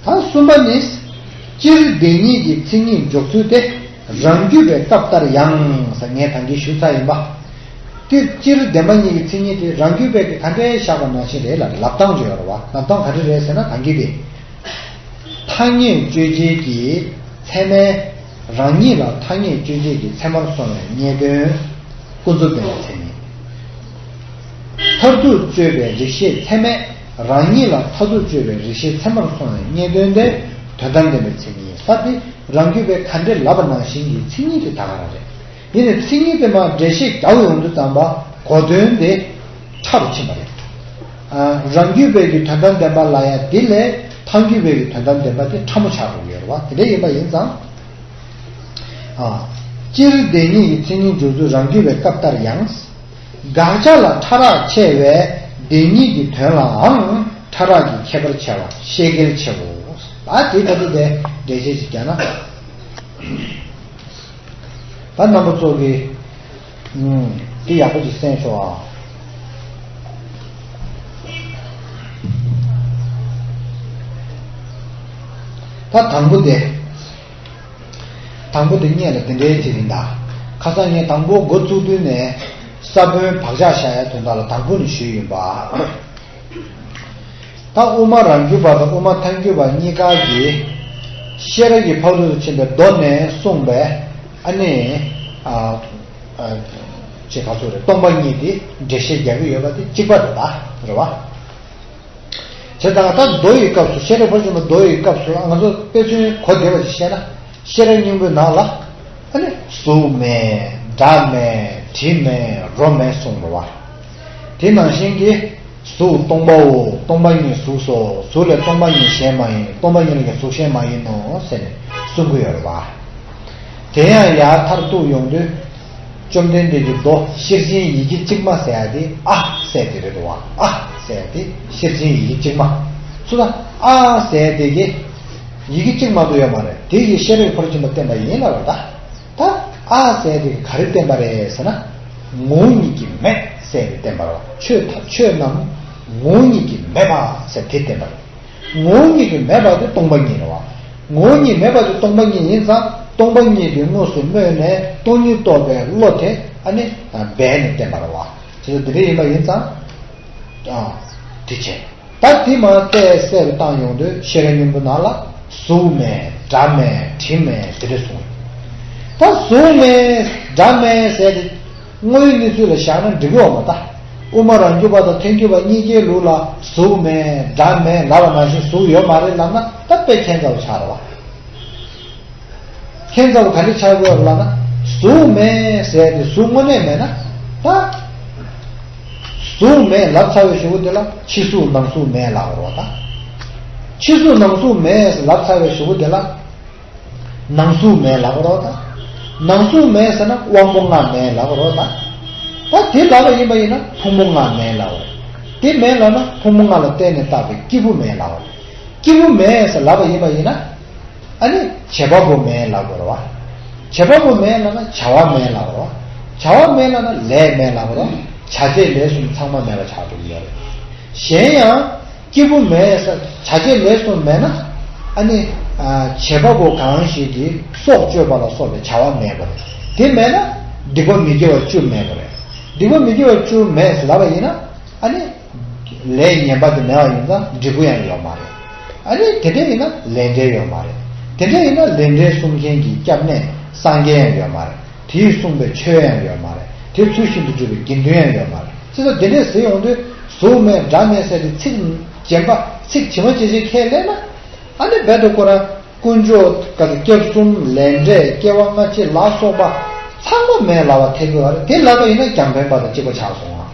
ད་གསུམ་པ་ནི། སྤྱིར་བདེན་གཉིས་ཀྱི་མཚན་ཉིད་འཇོག་ཚུལ་ཏེ། རང་རྒྱུད་པའི་སྐབས་ལྟར་ཡང་ཟེར་ངས་ད་གིན་ཞུས་ཚར་ཡིན་པ། དེ་སྤྱིར་བདེན་པ་གཉིས་ཀྱི་མཚན་ཉིད་དེ་རང་རྒྱུད་པའི་གི་ག་འདྲའི་བཞག་པ་ནང་བཞིན་རེད་ལ། ལབ་སྟངས་ཅིག་ཡོད་རེད་བ། ལབ་སྟངས་ག་འདྲ་རེད་ཟེར་ན་ད་གིན་དེ། ཐ་སྙད་དཔྱོད་བྱེད་ཀྱི་ཚད་མའི་རང་ཉིད་ལ་ཐ་སྙད་དཔྱོད་བྱེད་ཀྱི་ཚད་མར་སོང་བའི་རྙེད་དོན་ཀུན་རྫོབ་བདེན་པའི་མཚན་ཉིད། མཐར་ཐུག་དཔྱོད་པའི་རིགས་ཤེས་ཚད་མས་རང་ཉིད་ལ་མཐར་ཐུག་དཔྱོད་པའི་རིགས་ཤེས་ཚད་མར་སོང་བའི་རྙེད་དོན་དེ་དོན་དམ་བདེན་པའི་མཚན་ཉིད། ས་དེ་རང་རྒྱུད་པའི་ག་འདྲས་ལབ་པ་ནང་བཞིན་གྱི་མཚན་ཉིད་དེ་ད་ག་རང་རེད། ཡིན་ནའི་མཚན་ཉིད་དེ་མར་འགྲེལ་བཤད་རྒྱག་ཡོང་དུས་ཙམ་པ་གོ་དོན་དེ་ཕྲ་རུ་ཕྱིན་པ་རེད། ཨ། རང་རྒྱུད་པའི་གི་དོན་དམ་བདེན་པ་ལ་ཡང་དེ་ལས་ཐལ་འགྱུར་བའི་གི་དོན་དམ་བདེན་པ་དེ་ཕྲ་མོ་ཆགས་འགྲོ་གི་ཡོད་རེད་བ། དེ་འདྲ་ཡིན་པ་ཡིན་ཙང་། ཨ། སྤྱིར་བདེན་གཉིས་ཀྱི་མཚན་ཉིད་འཇོག་ཚུལ་རང་རྒྱུད་པའི་སྐབས་ལྟར་ཡང་། དགག་བྱ་ལ་ཕྲ་རགས་ཆེ་བས་བདེན་གཉིས་ཀྱི་དོན་ལའང་ཕྲ་རགས་ཀྱི་ཁྱད་པར་ཆེ་བ་ཤེས་གལ་ཆེའོ། ད་དེ་ལྟ་བུ་དེ་འགྲེལ་བཤད་ཅིག་བརྒྱབ་ན། ད་རྣམ་པ་ཚོ་གིས། ཨུམ། འདི་ཡག་པོ་ཅིག་གསན་ཤོག་ཨ། ད་དང་པོ་དེ། དང་པོ་དེ་སྔོན་ལ་དེ་འདྲའི་ཅིག་ཡིན་ད། ཁ་སང་ངས་དང་པོ་འགོ་བཙུགས་དུས་ནས་ས་བོན་བག་ཆགས་བཞག་ཡ་དོན་དག་ལ་དང་པོ་ནས་ཞུས་ཡིན་པ། ད་དབུ་མ་རང་རྒྱུད་པ་དང་དབུ་མ་ཐལ་འགྱུར་བ་གཉིས་ཀ་གིས་ཤེས་རབ་ཀྱི་ཕ་རོལ་ཏུ་ཕྱིན་པའི་མདོ་ནས་གསུངས་པའི་ཨ་ནི། ཨ། ཨ། ཅེས་ག་ཚོད་རེད། སྟོང་པ་ཉིད་དེ་འགྲེལ་བཤད་རྒྱག་གི་ཡོད་པ་དེ་གཅིག་པ་རེད་ད། རེད་བ། བྱས་ཙང་ད་མདོ་ཡི་སྐབས་སུ་ཤེས་རབ་ཕར་ཕྱིན་པ་མདོ་ཡི་སྐབས་སུ་ང་ཚོ་དཔེ་མཚོན་གོ་བདེ་བ་ཞིག་བཤད་ན། ཤེས་རབ་སྙིང་པོའི་ནང་ལ་ཨ་ནི་གཟུགས་མེད། སྒྲ་མེད། དྲི་མེད། རོ་མེད་གསུངས་པ་བ། དེ་ནང་བཞིན་གྱི་གཟུགས་སྟོང་པའོ། སྟོང་པ་ཉིད་གཟུགས་སོ། གཟུགས་ལས་སྟོང་པ་ཉིད་གཞན་མ་ཡིན། སྟོང་པ་ཉིད་ལས་ཀྱང་གཟུགས་གཞན་མ་ཡིན་ནོ་ཟེར་ནས་གསུང་གི་ཡོད་རེད་བ། དེ་ཡང་ཡར་མཐར་གཏུགས་ཡོང་དུས། བཅོམ་ལྡན་འདས་ཀྱི་མདོ་ཤེར་ཕྱིན་ཡི་གེ་གཅིག་མ་ཟེར་ཡ་དེ་ཨ་ཟེར་དེ་རེད་འདུག་བ། ཨ་ཟེར་ཡ་དེ་ཤེར་ཕྱིན་ཡི་གེ་གཅིག་མ། སུ་ད་ཨ་ཟེར་དེ་གི་ཡི་གེ་གཅིག་མ་གཏོགས་ཡོད་མ་རེད། དེ་གི་ཤེས་རབ་ཕར་ཕྱིན་པ་བསྟན་པ་ཡིན་ལ་རེད་ད། ད་ཨ་ཟེར་དེ་གི་ག་རེ་བསྟན་པ་རེད་ཟེར་ན། ངོ་བོ་ཉིད་ཀྱིས་མེད་ཟེར་དེ་བསྟན་པ་རེད་བ། ཆོས་ཐམས་ཆོས་རྣམས་ངོ་བོ་ཉིད་ཀྱིས་མེད་པ་ཟེར་དེ་བསྟན་པ་རེད། ངོ་བོ་ཉིད་ཀྱིས་མེད་པ་དེ་སྟོང་པ་ཉིད་རེད་བ། ངོ་བོ་ཉིད་མེད་པ་དེ་སྟོང་པ་ཉིད་ཡིན་ཙང་སྟོང་པ་ཉིད་དེ་དངོས་སུ་སྨོས་ནས་སྟོང་ཉིད་རྟོགས་པའི་བློ་དེ་ཨ་ནི་སྦས་ནས་བསྟན་པ་རེད་བ། བྱས་ཙང་དེ་འདྲ་ཡིན་པ་ཡིན་ཙང་། ཨ། དེ་བྱས། ད་དེ་མར་བལྟས་གསལ་བཏང་ཡོང་དུས་ཤེས་རབ་སྙིང་པོ་ནང་ལ་གཟུགས་མེད། སྒྲ་མེད། དྲི་མེད། དེ་འདྲ་གསུངས། ད་གཟུགས་མེད་སྒྲ་མེད་ཟེར་དེ། དངོས་ཡོད་གནས་ཚུལ་ལ་བཞག་ན་འགྲིག་གི་ཡོད་མ་རེད་ད། དབུ་མ་རང་རྒྱུད་པ་དང་ཐལ་འགྱུར་བ་གཉིས་ཀའི་ལུགས་ལ་གཟུགས་མེད། སྒྲ་མེད་ལབ་པ་ནང་བཞིན་གཟུགས་ཡོད་མ་རེད་ལབ་ན་ད་དཔེ་ཁྱད་མཚར་པོ་ཆགས་རེད་བ། ཁྱད་མཚར་པོ་ག་འདྲ་ཆགས་ཀྱི་ཡོད་རེད་ལབ་ན། གཟུགས་མེད་ཟེར་ཏེ་གཟུགས་དངོས་གནས་མེད་ན་ད། གཟུགས་མེད་ལབ་ཚར་བའི་གཞུག་གུ་དེ་ལ་ཕྱི་གཟུགས་ནང་གཟུགས་མེད་ལབ་དགོས་རེད་བ་ད། ཕྱི་གཟུགས་ནང་གཟུགས་མེད་ལབ་ཚར་བའི་གཞུག་གུ་དེ་ལ། ནང་གཟུགས་མེད་ལབ་རོགས་དང་། ནང་གཟུགས་མེད་ཟེར་ན་དབང་པོ་ལྔ་མེད་ལབ་རོགས་དང་། ད་དེ་ལབ་པ་ཡིན་པ་ཡིན་ན་ཕུང་པོ་ལྔ་མེད་ལབ་རོགས། དེ་མེད་ལབ་ན་ཕུང་པོ་ལྔ་ལ་བརྟེན་ནས་བཏགས་པའི་སྐྱེས་བུ་མེད་ལབ་རོགས། སྐྱེས་བུ་མེད་ཟེར་ལབ་པ་ཡིན་པ་ཡིན་ན། ཨ་ནི་བྱེད་པ་པོ་མེད་ལབ་རོགས། བྱེད་པ་པོ་མེད་ལབ་ན་བྱ་བ་མེད་ལབ་རོགས། བྱ་བ་མེད་ལབ་ན་ལས་མེད་ལབ་རོགས། བྱ་བྱེད་ལས་གསུམ་ཚང་མ་མེད་པ་ཆགས་འགྲོ་གི་ཡོད་རེད། གཞན་ཡང་། སྐྱེས་བུ་མེད་ས་བྱ་བྱེད་ལས་གསུམ་མེད་ན། ཨ་ནི། བྱེད་པ་པོ་གང་ཞིག་གིས་སྲོག་གཅོད་པ་ལ་སོགས་པའི་བྱ་བ་མེད་པ་རེད། དེ་མེད་ན་སྡིག་པ་མི་དགེ་བ་བཅུ་མེད་པ་རེད། སྡིག་པ་མི་དགེ་བ་བཅུ་མེད་ཟེར་ལབ་པ་ཡིན་ན། ཨ་ནི། ལས་ངན་པ་དེ་མེད་པ་ཡིན་ཙང་འབྲས་བུ་ཡང་ཡོད་མ་རེད། ཨ་ནི་དེ་འདྲ་ཡིན་ན་ལས་འབྲས་ཡོད་མ་རེད། དེ་འདྲ་ཡིན་ན་ལས་འབྲས་སྲུང་མཁན་གྱི་སྐྱབས་གནས་སངས་རྒྱས་ཡང་ཡོད་མ་རེད། དེས་གསུངས་པའི་ཆོས་ཡང་ཡོད་མ་རེད། དེ་ཚུལ་བཞིན་དུ་སྒྲུབ་པའི་དགེ་འདུན་ཡང་ཡོད་མ་རེད། ཅེས་སོགས་དེ་འདྲས་ཟེར་ཡོང་དུས་གཟུགས་མེད་སྒྲ་མེད་ཟེར་ཏེ་ཚིག་གཞན་པ་ཚིག་ཇི་མ་ཇི་བཞིན་ཁས་ལེན་ན། ཨ་ནི་རྦད་དེ་ཁོ་རང་དཀོན་མཆོག་ག་ཚོད་སྐྱབས་གསུམ་ལས་འབྲས་སྐྱེ་བ་སྔ་ཕྱི་ལ་སོགས་པ་ཚང་མ་མེད་ལབ་པ་ཐལ་གྱི་རེད། དེ་ལབ་པ་ཡིན་ན་རྒྱང་འཕེན་པ་དང་གཅིག་པ་ཆགས་སོང་ང་།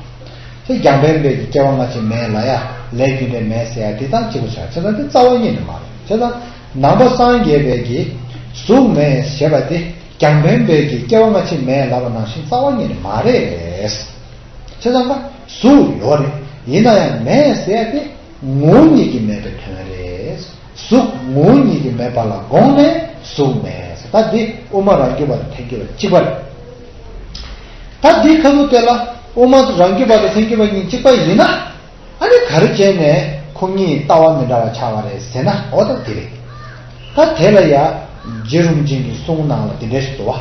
དེ་རྒྱང་འཕེན་པའི་གི་སྐྱེ་བ་སྔ་ཕྱི་མེད་ལབ་ཡ། ལས་རྒྱུ་འབྲས་མེད་ཟེར་ཡ་དེ་དང་གཅིག་པ་ཆགས། བྱས་ཙང་དེ་རྩ་བ་ཉིད་ནས་མ་རེད། བྱས་ཙང་ནང་པ་སངས་རྒྱས་པའི་གི་གཟུགས་མེད་ཞེས་པ་དེ་རྒྱང་འཕེན་པའི་གི་སྐྱེ་བ་སྔ་ཕྱི་མེད་ལབ་པ་ནང་བཞིན་རྩ་བ་ཉིད་ནས་མ་རེད། བྱས་ཙང་ད་གཟུགས་ཡོད་རེད། ཡིན་ན་ཡང་མེད་ཟེར་ཡ་དེ་ངོ་བོ་ཉིད་ཀྱིས་མེད་པའི་དོན་རེད། གཟུགས་ངོ་བོ་ཉིད་ཀྱིས་མེད་པ་ལ་དགོངས་ནས་གཟུགས་མེད་ཟེར། ད་འདི་དབུ་མ་རང་རྒྱུད་པ་དང་ཐལ་འགྱུར་བ་གཅིག་པ་རེད། ད་འདི་ཁ་ཐུག་དེ་ལ་དབུ་མ་རང་རྒྱུད་པ་དང་ཐལ་འགྱུར་བ་གཉིས་གཅིག་པ་ཡིན་ན། ཨ་ནི་ག་རེ་བྱས་ནས་ཁོ་གཉིས་ལྟ་བ་མི་འདྲ་བ་ཆགས་པ་རེད་ཟེར་ན། འོ་ད་འདི་རེད། ད་དེ་ལ་ཡ་རྗེ་རིན་པོ་ཆེ་གི་གསུང་ནང་ལ་འདི་འདྲ་ཞིག་འདུག་བ།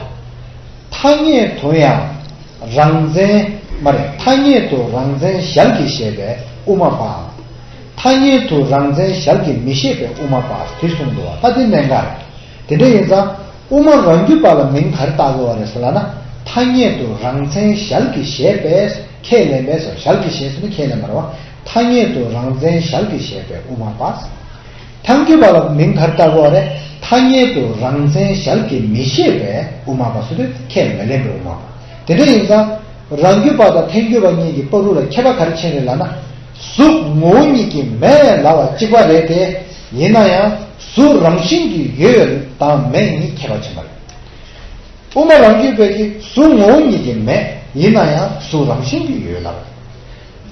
ཐ་སྙད་དུ་ཡང་རང་མཚན་མ་རེད། ཐ་སྙད་དུ་རང་མཚན་ཞལ་གྱིས་བཞེས་པའི་དབུ་མ་པ། ཐ་སྙད་དུ་རང་མཚན་ཞལ་གྱིས་མི་བཞེས་པའི་དབུ་མ་པ་དེ་གསུངས་འདུག་བ། ད་དེ་གནད་འགག་རེད། དེ་འདྲ་ཡིན་ཙང་དབུ་མ་རང་རྒྱུད་པ་ལ་མིང་ག་རེ་བཏགས་དགོས་པ་རེད་ཟེར་ལབ་ན། ཐ་སྙད་དུ་རང་མཚན་ཞལ་གྱིས་བཞེས་པས་ཁས་ལེན་པས་སོ། ཞལ་གྱིས་བཞེས་ཟེར་ན་ཁས་ལེན་པ་རེད་བ། ཐ་སྙད་དུ་རང་མཚན་ཞལ་གྱིས་བཞེས་པའི་དབུ་མ་པ། ཐལ་འགྱུར་བ་ལ་མིང་ག་རེ་བཏགས་དགོས་པ་རེད། ཐ་སྙད་དུ་རང་མཚན་ཞལ་གྱིས་མི་བཞེས་པའི་དབུ་མ་པ་ཟེར་དུས་ཁས་མི་ལེན་པའི་དབུ་མ་པ། དེ་འདྲ་ཡིན་ཙང་རང་རྒྱུད་པ་དང་ཐལ་འགྱུར་བ་གཉིས་ཀྱི་བར་དུ་ལ་ཁྱད་པར་ག་རེ་ཕྱིན་རེད་ལབ་ན། གཟུགས་ངོ་བོ་ཉིད་ཀྱིས་མེད་ལབ་པ་གཅིག་པ་རེད་དེ། ཡིན་ན་ཡང་གཟུགས་རང་བཞིན་གྱིས་ཡོད་དང་མེད་གཉིས་ཁྱད་པར་ཕྱིན་པ་རེད། དབུ་མ་རང་རྒྱུད་པའི་གི་གཟུགས་ངོ་བོ་ཉིད་ཀྱིས་མེད། ཡིན་ན་ཡང་གཟུགས་རང་བཞིན་གྱིས་ཡོད་ལབ།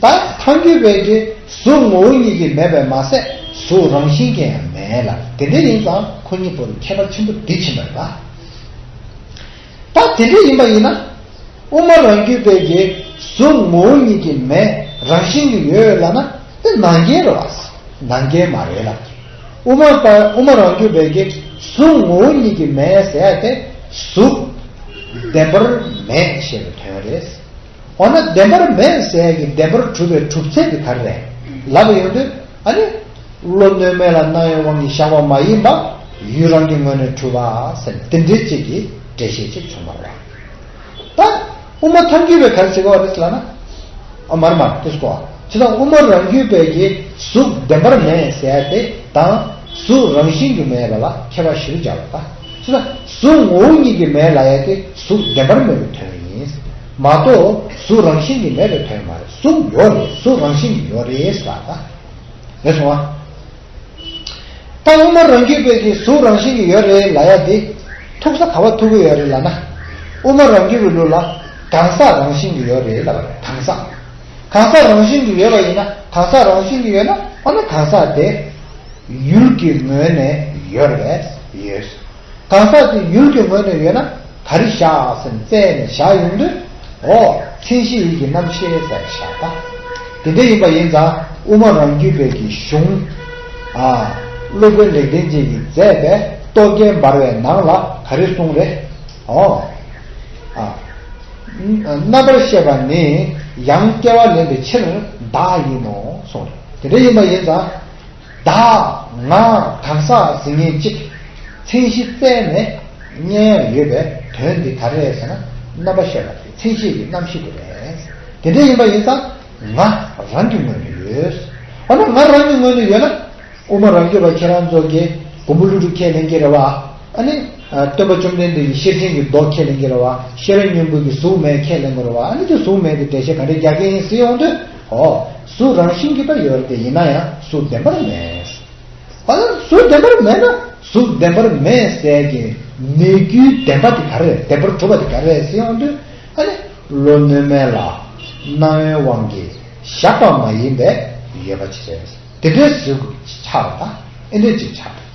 ད་ཐལ་འགྱུར་བའི་གི་གཟུགས་ངོ་བོ་ཉིད་ཀྱིས་མེད་པས་མ་ཟད་གཟུགས་རང་བཞིན་གྱིས་ཡང་མེད་ལབ། དེ་འདྲ་ཡིན་ཙང་ཁོ་གཉིས་བར་དུ་ཁྱད་པར་ཆེན་པོ་འདི་ཕྱིན་པ་རེད་པ། ད་དེ་འདྲ་ཡིན་པ་ཡིན་ན། དབུ་མ་རང་རྒྱུད་པའི་གི་གཟུགས་ངོ་བོ་ཉིད་ཀྱིས་མེད་རང་བཞིན་གྱིས་ཡོད་ལབ་ན་དེ་ནང་འགལ་རེད་བ། ནང་འགལ་མ་རེད་ལ། དབུ་མ་པ་དབུ་མ་རང་རྒྱུད་པའི་གི་གཟུགས་ངོ་བོ་ཉིད་ཀྱིས་མེད་ཟེར་ཡ་དེ་གཟུགས་བདེན་པར་མེད་ཞེས་པའི་དོན་རེད། འོ་ན་བདེན་པར་མེད་ཟེར་ཡ་གི་བདེན་པར་གྲུབ་པའི་གྲུབ་ཚད་དེ་ག་རེ་རེད་ལབ་པ་ཡོང་དུས། ཨ་ནི། བློ་གནོད་མེད་ལ་སྣང་བའི་དབང་གིས་བཞག་པ་མ་ཡིན་པ། ཡུལ་རང་གི་ངོས་ནས་གྲུབ་པ་ཟེར་དེ་འདྲའི་གཅིག་གི་འགྲེལ་བཤད་ཅིག་བྱུང་བ་རེད། ད་དབུ་མ་ཐལ་འགྱུར་བས་ག་རེ་བྱེད་ཀྱི་ཡོད་རེད་ཟེར་ལབ་ན། ཨ་མར་མར་དེ་སྐོར། ཇི་ལྟར་དབུ་མ་རང་རྒྱུད་པའི་གི་གཟུགས་བདེན་པར་མེད་ཟེར་ཡ་དེ་དང་གཟུགས་རང་བཞིན་གྱིས་མེད་པ་ལ་ཁྱད་པར་ཞེ་པོ་སྦྱར་བ་དང་། ཇི་ལྟར་གཟུགས་ངོ་བོ་ཉིད་ཀྱིས་མེད་ལབ་ཡ་དེ་གཟུགས་བདེན་པར་མེད་པའི་དོན་ཡིན། མ་གཏོགས་གཟུགས་རང་བཞིན་གྱིས་མེད་པའི་དོན་མ་རེད། གཟུགས་ཡོད་རེད། གཟུགས་རང་བཞིན་གྱིས་ཡོད་རེད་ཟེར་བ་དང་། རེད་སོང་ང་། ད་དབུ་མ་རང་རྒྱུད་པའི་གི་གཟུགས་རང་བཞིན་གྱིས་ཡོད་རེད་ལབ་ཡ་དེ་ཐུག་ས་ག་པར་ཐུག་གི་ཡོད་རེད་ལབ་ན། དབུ་མ་རང་རྒྱུད་པའི་ལུགས་ལ་གང་ཟག་རང་བཞིན་གྱིས་ཡོད་རེད་ལབ་པ་རེད། གང་ཟག་གང་ཟག་རང་བཞིན་གྱིས་ཡོད་པ་ཡིན་ན། གང་ཟག་རང་བཞིན་གྱིས་ཡོད་ན། འོ་ན་གང་ཟག་དེ་ཡུལ་གྱི་ངོས་ནས་ཡོད་རེད། ཡོད། གང་ཟག་དེ་ཡུལ་གྱི་ངོས་ནས་ཡོད་ན་ག་རེ་བཞག་ཟེར་ནས་བཙལ་ནས་བཞག་ཡོང་དུས། འོ། མཚན་གཞི་ཡིད་ཀྱི་རྣམ་ཤེས་ཟེར་བཞག་པ། དེ་འདྲ་ཡིན་པ་ཡིན་ཙང་དབུ་མ་རང་རྒྱུད་པའི་གི་གཞུང་། ཨ། སློབ་དཔོན་ལེགས་ལྡན་འབྱེད་ཀྱིས་མཛད་པའི་རྟོག་གེ་འབར་བའི་ནང་ལ་ག་རེ་གསུངས་རེད། འོ། ཨ། རྣམ་པར་ཤེས་པ་ནི་ཡང་སྐྱེ་བ་ལེན་པའི་ཕྱིར་བདག་ཡིན་ནོ་གསུངས་རེད། དེ་འདྲ་ཡིན་པ་ཡིན་ཙང་། བདག་ང་གང་ཟག་ཟེར་མཁན་གཅིག་མཚན་གཞི་བཙལ་ནས་རྙེད་ཡ་ཡོད་པའི་དོན་འདི་ག་རེ་རེད་ཟེར་ན། རྣམ་པར་ཤེས་པ་དེ་མཚན་གཞི་གི་རྣམ་ཤེས་དེ་རེད། དེ་འདྲ་ཡིན་པ་ཡིན་ཙང་ང་རང་གི་ངོས་ནས་ཡོད། འོ་ན་ང་རང་གི་ངོས་ནས་ཡོད་ན། དབུ་མ་རང་རྒྱུད་པ་ཁྱེད་རང་ཚོ་གིས་མགོན་པོ་ཀླུ་སྒྲུབ་ཁས་ལེན་གྱི་རེད་བ། ཨ་ནི། སྟོན་པ་བཅོམ་ལྡན་འདས་ཀྱི་ཤེར་ཕྱིན་གྱི་མདོ་ཁས་ལེན་གྱི་རེད་བ། ཤེས་རབ་སྙིང་པོ་གི་གཟུགས་མེད་ཁས་ལེན་གྱི་རེད་བ། ཨ་ནི་དེ་གཟུགས་མེད་དེ་འགྲེལ་བཤད་ག་འདྲས་རྒྱག་གི་ཡིན་ཟེར་ཡོང་དུས། འོ། གཟུགས་རང་བཞིན་གྱིས་ད་ཡོད་རེད་དེ། ཡིན་ན་ཡང་གཟུགས་བདེན་པར་མེད། ཨ་ནི་གཟུགས་བདེན་པར་མེད་ན་གཟུགས་བདེན་པར་མེད་ཟེར་གྱི་མེད་རྒྱུའི་བདེན་པ་དེ་ག་རེ་རེད། བདེན་པར་གྲུབ་པ་དེ་ག་རེ་རེད་ཟེར་ཡོང་དུས། ཨ་ནི་བློ་གནོད་མེད་ལ་སྣང་བའི་དབང་གིས་བཞག་པ་མ་ཡིན་པའི་ཡོད་པ་ཅིག་རེད། དེ་འདྲའི་གཟུགས་ཆགས་པ་དང་ཨེ་འདྲ་ཅིག་ཆགས་པ།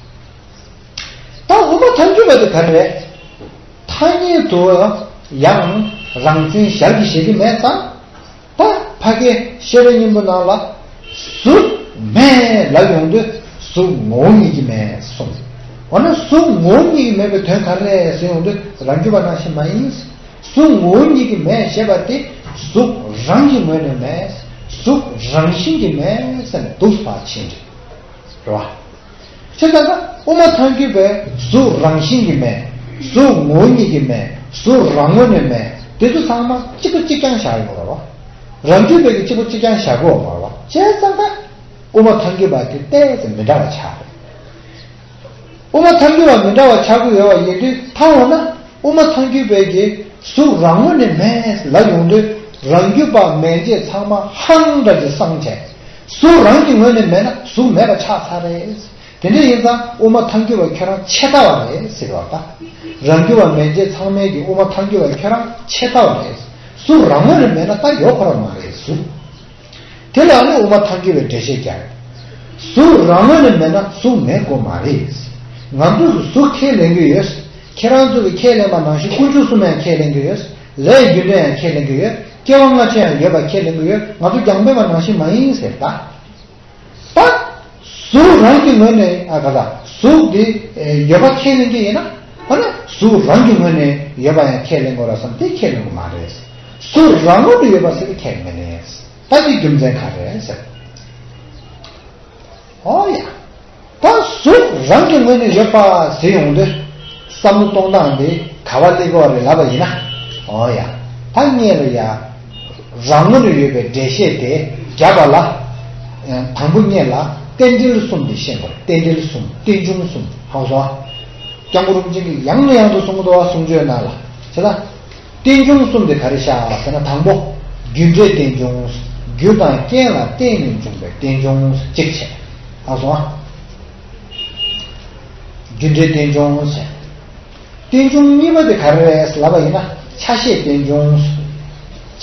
ད་དབུ་མ་ཐལ་འགྱུར་བ་དེ་ག་རེ་རེད། ཐ་སྙད་དུ་ཡང་རང་མཚན་ཞལ་གྱིས་བཞེས་ཀྱི་མེད་ཙང་། ད་ཕ་གི་ཤེས་རབ་སྙིང་པོ་ནང་ལ་གཟུགས་མེད་ལབ་ཡོང་དུས་གཟུགས་ངོ་བོ་ཉིད་ཀྱིས་མེད་གསུངས། འོ་ན་གཟུགས་ངོ་བོ་ཉིད་ཀྱིས་མེད་པའི་དོན་ག་རེ་རེད་ཟེར་ཡོང་དུས་རང་རྒྱུད་པ་ནང་བཞིན་མ་ཡིན། གཟུགས་ངོ་བོ་ཉིད་ཀྱིས་མེད་ཞེས་པ་དེ་གཟུགས་རང་གི་ངོས་ནས་མེད། གཟུགས་རང་བཞིན་གྱིས་མེད་ཟེར་ནས་འདུག་པ་ཕྱིན་རེད། རེད་བ། བྱས་ཙང་ད་དབུ་མ་ཐལ་འགྱུར་བས་གཟུགས་རང་བཞིན་གྱིས་མེད། གཟུགས་ངོ་བོ་ཉིད་ཀྱིས་མེད། གཟུགས་རང་ངོས་ནས་མེད། དེ་ཚོ་ཚང་མ་གཅིག་པ་གཅིག་རྐྱང་བཞག་ཡོད་རེད་བ། རང་རྒྱུད་པའི་གི་གཅིག་པ་གཅིག་རྐྱང་བཞག་གི་ཡོད་མ་རེད་བ། བྱས་ཙང་ད་དབུ་མ་ཐལ་འགྱུར་བ་དེ་ཏོག་ཙམ་མི་འདྲ་བ་ཆགས་རེད། དབུ་མ་ཐལ་འགྱུར་བ་མི་འདྲ་བ་ཆགས་ཀྱི་ཡོད་པ་ཡིན་དུས་ད་འོ་ན་དབུ་མ་ཐལ་འགྱུར་བས་ཀྱི་གཟུགས་རང་ངོས་ནས་མེད་ལབ་ཡོང་དུས་རང་རྒྱུད་པ་མན་ཆད་ཚང་མ་ཧང་འདྲ་ཅིག་སངས་བྱས། གཟུགས་རང་གི་ངོས་ནས་མེད་ན་གཟུགས་མེད་པ་ཆགས་ཚར་རེད། དེ་འདྲ་ཡིན་ཙང་དབུ་མ་ཐལ་འགྱུར་བ་ཁྱོད་རང་ཆད་ལྟ་བ་རེད་ཟེར་བ་ད། རང་རྒྱུད་པ་མན་ཆད་ཚང་མས་ཀྱི་དབུ་མ་ཐལ་འགྱུར་བ་ཁྱོད་རང་ཆད་ལྟ་བ་རེད། གཟུགས་རང་ངོས་ནས་མེད་ན་ད་ཡོད་ཁོ་རང་མ་རེད་གཟུགས། དེ་ལ་ནི་དབུ་མ་ཐལ་འགྱུར་བའི་འགྲེལ་བཤད་རྒྱག་གཟུགས་རང་ངོས་ནས་མེད་ན་གཟུགས་མེད་དགོས་མ་རེད། ང་ཚོས་གཟུགས་ཁས་ལེན་གྱི་ཡོད། ཁྱེད་རང་ཚོ་གིས་ཁས་ལེན་པ་ནང་བཞིན་དཀོན་མཆོག་གསུམ་ཡང་ཁས་ལེན་གྱི་ཡོད། ལས་རྒྱུ་འབྲས་ཡང་ཁས་ལེན་གྱི་ཡོད། སྐྱེ་བ་སྔ་ཕྱི་ཡང་ཡོད་པ་ཁས་ལེན་གྱི་ཡོད། ང་ཚོ་རྒྱང་འབོད་པ་ནང་བཞིན་མ་ཡིན་ཟེར་ད། ད། གཟུགས་རང་གི་ངོས་ནས་ཨ་ག་ལ་གཟུགས་འདི་ཡོད་པ་ཁས་ལེན་གྱི་ཡིན་ན། ཨ་ན་གཟུགས་རང་གི་ངོས་ནས་ཡོད་པ་ཡང་ཁས་ལེན་དགོས་ར་བསམ་དེ་ཁས་ལེན་དགོས་མ་རེད། གཟུགས་རང་ངོས་ནས་ཡོད་པ་ཟེར་ཏེ་ཁས་ལེན་གྱི་ཡིན། ད་དེ་རྒྱུ་མཚན་ག་རེ་ཟེར། ཨོ་ཡ། ད་གཟུགས་རང་གི་ངོས་ནས་ཡོད་པ་ཟེར་ཡོང་དུས་བསམ་བློ་གཏོང་སྟངས་དེ་ག་བ་སླེབས་དགོས་རེད་ལབ་པ་ཡིན་ན། ཨོ་ཡ། ད་ངས་ལ་ཡ། རང་ངོས་ནས་ཡོད་པའི་འགྲེལ་བཤད་དེ་རྒྱབ་པ་ལ། དང་པོ་ངས་ལ་རྟེན་འབྲེལ་གསུམ་དེ་ཤེས་དགོས་རེད། རྟེན་འབྲེལ་གསུམ་རྟེན་འབྱུང་གསུམ་ཧང་སོང་ཨ། སྐྱབས་མགོན་རིན་པོ་ཆེ་གིས་ཡང་ནས་ཡང་དུ་གསུང་གི་འདུག་བ་གསུང་ཆོས་ནང་ལ། བྱས་ན། རྟེན་འབྱུང་གསུམ་དེ་ག་རེ་བཞག་ཟེར་ན་དང་པོ། རྒྱུ་འབྲས་རྟེན་འབྱུང་། རྒྱུ་དང་རྐྱེན་ལ་བརྟེན་ནས་འབྱུང་བའི་རྟེན་འབྱུང་གཅིག་བྱས། ཧང་སོང་ཨ། རྒྱུ་འབྲས་རྟེན་འབྱུང་བྱས། རྟེན་འབྱུང་གཉིས་པ་དེ་ག་རེ་རེད་ལབ་པ་ཡིན་ན་ཆ་ཤས་རྟེན་འབྱུང་།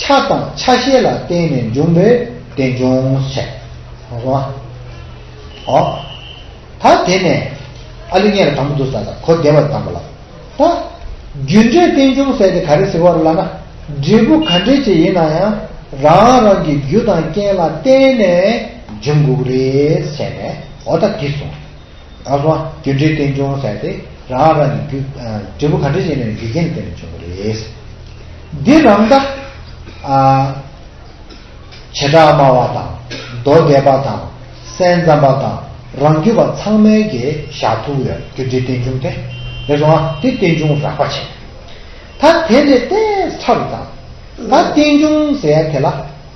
ཆ་དང་ཆ་ཤས་ལ་བརྟེན་ནས་འབྱུང་བའི་རྟེན་འབྱུང་བྱས། ཧང་སོང་ཨ། ཨོ། ད་དེ་ནས་ཨ་ལི་ངས་ལ་དང་པོ་འདུག་ཟེར་ལ་གོ་བདེ་བ་དང་པོ་ལ། ད། རྒྱུ་འབྲས་རྟེན་འབྱུང་ཟེར་དེ་ག་རེ་ཟེར་བ་རེད་ལབ་ན། འབྲས་བུ་ག་འདྲས་ཅིག་ཡིན་ན་ཡང་རང་རང་གི་རྒྱུ་དང་རྐྱེན་ལ་བརྟེན་ནས་འབྱུང་དགོས་ཀྱི་རེད་ཟེར་ནས་འོ་ད་དེ་གསུངས། ང་ཚོ་རྒྱུ་འབྲས་རྟེན་འབྱུང་ཟེར་དེ་རང་རང་གི་རྒྱུ་འབྲས་བུ་ག་འདྲས་ཅིག་ཡིན་ན་རྒྱུ་རྐྱེན་ལ་བརྟེན་ནས་འབྱུང་གི་རེད། འདི་རང་ད། བྱེ་བྲག་སྨྲ་བ་དང་མདོ་སྡེ་པ་དང་སེམས་ཙམ་པ་དང་རང་རྒྱུད་པ་ཚང་མས་ཀྱིས་བཞག་ཐུབ་ཡོད་རྒྱུ་འབྲས་རྟེན་འབྱུང་དེ། རེད་སོང་ཨ། དེ་རྟེན་འབྱུང་རགས་པ་བྱས། ད་དེ་ལས་ཏོག་ཙམ་ཚར་དང་། ད་རྟེན་འབྱུང་ཟེར་ཡ་དེ་ལ་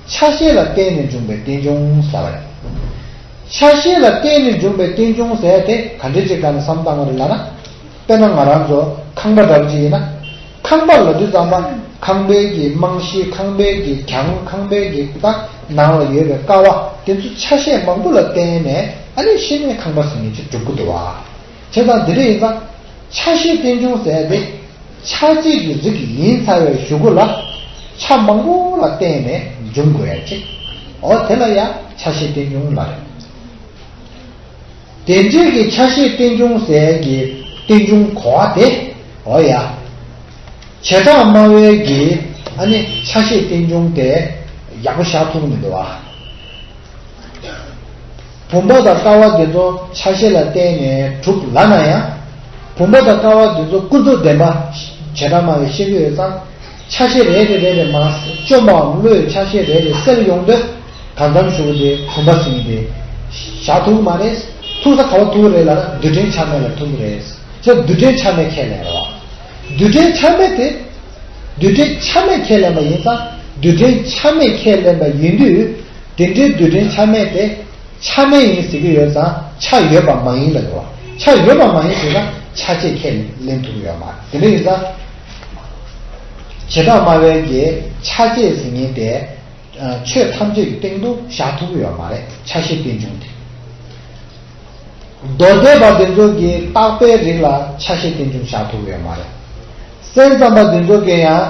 ཆ་ཤས་ལ་བརྟེན་ནས་འབྱུང་བའི་རྟེན་འབྱུང་ཟེར་བ་རེད། ཆ་ཤས་ལ་བརྟེན་ནས་འབྱུང་བའི་རྟེན་འབྱུང་ཟེར་ཡ་དེ་ག་འདྲ་ཅིག་ག་ནས་བསམ་བཏང་བ་རེད་ལབ་ན། དཔེར་ན་ང་རང་ཚོ་ཁང་པ་འདྲ་པོ་ཅིག་ཡིན་ན། ཁང་པ་ལབ་དུས་ཙམ་པ་ཁང་པའི་གི་རྨང་གཞི། ཁང་པའི་གི་གྱང་། ཁང་པའི་གི་ད་ནང་ལ་ཡོད་པའི་ཀ་བ་དེ་ཚོ་ཆ་ཤས་མང་པོ་ལ་བརྟེན་ནས་ཨ་ནི་གཞི་ནས་ཁང་པ་ཟེར་མཁན་ཅིག་གྲུབ་ཀྱི་འདུག་བ། བྱས་ཙང་འདི་འདྲ་ཡིན་ཙང་ཆ་ཤས་རྟེན་འབྱུང་ཟེར་དེ་ཆ་བྱད་ཀྱི་རིགས་ཡིན་ཚར་བའི་གཞུག་གུ་ལ་ཆ་མང་པོ་ལ་བརྟེན་ནས་འབྱུང་དགོས་ཡ་ཅིག་འོ་དེ་ལ་ཡ་ཆ་ཤས་རྟེན་འབྱུང་ལབ་རེད། དེ་འདྲའི་གི་ཆ་ཤས་རྟེན་འབྱུང་ཟེར་གྱི་རྟེན་འབྱུང་གོ་བ་དེ། འོ་ཡ། བྱེ་བྲག་སྨྲ་བའི་གི་ཨ་ནི་ཆ་ཤས་རྟེན་འབྱུང་དེ་ཡག་པོ་བཞག་ཐུབ་ཀྱི་མི་འདུག་བ། བུམ་པ་དང་ཀ་བ་འདི་ཚོ་ཆ་ཤས་ལ་བརྟེན་ནས་གྲུབ་ལབ་ན་ཡང་། བུམ་པ་དང་ཀ་བ་འདི་ཚོ་ཀུན་རྫོབ་བདེན་པ་བྱེ་བྲག་སྨྲ་བས་བཤད་ཀྱི་ཡོད་ཙང་། ཆ་ཤས་རེ་རེ་རེ་རེ་མར་བཅོམ་པའམ་བློས་ཆ་ཤས་རེ་རེ་སེལ་ཡོང་དུས་གང་འཚམ་ཞིག་དེ་བུམ་པ་ཟེར་མཁན་དེ་བཞག་ཐུབ་ཀྱི་མ་རེད། ཐུག་ས་ག་བ་ཐུག་གི་རེད་ལབ་ན་རྡུལ་ཕྲན་ཆ་མེད་ལ་ཐུག་གི་རེད། ཅེས་རྡུལ་ཕྲན་ཆ་མེད་ཁས་ལེན་རེད་བ། རྡུལ་ཕྲན་ཆ་མེད་དེ། རྡུལ་ཕྲན་ཆ་མེད་ཁས་ལེན་པ་ཡིན་ཙང་རྡུལ་ཕྲན་ཆ་མེད་ཁས་ལེན་པ་ཡིན་དུས། དེ་འདྲའི་རྡུལ་ཕྲན་ཆ་མེད་དེ་ཆ་མེད་ཡིན་ཟེར་གྱི་ཡོད་ཙང་ཆ་ཡོད་པ་མ་ཡིན་ལབ་དགོས་པ། ཆ་ཡོད་པ་མ་ཡིན་ཟེར་ན་ཆ་བྱད་ཁས་ལེན་ཐུབ་ཀྱི་ཡོད་མ་རེད། དེ་འདྲ་ཡིན་ཙང་། བྱེ་བྲག་སྨྲ་བའི་གི་ཆ་བྱད་ཟེར་མཁན་དེ། ཆོས་ཐམས་ཅད་ཀྱི་སྟེང་དུ་བཞག་ཐུབ་ཀྱི་ཡོད་མ་རེད། ཆ་ཤས་རྟེན་འབྱུང་དེ། མདོ་སྡེ་པ་དེ་ཚོ་གིས་རྟག་པའི་རིགས་ལ་ཆ་ཤས་རྟེན་འབྱུང་བཞག་ཐུབ་ཀྱི་ཡོད་མ་རེད། སེམས་ཙམ་པ་དེ་ཚོ་གིས་ཡང་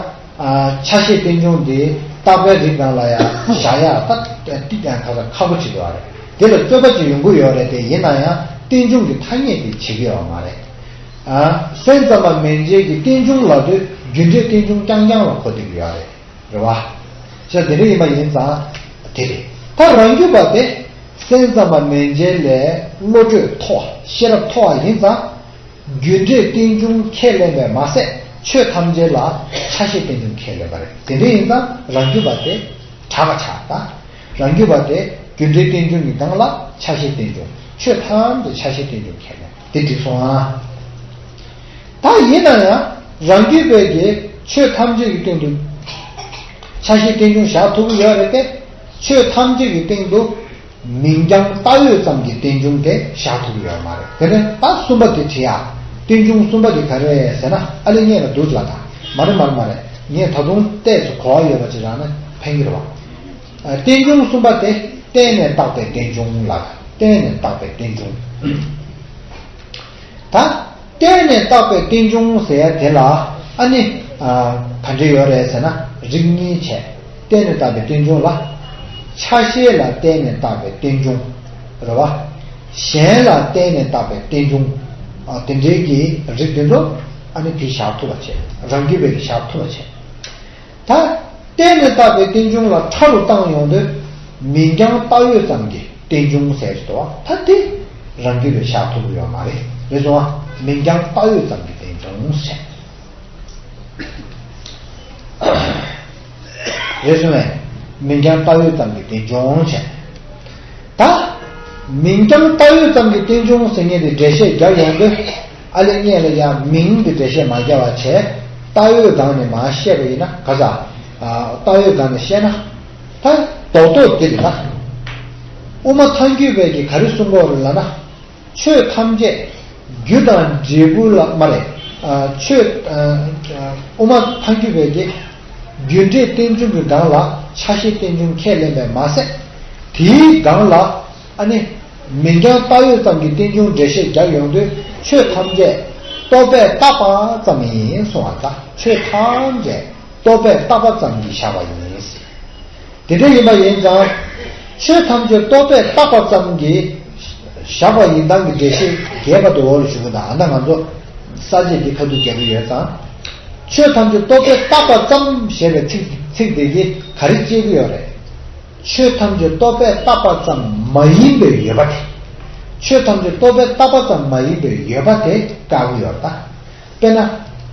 ཆ་ཤས་རྟེན་འབྱུང་དེ་རྟག་པའི་རིགས་སྒང་ལ་ཡང་བཞག་ཡག་ད་ཏིག་ཀྱང་ཁ་ཁ་ཁག་པོ་བྱེད་ཀྱི་ཡོད་རེད། དེ་ལ་རྩོད་པ་ཅིག་ཡོང་གི་ཡོད་རེད་དེ། ཡིན་ན་ཡང་རྟེན་འབྱུང་གི་ཐ་སྙད་དེ་བྱེད་ཀྱི་ཡོད་མ་རེད། སེམས་ཙམ་པ་མན་ཆད་ཀྱིས་རྟེན་འབྱུང་ལབ་དུས་རྒྱུ་འབྲས་རྟེན་འབྱུང་རྐྱང་རྐྱང་ལ་གོ་བསྡད་ཀྱི་ཡོད་རེད། རེད་བ། ཤ་དེ་འདྲ་ཡིན་པ་ཡིན་ཙང་དེ་རེད། ད་རང་རྒྱུད་པ་དེ་སེམས་ཙམ་པ་མན་ཆད་ལས་བློ་གྲོས་མཐོ་བ་ཤེས་རབ་མཐོ་བ་ཡིན་ཙང་ རྒྱུ་འབྲས་རྟེན་འབྱུང་ཁས་ལེན་པས་མ་ཟད། ཆོས་ཐམས་ཅད་ལ་ཆ་ཤས་རྟེན་འབྱུང་ཁས་ལེན་པ་རེད། དེ་འདྲ་ཡིན་ཙང་རང་རྒྱུད་པ་དེ་དྲག་པ་ཆགས་ད། རང་རྒྱུད་པ་དེ་རྒྱུ་འབྲས་རྟེན་འབྱུང་གི་སྒང་ལ་ཆ་ཤས་རྟེན་འབྱུང་། ཆོས་ཐམས་ཅད་ཆ་ཤས་རྟེན་འབྱུང་ཁས་ལེན། དེ་འགྲིག་སོང་ཨ། ད་ཡིན་ན་ཡང་རང་རྒྱུད་པའི་གི་ཆོས་ཐམས་ཅད་ཀྱི་སྟེང་དུ་ཆ་ཤས་རྟེན་འབྱུང་བཞག་ཐུབ་ཀྱི་ཡོད་རེད་དེ། ཆོས་ཐམས་ཅད་ཀྱི་སྟེང་དུ་མིང་རྐྱང་བཏགས་ཡོད་ཙམ་གྱི་རྟེན་འབྱུང་དེ་བཞག་ཐུབ་ཀྱི་ཡོད་མ་རེད། དེ་ནས་ད་གསུམ་པ་དེ་བྲིས་ཡ། རྟེན་འབྱུང་གསུམ་པ་དེ་ག་རེ་རེད་ཟེར་ན། ཨ་ལེ་ངས་ལ་འདུག་ལ། ད་མ་རེད་མ་རེད་མ་རེད། ངས་ད་དུང་ཏོག་ཙམ་གོ་བ་ཡོད་པ་ཅིག་རག་ན་ཕན་གྱི་རེད་བ། ཨ། རྟེན་འབྱུང་གསུམ་པ་དེ་བརྟེན་ནས་བཏགས་པའི་རྟེན་འབྱུང་ལ། བརྟེན་ནས་བཏགས་པའི་རྟེན་འབྱུང་། ད་བརྟེན་ནས་བཏགས་པའི་རྟེན་འབྱུང་ཟེར་ཡ་དེ་ལ་ཨ་ནི། ཨ། ག་འདྲ་ཡོད་རེད་ཟེར་ན་རིགས་གཉིས་བྱས། བརྟེན་ནས་བཏགས་པའི་རྟེན་འབྱུང་ལ། ཆ་ཤས་ལ་བརྟེན་ནས་བཏགས་པའི་རྟེན་འབྱུང་། རེད་བ། གཞན་ལ་བརྟེན་ནས་བཏགས་པའི་རྟེན་འབྱུང་། ཨ། དེ་འདྲའི་གི་རིགས་དེ་ཚོ་ཨ་ནི་དེ་བཞག་ཐུབ་པ་བྱས། རང་རྒྱུད་པའི་གི་བཞག་ཐུབ་པ་བྱས། ད་བརྟེན་ནས་བཏགས་པའི་རྟེན་འབྱུང་ལ་ཕྲ་རུ་བཏང་ཡོང་དུས། མིང་རྐྱང་བཏགས་ཡོད་ཙམ་གྱི་རྟེན་འབྱུང་ཟེར་གྱི་འདུག་བ། ད་དེ་རང་རྒྱུད་པའི་བཞག་ཐུབ་ཀྱི་ཡོད་མ་རེད། རེད་སོང་ཨ། མིང་རྐྱང་བཏགས་ཡོད་ཙམ་གྱི་རྟེན་འབྱུང་ཟེར། རེད་སོང་ཨེ། མིང་རྐྱང་བཏགས་ཡོད་ཙམ་གྱི་རྟེན་འབྱུང་ཟེར། ད་མིང་རྐྱང་བཏགས་ཡོད་ཙམ་གྱི་རྟེན་འབྱུང་ཟེར་མཁན་དེ་འགྲེལ་བཤད་རྒྱག་ཡོང་དུས། ཨ་ལེ་ངས་ལ་ཡང་མིང་གི་འགྲེལ་བཤད་མ་རྒྱག་པ་བྱས། བཏགས་ཡོད་སྒང་ནས་མར་བཤད་པ་ཡིན་ན་ག་ས། ཨ། བཏགས་ཡོད་སྒང་ནས་བཤད་ན། ད་རྡོག་རྡོག་འདི་རེད་ད། དབུ་མ་ཐལ་འགྱུར་བས་ཀྱིས་ག་རེ་གསུང་གི་ཡོད་རེད་ལབ་ན། ཆོས་ཐམས་ཅད་རྒྱུ་དང་འབྲས་བུ་ལ་མ་རེད། ཨ། ཆོས། ཨ། དབུ་མ་ཐལ་འགྱུར་བས་ཀྱིས་རྒྱུ་འབྲས་རྟེན་འབྱུང་གི་སྒང་ལ་ཆ་ཤས་རྟེན་འབྱུང་ཁས་ལེན་པས་མ་ཟད། དེའི་སྒང་ལ་ཨ་ནི། མིང་རྐྱང་བཏགས་ཡོད་ཙམ་གྱི་རྟེན་འབྱུང་འགྲེལ་བཤད་རྒྱག་ཡོང་དུས། ཆོས་ཐམས་ཅད་རྟོག་པས་བཏགས་པ་ཙམ་ཡིན་གསུང་བ་དང་། ཆོས་ཐམས་ཅད་རྟོག་པས་བཏགས་པ་ཙམ་གྱིས་བཞག་པ་ཡིན། དེ་འདྲ་ཡིན་པ་ཡིན་ཙང་། ཆོས་ཐམས་ཅད་རྟོག་པས་བཏགས་པ་ཙམ་གྱིས་བཞག་པ་ཡིན་སྟངས་ཀྱི་འགྲེལ་བཤད་རྒྱས་པ་དུ་འོག་ལ་ཞུ་གི་འདུག་ཨ་ནི་ང་ཚོ་ས་བཅད་འདི་ཁ་ཐུག་རྒྱག་གི་ཡོད་ཙང་། ཆོས་ཐམས་ཅད་རྟོག་པས་བཏགས་པ་ཙམ་ཞེས་པའི་ཚིག་ཚིག་དེ་གིས་ག་རེ་བྱེད་ཀྱི་ཡོད་རེད། ཆོས་ཐམས་ཅད་རྟོག་པས་བཏགས་པ་ཙམ་མ་ཡིན་པའི་ཡོད་པ་དེ། ཆོས་ཐམས་ཅད་རྟོག་པས་བཏགས་པ་ཙམ་མ་ཡིན་པའི་ཡོད་པ་དེ་བཀག་གི་ཡོད་རེད་ད། དཔེར་ན།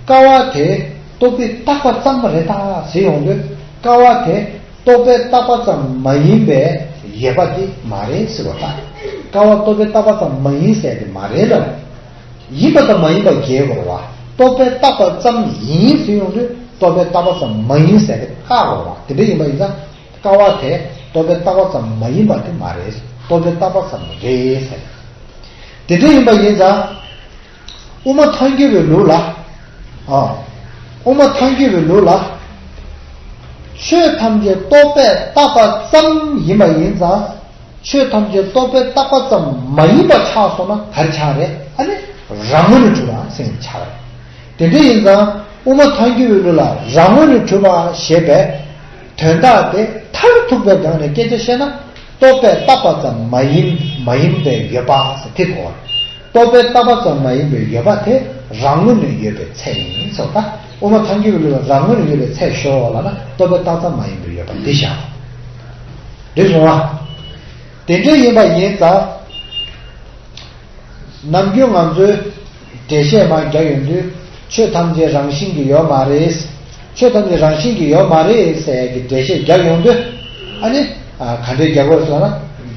ཀ་བ་དེ་རྟོག་པས་བཏགས་པ་ཙམ་རེད་ད་ཟེར་ཡོང་དུས། ཀ་བ་དེ་རྟོག་པས་བཏགས་པ་ཙམ་མ་ཡིན་པའི་ཡོད་པ་དེ་མ་རེད་ཟེར་བ་དང་། ཀ་བ་རྟོག་པས་བཏགས་པ་ཙམ་མ་ཡིན་ཟེར་དེ་མ་རེད་ལ། ཡིན་པ་དང་མ་ཡིན་པ་འགལ་དགོས་རེད་བ། རྟོག་པས་བཏགས་པ་ཙམ་ཡིན་ཟེར་ཡོང་དུས་རྟོག་པས་བཏགས་པ་ཙམ་མ་ཡིན་ཟེར་དེ་བཀག་དགོས་རེད་བ། དེ་འདྲ་ཡིན་པ་ཡིན་ཙང་། ཀ་བ་དེ་རྟོག་པས་བཏགས་པ་ཙམ་མ་ཡིན་པ་དེ་མ་རེད། རྟོག་པས་བཏགས་པ་ཙམ་རེད་ཟེར། དེ་འདྲ་ཡིན་པ་ཡིན་ཙང་། དབུ་མ་ཐལ་འགྱུར་བའི་ལུགས་ལ། ཨ། དབུ་མ་ཐལ་འགྱུར་བའི་ལུགས་ལ། ཆོས་ཐམས་ཅད་རྟོག་པས་བཏགས་པ་ཙམ་ཡིན་པ་ཡིན་ཙང་། ཆོས་ཐམས་ཅད་རྟོག་པས་བཏགས་པ་ཙམ་མ་ཡིན་པ་ཆགས་སོང་ན་ག་རེ་ཆགས་རེད། ཨ་ནི་རང་ངོས་ནས་གྲུབ་པ་ཟེར་ནས་ཆགས་རེད། དེ་འདྲ་ཡིན་ཙང་དབུ་མ་ཐལ་འགྱུར་བའི་ལུགས་ལ་རང་ངོས་ནས་གྲུབ་པ་ཞེས་པའི་དོན་དག་དེ་མཐར་ཐུག་པའི་སྒང་ནས་སྐད་ཆ་བཤད་ན། རྟོག་པས་བཏགས་པ་ཙམ་མ་ཡིན། མ་ཡིན་པའི་ཡོད་པ་ཟེར་དེ་གོ། རྟོག་པས་བཏགས་པ་ཙམ་མ་ཡིན་པའི་ཡོད་པ་དེ་རང་ངོས་ནས་ཡོད་པའི་ཚད་ཡིན་ཟེར་བ་དང་། དབུ་མ་ཐལ་འགྱུར་བའི་ལུགས་ལ་རང་ངོས་ནས་ཡོད་པའི་ཚད་ཞོག་ལབ་ན་རྟོག་པས་བཏགས་ཙམ་མ་ཡིན་པའི་ཡོད་པ་འདི་བཞག་རེད་སོང་བ། དེ་འདྲ་ཡིན་པ་ཡིན་ཙང་། ནམ་རྒྱུན་ང་ཚོས་འགྲེལ་བཤད་མར་རྒྱག་ཡོང་དུས། ཆོས་ཐམས་ཅད་རང་བཞིན་གྱིས་ཡོད་མ་རེད། ཆོས་ཐམས་ཅད་རང་བཞིན་གྱིས་ཡོད་མ་རེད་ཟེར་ཡག་གི་འགྲེལ་བཤད་རྒྱག་ཡོང་དུས། ཨ་ནི། ཨ། ག་འདྲས་རྒྱག་དགོས་ཟེར་ན།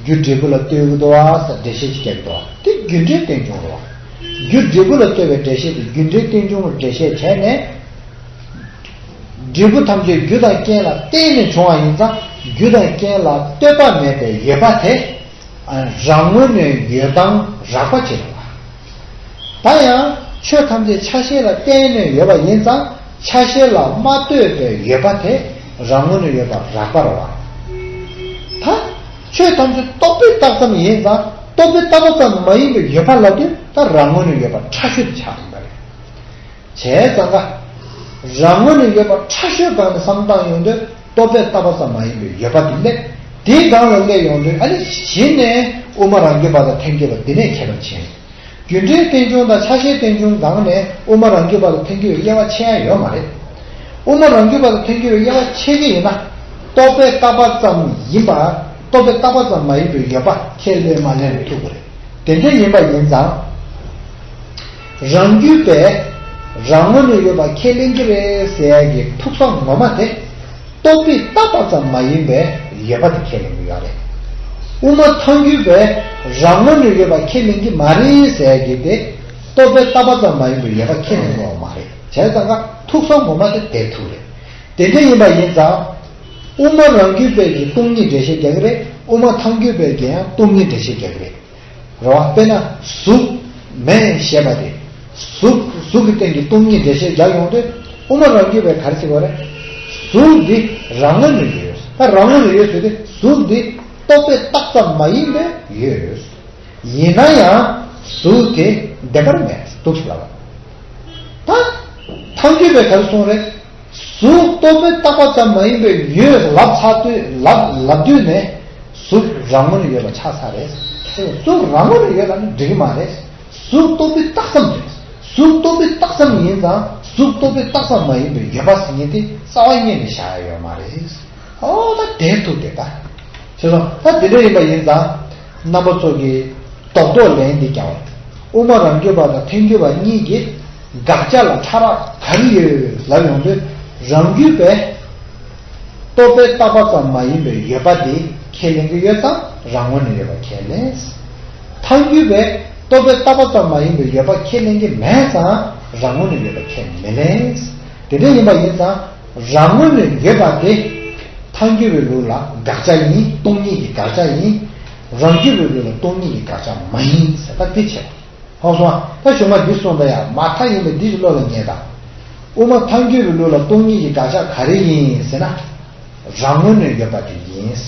རྒྱུ་འབྲས་བུ་ལ་ལྟོས་ཀྱི་འདུག་བ་ཟེར་འགྲེལ་བཤད་ཅིག་རྒྱག་གི་འདུག་བ། དེ་རྒྱུ་འབྲས་རྟེན་འབྱུང་རེད་བ། རྒྱུ་འབྲས་བུ་ལ་ལྟོས་པའི་འགྲེལ་བཤད་དེ་རྒྱུ་འབྲས་རྟེན་འབྱུང་ལ་འགྲེལ་བཤད་བྱས་ནས། འབྲས་བུ་ཐམས་ཅད་རྒྱུ་དང་རྐྱེན་ལ་བརྟེན་ནས་བྱུང་བ་ཡིན་ཙང་། རྒྱུ་དང་རྐྱེན་ལ་ལྟོས་པ་མེད་པའི་ཡོད་པ་དེ། ཨ། རང་ངོས་ནས་ཡོད་སྟངས་རགས་པ་ཅིག་རེད་བ། ད་ཡང་ཆོས་ཐམས་ཅད་ཆ་ཤས་ལ་བརྟེན་ནས་ཡོད་པ་ཡིན་ཙང་། ཆ་ཤས་ལ་མ་ལྟོས་པའི་ཡོད་པ་དེ་རང་ངོས་ནས་ཡོད་པ་རགས་པ་རེད་བ། ད་ཆོས་ཐམས་ཅད་རྟོག་པས་བཏགས་ཙམ་ཡིན་ཙང་། རྟོག་པས་བཏགས་པ་ཙམ་མ་ཡིན་པའི་ཡོད་པ་ལབ་དུས། ད་རང་ངོས་ནས་ཡོད་པ་ཕྲ་ཤོས་དེ་ཆགས་ཡིན་པ་རེད། བྱས་ཙང་ཀ། རང་ངོས་ནས་ཡོད་པ་ཕྲ་ཤོས་སྒང་ནས་བསམ་བཏང་ཡོང་དུས། རྟོག་པས་བཏགས་པ་ཙམ་མ་ཡིན་པའི་ཡོད་པ་དེ་སླེབས། དེའི་སྒང་ལ་སླེབས་ཡོང་དུས། ཨ་ནི་གཞི་ནས་དབུ་མ་རང་རྒྱུད་པ་དང་ཐལ་འགྱུར་བ་འདི་ནས་ཁྱད་པར་ཕྱེ། རྒྱུ་འབྲས་རྟེན་འབྱུང་དང་ཆ་ཤས་རྟེན་འབྱུང་སྒང་ནས་དབུ་མ་རང་རྒྱུད་པ་དང་ཐལ་འགྱུར་བའི་དབྱེ་བ་ཕྱེ་ཡ་ཡོད་མ་རེད། དབུ་མ་རང་རྒྱུད་པ་དང་ཐལ་འགྱུར་བའི་དབྱེ་བ་ཕྱེ་གི་ཡིན་ན། རྟོག་པས་བཏགས་པ་ཙམ་ཡིན་པ། རྟོག་པས་བཏགས་པ་ཙམ་མ་ཡིན་པའི་ཡོད་པ་ཁས་ལེན་མ་ལེན་ལ་ཐུག་གི་རེད། དེ་འདྲ་ཡིན་པ་ཡིན་ཙང་། རང་རྒྱུད་པས་རང་ངོས་ནས་ཡོད་པ་ཁས་ལེན་གྱི་རེད་ཟེར་ཡ་གི་ཐུག་ས་ངོ་མ་དེ། རྟོག་པས་བཏགས་པ་ཙམ་མ་ཡིན་པའི་ཡོད་པ་དེ་ཁས་ལེན་གྱི་ཡོད་རེད། དབུ་མ་ཐལ་འགྱུར་བས་རང་ངོས་ནས་ཡོད་པ་ཁས་ལེན་གྱི་མ་རེད་ཟེར་གྱི་དེ། རྟོག་པས་བཏགས་པ་ཙམ་མ་ཡིན་པའི་ཡོད་པ་ཁས་ལེན་གྱི་ཡོད་མ་རེད། བྱས་ཙང་ཀ་ཐུག་ས་ངོ་མ་དེ་དེ་ཐུག་རེད། དེ་འདྲ་ཡིན་པ་ཡིན་ཙང་། དབུ་མ་རང་རྒྱུད་པས་ཀྱི་སྟོང་ཉིད་འགྲེལ་བཤད་རྒྱག་གི་རེད། དབུ་མ་ཐལ་འགྱུར་བས་ཀྱི་ཡང་སྟོང་ཉིད་འགྲེལ་བཤད་རྒྱག་གི་རེད། རེད་བ། དཔེར་ན་གཟུགས་མེད་ཞེས་པ་དེ། གཟུགས་གཟུགས་ཀྱི་སྟེང་གི་སྟོང་ཉིད་འགྲེལ་བཤད་རྒྱག་ཡོང་དུས། དབུ་མ་རང་རྒྱུད་པས་ག་རེ་ཟེར་བ་རེད། གཟུགས་འདི་རང་ངོས་ནས་ཡོད། ད་རང་ངོས་ནས་ཡོད་ཟེར་དུས་གཟུགས་འདི་རྟོག་པས་བཏགས་ཙམ་མ་ཡིན་པས་ཡོད། ཡིན་ན་ཡང་གཟུགས་དེ་བདེན་པར་མེད་འདུག་ཟེར་ལབ། ད་ཐལ་འགྱུར་བས་ག་རེ་གསུངས་རེད། གཟུགས་རྟོག་པས་བཏགས་པ་ཙམ་མ་ཡིན་པའི་ཡོད་ལབ་ཚར་དུས་ལབ་ལབ་དུས་ནས་གཟུགས་རང་ངོས་ནས་ཡོད་པ་ཆགས་ཚར་རེད། གཟུགས་རང་ངོས་ནས་ཡོད་ལབ་ན་འགྲིག་གི་མ་རེད། གཟུགས་རྟོག་པས་བཏགས་ཙམ་རེད། གཟུགས་རྟོག་པས་བཏགས་ཙམ་ཡིན་ཙང་གཟུགས་རྟོག་པས་བཏགས་ཙམ་མ་ཡིན་པའི་ཡོད་པ་ཟེར་མཁན་དེ་རྩ་བ་ཉིད་ནས་བཞག་ཡ་ཡོད་མ་རེད། ཨོ་ད་དེ་ཐུག་དེ་ད། ཤེས་སོང་། ད་དེ་འདྲ་ཡིན་པ་ཡིན་ཙང་རྣམ་པ་ཚོ་གིས་རྡོག་རྡོག་ལན་འདི་རྒྱག་པ། དབུ་མ་རང་རྒྱུད་པ་དང་ཐལ་འགྱུར་བ་གཉིས་ཀྱི་དགག་བྱ་ལ་ཕྲ་རགས་ག་རེ་ཡོད་ལབ་ཡོང་དུས། རང་རྒྱུད་པས་རྟོག་པས་བཏགས་པ་ཙམ་མ་ཡིན་པའི་ཡོད་པ་དེ་ཁས་ལེན་གྱི་ཡོད་ཙང་རང་ངོས་ནས་ཡོད་པ་ཁས་ལེན། ཐལ་འགྱུར་བས་རྟོག་པས་བཏགས་པ་ཙམ་མ་ཡིན་པའི་ཡོད་པ་ཁས་ལེན་གྱི་མེད་ཙང་རང་ངོས་ནས་ཡོད་པ་ཁས་མི་ལེན། དེ་འདྲ་ཡིན་པ་ཡིན་ཙང་། རང་ངོས་ནས་ཡོད་པ་དེ་ཐལ་འགྱུར་བའི་ལུགས་ལ་དགག་བྱ་ཡིན། སྟོང་ཉིད་ཀྱི་དགག་བྱ་ཡིན། རང་རྒྱུད་པའི་ལུགས་ལ་སྟོང་ཉིད་ཀྱི་དགག་བྱ་མ་ཡིན་ཟེར་ད་འདི་བྱས་པ། ཧ་གོ་སོང་ཨ། ད་གཞུག་མ་འདི་གསུངས་ད་ཡ་མ་མཐའ་ཡིན་པ་འདི་ཞིག་བློ་ལ་ངེས་དང་། དབུ་མ་ཐལ་འགྱུར་བའི་ལུགས་ལ་སྟོང་ཉིད་ཀྱི་དགག་བྱ་ག་རེ་ཡིན་ཟེར་ན། རང་ངོས་ནས་ཡོད་པ་དེ་ཡིན།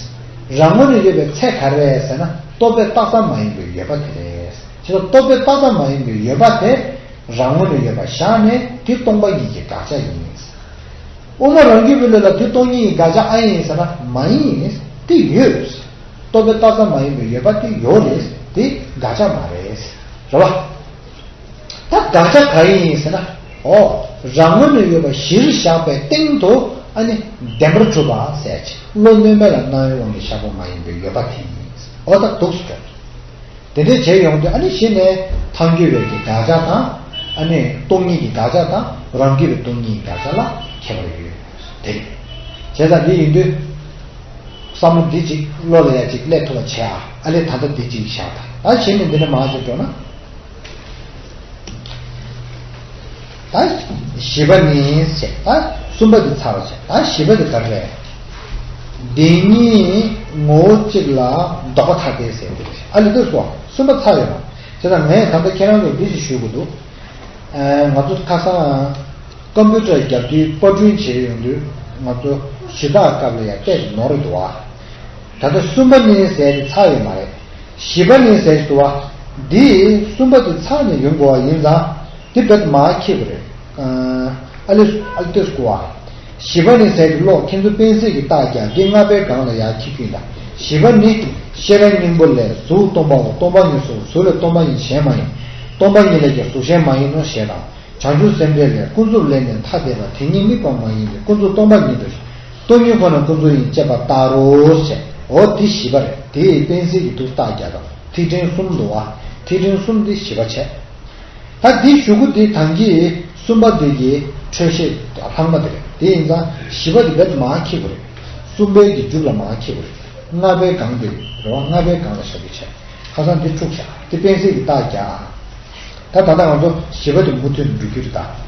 རང་ངོས་ནས་ཡོད་པའི་ཚད་ག་རེ་རེད་ཟེར་ན་རྟོག་པས་བཏགས་ཙམ་མ་ཡིན་པའི་ཡོད་པ་དེ་རེད། བྱས་ཙང་རྟོག་པས་བཏགས་ཙམ་མ་ཡིན་པའི་ཡོད་པ་དེ་རང་ངོས་ནས་ཡོད་པ་བཞག་ནས་དེ་སྟོང་པ་ཉིད་ཀྱི་དགག་བྱ་ཡིན། དབུ་མ་རང་རྒྱུད་པའི་ལུགས་ལ་དེ་སྟོང་ཉིད་ཀྱི་དགག་བྱ་ཨ་ཡིན་ཟེར་ན་མ་ཡིན། དེ་ཡོད། རྟོག་པས་བཏགས་ཙམ་མ་ཡིན་པའི་ཡོད་པ་དེ་ཡོད་རེད། དེ་དགག་བྱ་མ་རེད། རེད་བ། ད་དགག་བྱ་ག་ཡིན་ཟེར་ན། ཨོ། རང་ངོས་ནས་ཡོད་པ་གཞིར་བཞག་པའི་སྟེང་དུ་ཨ་ནི་བདེན་པར་གྲུབ་པ་ཟེར་ཅིག་བློ་གནོད་མེད་ལ་སྣང་བའི་དབང་གིས་བཞག་པ་མ་ཡིན་པའི་ཡོད་པ་དེ་ཡིན། ཨོ་ད་འདུག་སེ་འགྲོ། དེ་འདྲས་བྱས་ཡོང་དུས་ཨ་ནི་གཞི་ནས་ཐལ་འགྱུར་བའི་གི་དགག་བྱ་དང་། ཨ་ནི་སྟོང་ཉིད་ཀྱི་དགག་བྱ་དང་རང་རྒྱུད་པའི་སྟོང་ཉིད་ཀྱི་དགག་བྱ་ལ་ཁྱད་པར་ཡོད། དེ་རེད། བྱས་ཙང་འདི་ཡིན་དུས། བསམ་བློ་འདི་ཅིག་བློ་ལ་ཡ་ཅིག་སླེབས་ཐུབ་པ་བྱས་ཨ། ཨ་ལས་ད་ལྟ་འདི་ཅིག་བཞག་ད། ད་གཞི་ནས་འདི་ནས་མར་ཅིག་འགྲོ་ན། ད་བཞི་པ་ནི་ཟེར། ད་གསུམ་པ་འདི་ཚར་བ་བྱས། ད་བཞི་པ་འདི་ག་རེ་རེད། འདི་གཉིས་ངོ་བོ་གཅིག་ལ་ལྡོག་པ་ཐ་དད་ཟེར་འདི་རེད། ཨ་ལས་འདི་སོ་གསུམ་པ་ཚར་ཡོད་ན། བྱས་ཙང་ངས་ད་ལྟ་ཁྱེད་རང་ཚོར་འདི་ཞིག་ཞུ་དགོས་འདུག་ཨ། ང་ཚོ་ཁ་སང་ཀམ་པུ་ཊར་རྒྱབ་དུས་པར་སྐྲུན་བྱས་ཡོང་དུས་ང་ཚོ་གཞི་བདག་སྐབས་ལ་ཡང་བལྟས་ནོར་འདུག་ཨ། ད་ལྟ་གསུམ་པ་ནི་ཟེར་ཏེ་ཚར་ཡོད་མ་རེད། བཞི་པ་ནི་ཟེར་འདུག་ཨ། འདི་གསུམ་པ་དེ་ཚར་ནས་ཡོང་དགོས་པ་ཡིན་ཙང་འདི་རྦད་མར་འཁྱེར་དགོས་རེད། ཨ་ལེ་ཨ་ལེ་ཏོས་ཀུ་ཨ། བཞི་པ་ནི་ཟེར་ཏེ་ཀློག་ཁྱེད་ཚོ་པེན་སིལ་གྱིས་རྟགས་རྒྱག་འདི་ལྔ་པའི་སྒང་ལ་ཡར་འཁྱེར་རྒྱུ་ཡིན་ད། བཞི་པ་ནི། ཤེས་རབ་སྙིང་པོ་ལས། གཟུགས་སྟོང་པའོ། སྟོང་པ་ཉིད་སོགས་གཟུགས་ལས་སྟོང་པ་ཉིད་གཞན་མ་ཡིན། སྟོང་པ་ཉིད་ལས་ཀྱང་གཟུགས་གཞན་མ་ཡིན་ནོ་ཞེས་དང་། བྱང་ཆུབ་སེམས་འགྲེལ་ལས། ཀུན་རྫོབ་ལས་ནི་ཐ་དད་པ། དེ་ཉིད་དམིགས་པ་མ་ཡིན་ཏེ། ཀུན་རྫོབ་སྟོང་པ་ཉིད་དོ། སྟོང་ཉིད་ཁོ་ན་ཀུན་རྫོབ་ཡིན། ཅེས་པ་ལྟར་རོ་ཞེས། འོ་འདི་བཞི་པ་རེད། དེ་པེན་སིལ་གྱིས་འདུག་རྟགས་རྒྱག་དང་ཐིག་ཕྲེང་གསུམ་འདུག་བ། ཐིག་ཕྲེང་གསུམ་འདི་བཞི་པ་བྱས། ད་འདི་ཞུ་གུ་འདི་ཐང་གི་གསུམ་པ་འདི་གི་འཕྲོས་ཤེས་ལྷག་མ་དེ་རེད། དེ་ཡིན་ཙང་བཞི་པ་འདི་རྦད་མར་འཁྱེར་དགོས་རེད། གསུམ་པའི་གི་མཇུག་ལ་མར་འཁྱེར་དགོས་རེད། ལྔ་པའི་སྒང་འདི་རེད་བ། ལྔ་པའི་སྒང་ལ་བཞག་རྒྱུ་བྱས། ཁ་སང་འདི་འཁྲུགས་བཞག་འདི་པེན་སིལ་གྱིས་རྟགས་རྒྱག་ད་ད་ལྟ་ང་ཚོ་བཞི་པ་དེ་མུ་མཐུད་ནས་འགྲོ་རྒྱུ་རེད་ད།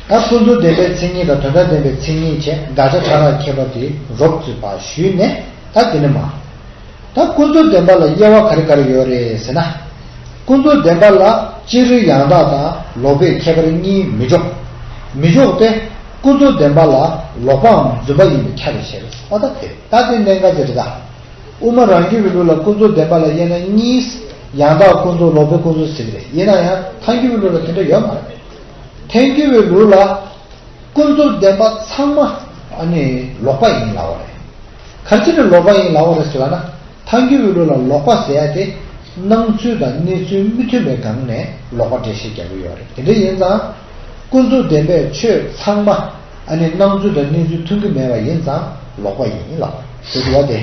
ད་ཀུན་རྫོབ་བདེན་པའི་མཚན་ཉིད་དང་དོན་དམ་བདེན་པའི་མཚན་ཉིད་བཅས་དགག་བྱ་ཕྲ་རགས་ཁྱད་པར་དེ་རོབ་ཙམ་ཞུས་ནས་ད་དེ་ནས་མར། ད་ཀུན་རྫོབ་བདེན་པ་ལ་དབྱེ་བ་ག་རེ་ག་རེ་ཡོད་རེད་ཟེར་ན། ཀུན་རྫོབ་བདེན་པ་ལ་སྤྱིར་ཡང་དག་དང་ལོག་པའི་ཁྱད་པར་གཉིས་མི་འཇོག་མི་འཇོག་སྟེ། ཀུན་རྫོབ་བདེན་པ་ལ་ལོག་པའམ་རྫུན་པ་ཡིན་པས་ཁྱབ་པའི་ཕྱིར། ཨོ་ད་དེ་ད་དེ་གནད་འགག་ཅིག་རེད་ད། དབུ་མ་རང་རྒྱུད་ཀྱི་ལུགས་ལ་ཀུན་རྫོབ་བདེན་པ་ལ་དབྱེ་ན་གཉིས། ཡང་དག་ཀུན་རྫོབ། ལོག་པའི་ཀུན་རྫོབ་ཟེར་གྱི་རེད། ཡིན་ན་ཡང་ཐལ་འགྱུར་བའི་ལུགས་ལ་དེ་འདྲ་ཡོད་མ་རེད། ཐལ་འགྱུར་བའི་ལུགས་ལ་ཀུན་རྫོབ་བདེན་པ་ཚང་མ་ཨ་ནི་ལོག་པ་ཡིན་ལབ་པ་རེད། ག་རེ་བྱས་ནས་ལོག་པ་ཡིན་ལབ་པ་རེད་ཟེར་ལབ་ན། ཐལ་འགྱུར་བའི་ལུགས་ལ་ལོག་པ་ཟེར་ཡ་དེ་སྣང་ཚུལ་དང་གནས་ཚུལ་མི་མཐུན་པའི་སྒང་ནས་ལོག་པ་འགྲེལ་བཤད་རྒྱག་གི་ཡོད་རེད། དེ་འདྲ་ཡིན་ཙང་ཀུན་རྫོབ་བདེན་པའི་ཆོས་ཚང་མ་ཨ་ནི་སྣང་ཚུལ་དང་གནས་ཚུལ་མཐུན་གྱི་མེད་པ་ཡིན་ཙང་ལོག་པ་ཡིན་ལབ་པ་རེད་བ། དེ་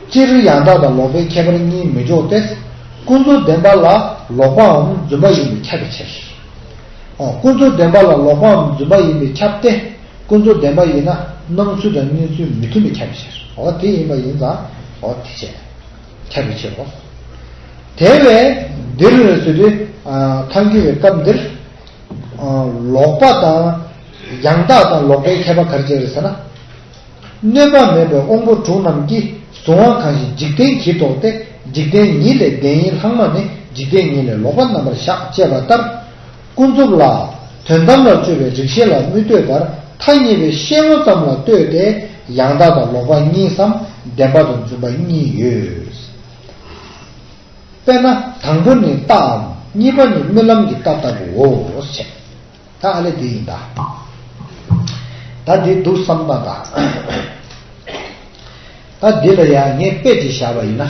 སྤྱིར་ཡང་དག་དང་ལོག་པའི་ཁྱད་པར་གཉིས་མི་འཇོག་སྟེ། ཀུན་རྫོབ་བདེན་པ་ལ་ལོག་པའམ་རྫུན་པ་ཡིན་པས་ཁྱབ་པའི་ཕྱིར། ཨོ། ཀུན་རྫོབ་བདེན་པ་ལ་ལོག་པའམ་རྫུན་པ་ཡིན་པས་ཁྱབ་སྟེ། ཀུན་རྫོབ་བདེན་པ་ཡིན་ན་སྣང་ཚུལ་དང་གནས་ཚུལ་མི་མཐུན་པས་ཁྱབ་པའི་ཕྱིར། ཨོ། དེ་ཡིན་པ་ཡིན་ཙང་། ཨོ། དེ་བྱས། ཁྱབ་པའི་ཕྱིར་རོ། དེ་བས་འདིར་ཟེར་དུས། ཨ། ཐལ་འགྱུར་བའི་སྐབས་འདིར། ཨ། ལོག་པ་དང་ཡང་དག་དང་ལོག་པའི་ཁྱད་པར་ག་རེ་བྱས་རེད་ཟེར་ན། གནོད་པ་མེད་པའི་དབང་པོ་དྲུག་རྣམས་ཀྱིས་གཟུང་བ་གང་ཞིག་འཇིག་རྟེན་གྱིས་ལྡོག་སྟེ་འཇིག་རྟེན་ཉིད་ལས་བདེན་ཡིན་ལྷག་མ་ནི་འཇིག་རྟེན་ཉིད་ལས་ལོག་པར་རྣམ་པར་གཞག་ཅེས་པ་ལྟར། ཀུན་རྫོབ་ལ་དོན་དམ་ལ་དཔྱོད་པའི་རིགས་ཤེས་ལ་མི་ལྟོས་པར་ཐ་སྙད་པའི་ཤེས་ངོ་ཙམ་ལ་ལྟོས་ཏེ་ཡང་དག་དང་ལོག་པ་གཉིས་སམ་བདེན་པ་དང་རྫུན་པ་གཉིས་ཡོད། དཔེར་ན་དང་པོ་ནི་རྟའམ་གཉིས་པ་ནི་རྨི་ལམ་གྱི་རྟ་ལྟ་བུའོ་ཞེས། ད་ཨ་ལས་འདི་ཡིན་ད། ད་འདི་འདུག་བསམ་སྟངས་དང་། ད་འདི་ལ་ཡང་ངས་དཔེ་ཅིག་བཞག་པ་ཡིན་ན་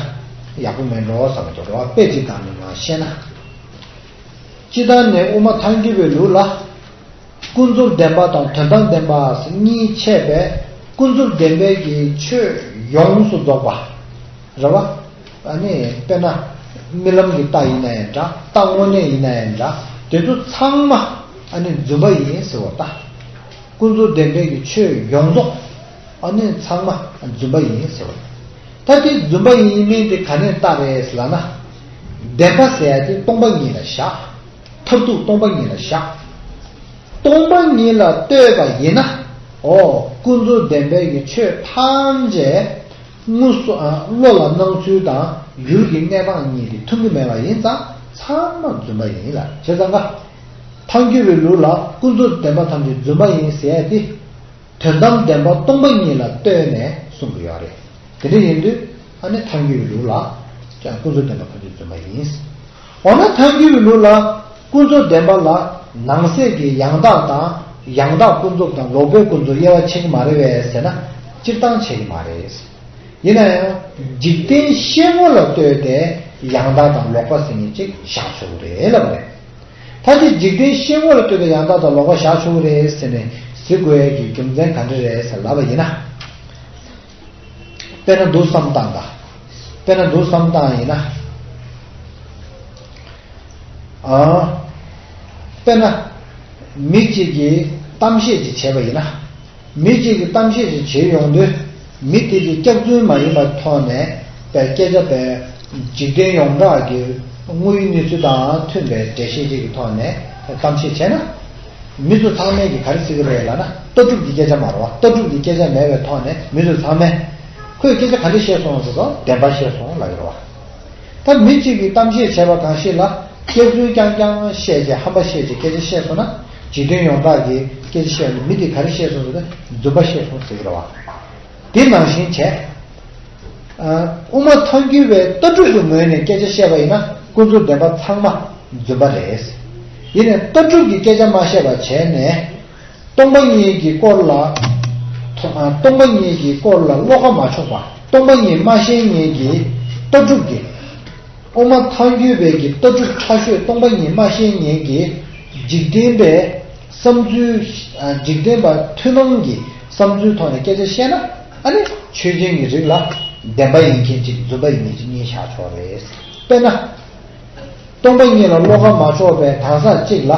ཡག་པོ་མེད་འགྲོ་བསམ་གྱི་འགྲོ་བ། དཔེ་ཅིག་བཏང་ནས་ང་བཤད་ན། སྤྱིར་བཏང་ནས་དབུ་མ་ཐལ་འགྱུར་བའི་ལུགས་ལ། ཀུན་རྫོབ་བདེན་པ་དང་དོན་དམ་བདེན་པ་གཉིས་ཕྱེ་བས། ཀུན་རྫོབ་བདེན་པའི་གི་ཆོས་ཡོངས་སུ་རྫོགས་པ། རེད་བ། ཨ་ནི་དཔེར་ན་རྨི་ལམ་གྱི་རྟ་ཡིན་ན་ཡང་འདྲ། རྟ་དངོས་གནས་ཡིན་ན་ཡང་འདྲ། དེ་ཚོ་ཚང་མ་ཨ་ནི་རྫུན་པ་ཡིན་ཟེར་བ་ད། ཀུན་རྫོབ་བདེན་པའི་གི་ཆོས་ཡོངས་རྫོགས་ཨ་ནི་ཚང་མ་རྫུན་པ་ཡིན་ཟེར་བ། ད་དེ་རྫུན་པ་ཡིན་མིན་དེ་ག་ནས་བལྟ་རེད་ལབ་ན། བདེན་པ་ཟེར་ཡ་དེ་སྟོང་པ་ཉིད་ལ་བཞག་མཐར་ཐུག་སྟོང་པ་ཉིད་ལ་བཞག་སྟོང་པ་ཉིད་ལ་ལྟོས་པ་ཡིན་ན། ཨོ། ཀུན་རྫོབ་བདེན་པའི་གི་ཆོས་ཐམས་ཅད་དངོས་སུ། ཨ། བློ་ལ་སྣང་ཚུལ་དང་ཡུལ་གྱི་གནས་སྟངས་གཉིས་དེ་མཐུན་གྱི་མེད་པ་ཡིན་ཙང་ཚང་མ་རྫུན་པ་ཡིན་ལ། བྱས་ཙང་ཀ། ཐལ་འགྱུར་བའི་ལུགས་ལ་ཀུན་རྫོབ་བདེན་པ་ཐམས་ཅད་རྫུན་པ་ཡིན་ཟེར་ཡ་དེ། དོན་དམ་བདེན་པ་སྟོང་པ་ཉིད་ལ་ལྟོས་ནས་གསུང་གི་ཡོད་རེད། དེ་འདྲ་ཡིན་དུས་ཨ་ནི་ཐལ་འགྱུར་བའི་ལུགས་ལ་ཀྱང་ཀུན་རྫོབ་བདེན་པ་ཐམས་ཅད་རྫུན་པ་ཡིན། འོ་ན་ཐལ་འགྱུར་བའི་ལུགས་ལ་ཀུན་རྫོབ་བདེན་པ་ལ་ནང་གསེས་ཀྱི་ཡང་དག་དང་ཡང་དག་ཀུན་རྫོབ་དང་ལོག་པའི་ཀུན་རྫོབ་དབྱེ་བ་ཕྱེ་གི་མ་རེད་པས་ཟེར་ན། སྤྱིར་བཏང་ཕྱེ་གི་མ་རེད། ཡིན་ན་ཡང་འཇིག་རྟེན་ཤེས་ངོ་ལ་ལྟོས་ཏེ་ཡང་དག་དང་ལོག་པ་ཟེར་མཁན་ཅིག་བཞག་ཆོག་གི་རེད་ལབ་པ་རེད། ད་དེ་འཇིག་རྟེན་ཤེས་ངོ་ལ་ལྟོས་ཏེ་ཡང་དག་དང་ལོག་པ་བཞག་ཆོག་གི་རེད་ཟེར་ནས་ཟེར་དགོས་ཡ་གི་རྒྱུ་མཚན་ག་འདྲ་རེད་ཟེར་ལབ་པ་ཡིན་ན། དཔེར་ན་འདུག་བསམ་སྟངས་དང་། དཔེར་ན་འདུག་བསམ་སྟངས་ཡིན་ན། ཨ། དཔེར་ན། མི་གཅིག་གིས་གཏམ་བཤད་ཅིག་བྱས་པ་ཡིན་ན། མི་གཅིག་གིས་གཏམ་བཤད་ཅིག་བྱེད་ཡོང་དུས། མི་དེ་གིས་སྐྱག་རྫུན་མ་ཡིན་པའི་ཐོག་ནས་པའི་སྐད་ཆ་པའི་འཇིག་རྟེན་ཡོངས་གྲགས་ཀྱི་དངོས་ཡོད་གནས་ཚུལ་དང་མཐུན་པའི་འགྲེལ་བཤད་ཅིག་གི་ཐོག་ནས་གཏམ་བཤད་བྱས་ན། མི་ཚོ་ཚང་མས་ཀྱིས་ག་རེ་ཟེར་གྱི་རེད་ལབ་ན། ལྟ་གྲུབ་ཀྱི་སྐད་ཆ་མ་རེད་བ། ལྟ་གྲུབ་ཀྱི་སྐད་ཆ་མེད་པའི་ཐོག་ནས་མི་ཚོ་ཚང་མས། ཁོས་སྐད་ཆ་ག་འདྲ་བཤད་སོང་ཟེར་ཙང་བདེན་པ་བཤད་སོང་ལབ་ཀྱི་རེད་བ། ད་མི་གཅིག་གིས་གཏམ་བཤད་བྱས་པ་གང་ཞིག་ལ་སྐྱག་རྫུན་རྐྱང་རྐྱང་བཤད་བྱས་ཧམ་པ་བཤད་བྱས་སྐད་ཆ་བཤད་སོང་ན། འཇིག་རྟེན་ཡོངས་གྲགས་ཀྱི་སྐད་ཆ་བཤད་ནས་མི་དེ་ག་རེ་བཤད་སོང་ཟེར་ན་རྫུན་པ་བཤད་སོང་ཟེར་གྱི་རེད་བ། དེ་ནང་བཞིན་བྱས། ཨ། དབུ་མ་ཐལ་འགྱུར་བའི་ལྟ་གྲུབ་ཀྱི་ངོས་ནས་སྐད་ཆ་བཤད་པ་ཡིན་ན་ཀུན་རྫོབ་བདེན་པ་ཚང་མ་རྫུན་པ་རེད། ཡིན་ནའི་ལྟ་གྲུབ་ཀྱི་སྐད་ཆ་མ་བཤད་པ་བྱས་ནས། སྟོང་པ་ཉིད་ཀྱི་སྐོར་ལ། ཐོ། ཨ། སྟོང་པ་ཉིད་ཀྱི་སྐོར་ལ་བློ་ཁ་མ་ཕྱོགས་པ། སྟོང་པ་ཉིད་མ་ཤེས་མཁན་གྱི་ལྟ་གྲུབ་ཀྱི། དབུ་མ་ཐལ་འགྱུར་བའི་གི་ལྟ་གྲུབ་ཕྲ་ཤོས་སྟོང་པ་ཉིད་མ་ཤེས་མཁན་གྱི་འཇིག་རྟེན་པའི་བསམ་ཚུལ། ཨ། འཇིག་རྟེན་པ་མཐུན་སྣང་གི་བསམ་ཚུལ་ཐོག་ནས་སྐད་ཆ་བཤད་ན། ཨ་ནི་ཆོས་ཅན་གྱི་རིགས་ལ་བདེན་པ་ཡིན་མཁན་གཅིག་རྫུན་པ་ཡིན་མཁན་གཅིག་གཉིས་བཞག་ཆོག་རེད། དཔེར་ན། སྟོང་པ་ཉིད་ལ་བློ་ཁ་མ་ཕྱོགས་པའི་གང་ཟག་གཅིག་ལ་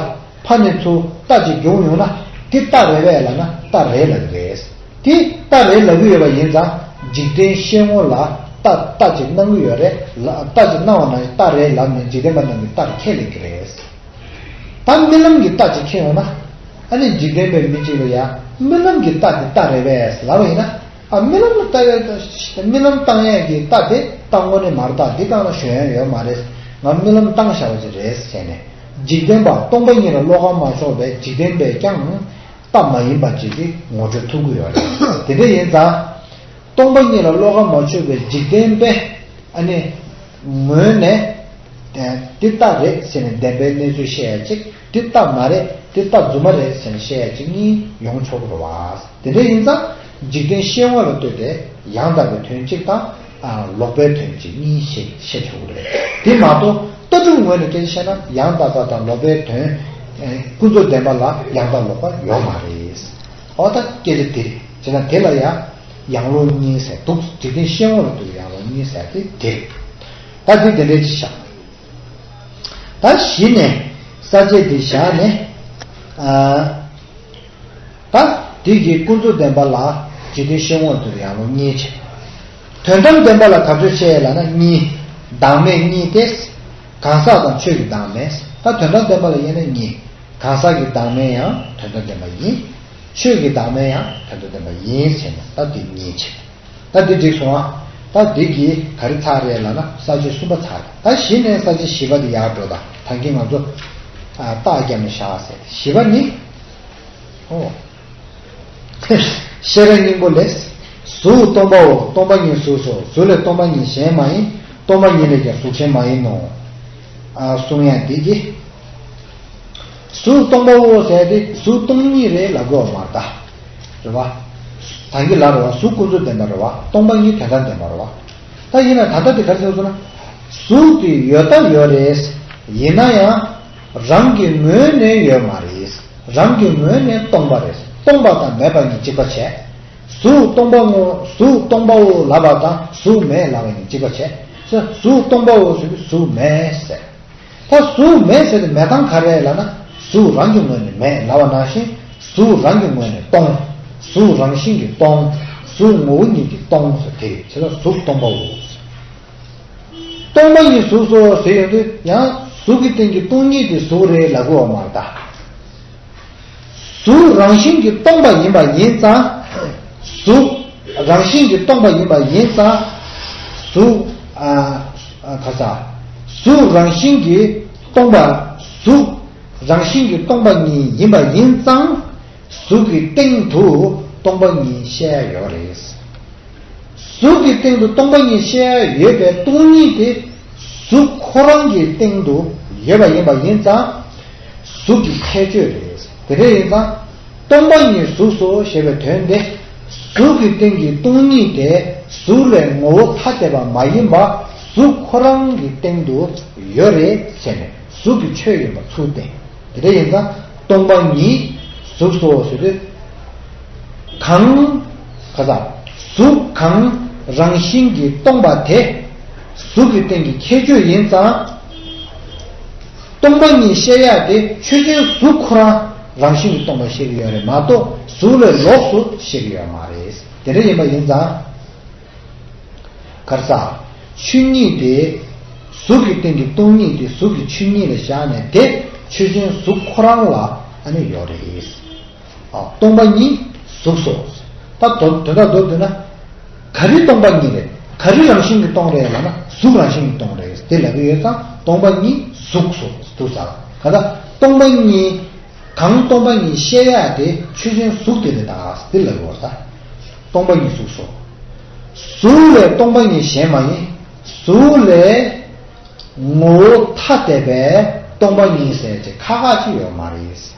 ཕ་ནས་ཚུར་རྟ་གཅིག་རྒྱུག་ཡོང་ན་དེ་རྟ་རེད་པས་ལབ་ན་རྟ་རེད་ལབ་ཀྱི་རེད། དེ་རྟ་རེད་ལབ་ཀྱི་ཡོད་པ་ཡིན་ཙང་འཇིག་རྟེན་ཤེས་ངོ་ལ་རྟ། རྟ་གཅིག་སྣང་གི་ཡོད་རེད་ལ། རྟ་གཅིག་སྣང་བ་ན་རྟ་རེད་ལབ་ནས་འཇིག་རྟེན་པ་རྣམས་ཀྱིས་རྟར་ཁས་ལེན་གྱི་རེད། ད་རྨི་ལམ་གྱི་རྟ་གཅིག་ཁྱེར་ཡོང་ན། ཨ་ནི་འཇིག་རྟེན་པའི་མི་གཅིག་ལ་ཡ་རྨི་ལམ་གྱི་རྟ་དེ་རྟ་རེད་པས་ལབ་པ་ཡིན་ན། ཨ། རྨི་ལམ་ལ་ལྟ་ཡ། རྨི་ལམ་བཏང་ཡས་ཀྱི་རྟ་དེ་རྟ་དངོས་གནས་མ་རེད། རྟ་འདི་སྒང་ལ་ཞོན་ཡ་ཡོད་མ་རེད། ང་རྨི་ལམ་བཏང་བཞག་པ་ཅིག་རེད་ཟེར་ནས། འཇིག་རྟེན་པ་སྟོང་པ་ཉིད་ལ་བློ་ཁ་མ་ཕྱོགས་པའི་འཇིག་རྟེན་པས་ཀྱང་རྟ་མ་ཡིན་པ་ཅིག་གི་ངོ་སྤྲོད་ཐུབ་ཀྱི་ཡོད་རེད། དེ་འདྲ་ཡིན་ཙང་། སྟོང་པ་ཉིད་ལ་བློ་ཁ་མ་ཕྱོགས་པའི་འཇིག་རྟེན་པས། ཨ་ནི། ངོས་ནས། དེ་རྟ་རེད་ཟེར་ནས་བདེན་པའི་གནས་ཚུལ་བཤད་ཡ་གཅིག་དེ་རྟ་མ་རེད། དེ་རྟ་རྫུན་མ་རེད་ཟེར་ནས་བཤད་ཡ་གཅིག་གཉིས་ཡོང་ཆོག་གི་རེད་བ། དེ་འདྲ་ཡིན་ཙང་འཇིག་རྟེན་ཤེས་ངོ་ལ་ལྟོས་ཏེ་ཡང་དག་པའི་དོན་གཅིག་དང་། ཨ། ལོག་པའི་དོན་གཅིག་གཉིས་བཤད་བཤད་ཆོག་གི་རེད། དེ་མ་གཏོགས་ལྟ་གྲུབ་ངོས་ནས་སྐད་ཆ་བཤད་ན་ཡང་དག་པ་དང་ལོག་པའི་དོན། ཨ། ཀུན་རྫོབ་བདེན་པ་ལ་ཡང་དག་ལོག་པ་ཡོད་མ་རེད། འོ་ད་སྐད་ཆ་དེ་རེད། བྱས་ན་དེ་ལ་ཡང་ཡང་ལོག་གཉིས་ཟེར་འདུག་འཇིག་རྟེན་ཤེས་ངོ་ལ་ལྟོས་ཏེ་ཡང་ལོག་གཉིས་ཟེར་དེ་དེ་རེད། ད་དེ་དེ་འདྲའི་ཅིག་བཞག་ད་གཞི་ནས་ས་བཅད་འདི་བཞག་ནས། ཨ། ད་འདི་གི་ཀུན་རྫོབ་བདེན་པ་ལ་རྗེས་མཐུན་ཤེས་དགོས་དུ་ཡང་ལོ་གཉིས་བྱས། དོན་དམ་བདེན་པ་ལ་ག་ཚོད་བཤད་ལབ་ན་གཉིས། བདག་མེད་གཉིས་ཏེ། གང་ཟག་དང་ཆོས་ཀྱི་བདག་མེད། ད་དོན་དམ་བདེན་པ་ལ་དབྱེ་ན་གཉིས། གང་ཟག་གི་བདག་མེད་ཡང་དོན་དམ་བདེན་པ་ཡིན། ཆོས་ཀྱི་བདག་མེད་ཡང་དོན་དམ་བདེན་པ་ཡིན་ཟེར་ནས་ད་འདི་གཉིས་བྱས། ད་འདི་འགྲིག་སོང་ཨ། ད་འདི་གི་ག་རེ་ཚར་རེད་ལབ་ན་ས་བཅད་གསུམ་པ་ཚར་རེད། ད་གཞི་ནས་ས་བཅད་བཞི་པ་འདི་ཡར་འགྲོ། ད་ད་གིན་ང་ཚོ་ཨ་རྟགས་བརྒྱབ་ནས་བཞག་ཟེར། བཞི་པ་ནི། ཨོ། ཤེས་རབ་སྙིང་པོ་ལས། གཟུགས་སྟོང་པའོ། སྟོང་པ་ཉིད་གཟུགས་སོ། གཟུགས་ལས་སྟོང་པ་ཉིད་གཞན་མ་ཡིན། སྟོང་པ་ཉིད་ལས་ཀྱང་གཟུགས་གཞན་མ་ཡིན་ནོ། ཨ་གསུང་ཡང་འདི་གི། གཟུགས་སྟོང་པའོ་ཟེར་ཏེ་གཟུགས་སྟོང་ཉིད་རེད་ལབ་དགོས་པ་མ་རེད་ད། རེད་བ། ད་གིན་ལབ་རེད་བ། གཟུགས་ཀུན་རྫོབ་བདེན་པ་རེད་བ། སྟོང་པ་ཉིད་དོན་དམ་བདེན་པ་རེད་བ། ད་ཡིན་ན་ད་ལྟ་དེ་ག་རེ་ཟེར་སོང་ན། གཟུགས་དེ་ཡོད་ད་ཡོད་རེད། ཡིན་ན་ཡང་། རང་གི་ངོས་ནས་ཡོད་མ་རེད། རང་གི་ངོས་ནས་སྟོང་པ་རེད། སྟོང་པ་དང་མེད་པ་གཉིས་གཅིག་པ་བྱས། གཟུགས་སྟོང་པ་ངོ་། གཟུགས་སྟོང་པའོ་ལབ་པ་དང་གཟུགས་མེད་ལབ་པ་གཉིས་གཅིག་པ་བྱས། གཟུགས་སྟོང་པའོ་ཟེར་དུས་གཟུགས་མེད་ཟེར། ད་གཟུགས་མེད་ཟེར་དུས་མེད་སྟངས་ག་རེ་ལབ་ན། གཟུགས་རང་གི་ངོས་ནས་མེད་ལབ་པ་ནང་བཞིན། གཟུགས་རང་གི་ངོས་ནས་སྟོང་། གཟུགས་རང་བཞིན་གྱིས་སྟོང་། གཟུགས་ངོ་བོ་ཉིད་ཀྱིས་སྟོང་ཟེར། དེ་བྱས་ལ་གཟུགས་སྟོང་པའོ། སྟོང་པ་ཉིད་གཟུགས་སོ་ཟེར་ཡོང་དུས་ཡང་གཟུགས་ཀྱི་སྟེང་གི་སྟོང་ཉིད་དེ་གཟུགས་རེད་ལབ་དགོས་པ་མ་རེད་ད། གཟུགས་རང་བཞིན་གྱིས་སྟོང་པ་ཡིན་པ་ཡིན་ཙང་། གཟུགས་རང་བཞིན་གྱིས་སྟོང་པ་ཡིན་པ་ཡིན་ཙང་། གཟུགས་ཨ་ཨ་ག་ས། གཟུགས་རང་བཞིན་གྱིས་སྟོང་པ། གཟུགས་རང་བཞིན་གྱིས་སྟོང་པ་ཉིད་ཡིན་པ་ཡིན་ཙང་། གཟུགས་ཀྱི་སྟེང་དུ་སྟོང་པ་ཉིད་བཤད་ཡ་ཡོད་རེད། གཟུགས་ཀྱི་སྟེང་དུ་སྟོང་པ་ཉིད་བཤད་ཡ་ཡོད་པའི་སྟོང་ཉིད་དེ་གཟུགས་ཁོ་རང་གི་སྟེང་དུ་ཡོད་པ་ཡིན་པ་ཡིན་ཙང་། གཟུགས་ཀྱི་ཁྱད་ཆོས་རེད། དེ་འདྲ་ཡིན་ཙང་། སྟོང་པ་ཉིད་གཟུགས་སོ་ཞེས་པའི་དོན་དེ། གཟུགས་ཀྱི་སྟེང་གི་སྟོང་ཉིད་དེ་གཟུགས་ལས་ངོ་བོ་ཐ་དད་པ་མ་ཡིན་པ་གཟུགས་ཁོ་རང་གི་སྟེང་དུ་ཡོད་རེད་ཟེར་ནས་གཟུགས་ཀྱི་ཆོས་ཡིན་པ་ཚུར་བསྟན། དེ་འདྲ་ཡིན་ཙང་སྟོང་པ་ཉིད་གཟུགས་སོ་ཟེར་དུས། གང་། ག་ས། གཟུགས་གང་རང་བཞིན་གྱིས་སྟོང་པ་དེ་གཟུགས་ཀྱི་སྟེང་གི་ཁྱད་ཆོས་ཡིན་ཙང་། སྟོང་པ་ཉིད་བཤད་ཡ་དེ་ཆོས་ཅན་གཟུགས་ཁོ་རང་རང་བཞིན་གྱིས་སྟོང་པ་བཤད་ཀྱི་ཡོད་རེད་མ་གཏོགས་གཟུགས་ལས་ལོགས་སུ་བཤད་ཀྱི་ཡོད་མ་རེད། དེ་འདྲ་ཡིན་པ་ཡིན་ཙང་། ག་རེ་ཟ། ཆོས་ཉིད་དེ། གཟུགས་ཀྱི་སྟེང་གི་སྟོང་ཉིད་དེ་གཟུགས་ཀྱི་ཆོས་ཉིད་ལ་བཞག་ནས་དེ་ཆོས་ཅན་གཟུགས་ཁོ་རང་ལ་ཨ་ནི་ཡོད་རེད། ཨ། སྟོང་པ་ཉིད་གཟུགས་སོ། ད་དོན་དོན་དག་མདོར་བསྡུས་ན། ག་རེ་སྟོང་པ་ཉིད་རེད། ག་རེ་རང་བཞིན་གྱིས་སྟོང་རེད་ལབ་ན་གཟུགས་རང་བཞིན་གྱིས་སྟོང་རེད་དེ་ལབ་ཀྱི་ཡོད་ཙང་སྟོང་པ་ཉིད་གཟུགས་སོ་འདུག་ཟེར། ག་ད་སྟོང་པ་ཉིད། གང་སྟོང་པ་ཉིད་བཤད་ཡ་དེ་ཆོས་ཅན་གཟུགས་དེ་རེད་ད་འདི་ལབ་ཀྱི་ཡོད་ས། སྟོང་པ་ཉིད་གཟུགས་སོ། གཟུགས་ལས་སྟོང་པ་ཉིད་གཞན་མ་ཡིན། གཟུགས་ལས་ངོ་བོ་ཐ་དད་པའི་སྟོང་པ་ཉིད་ཟེར་ཅིག་ཁ་ཁ་ཅིག་ཡོད་མ་རེད།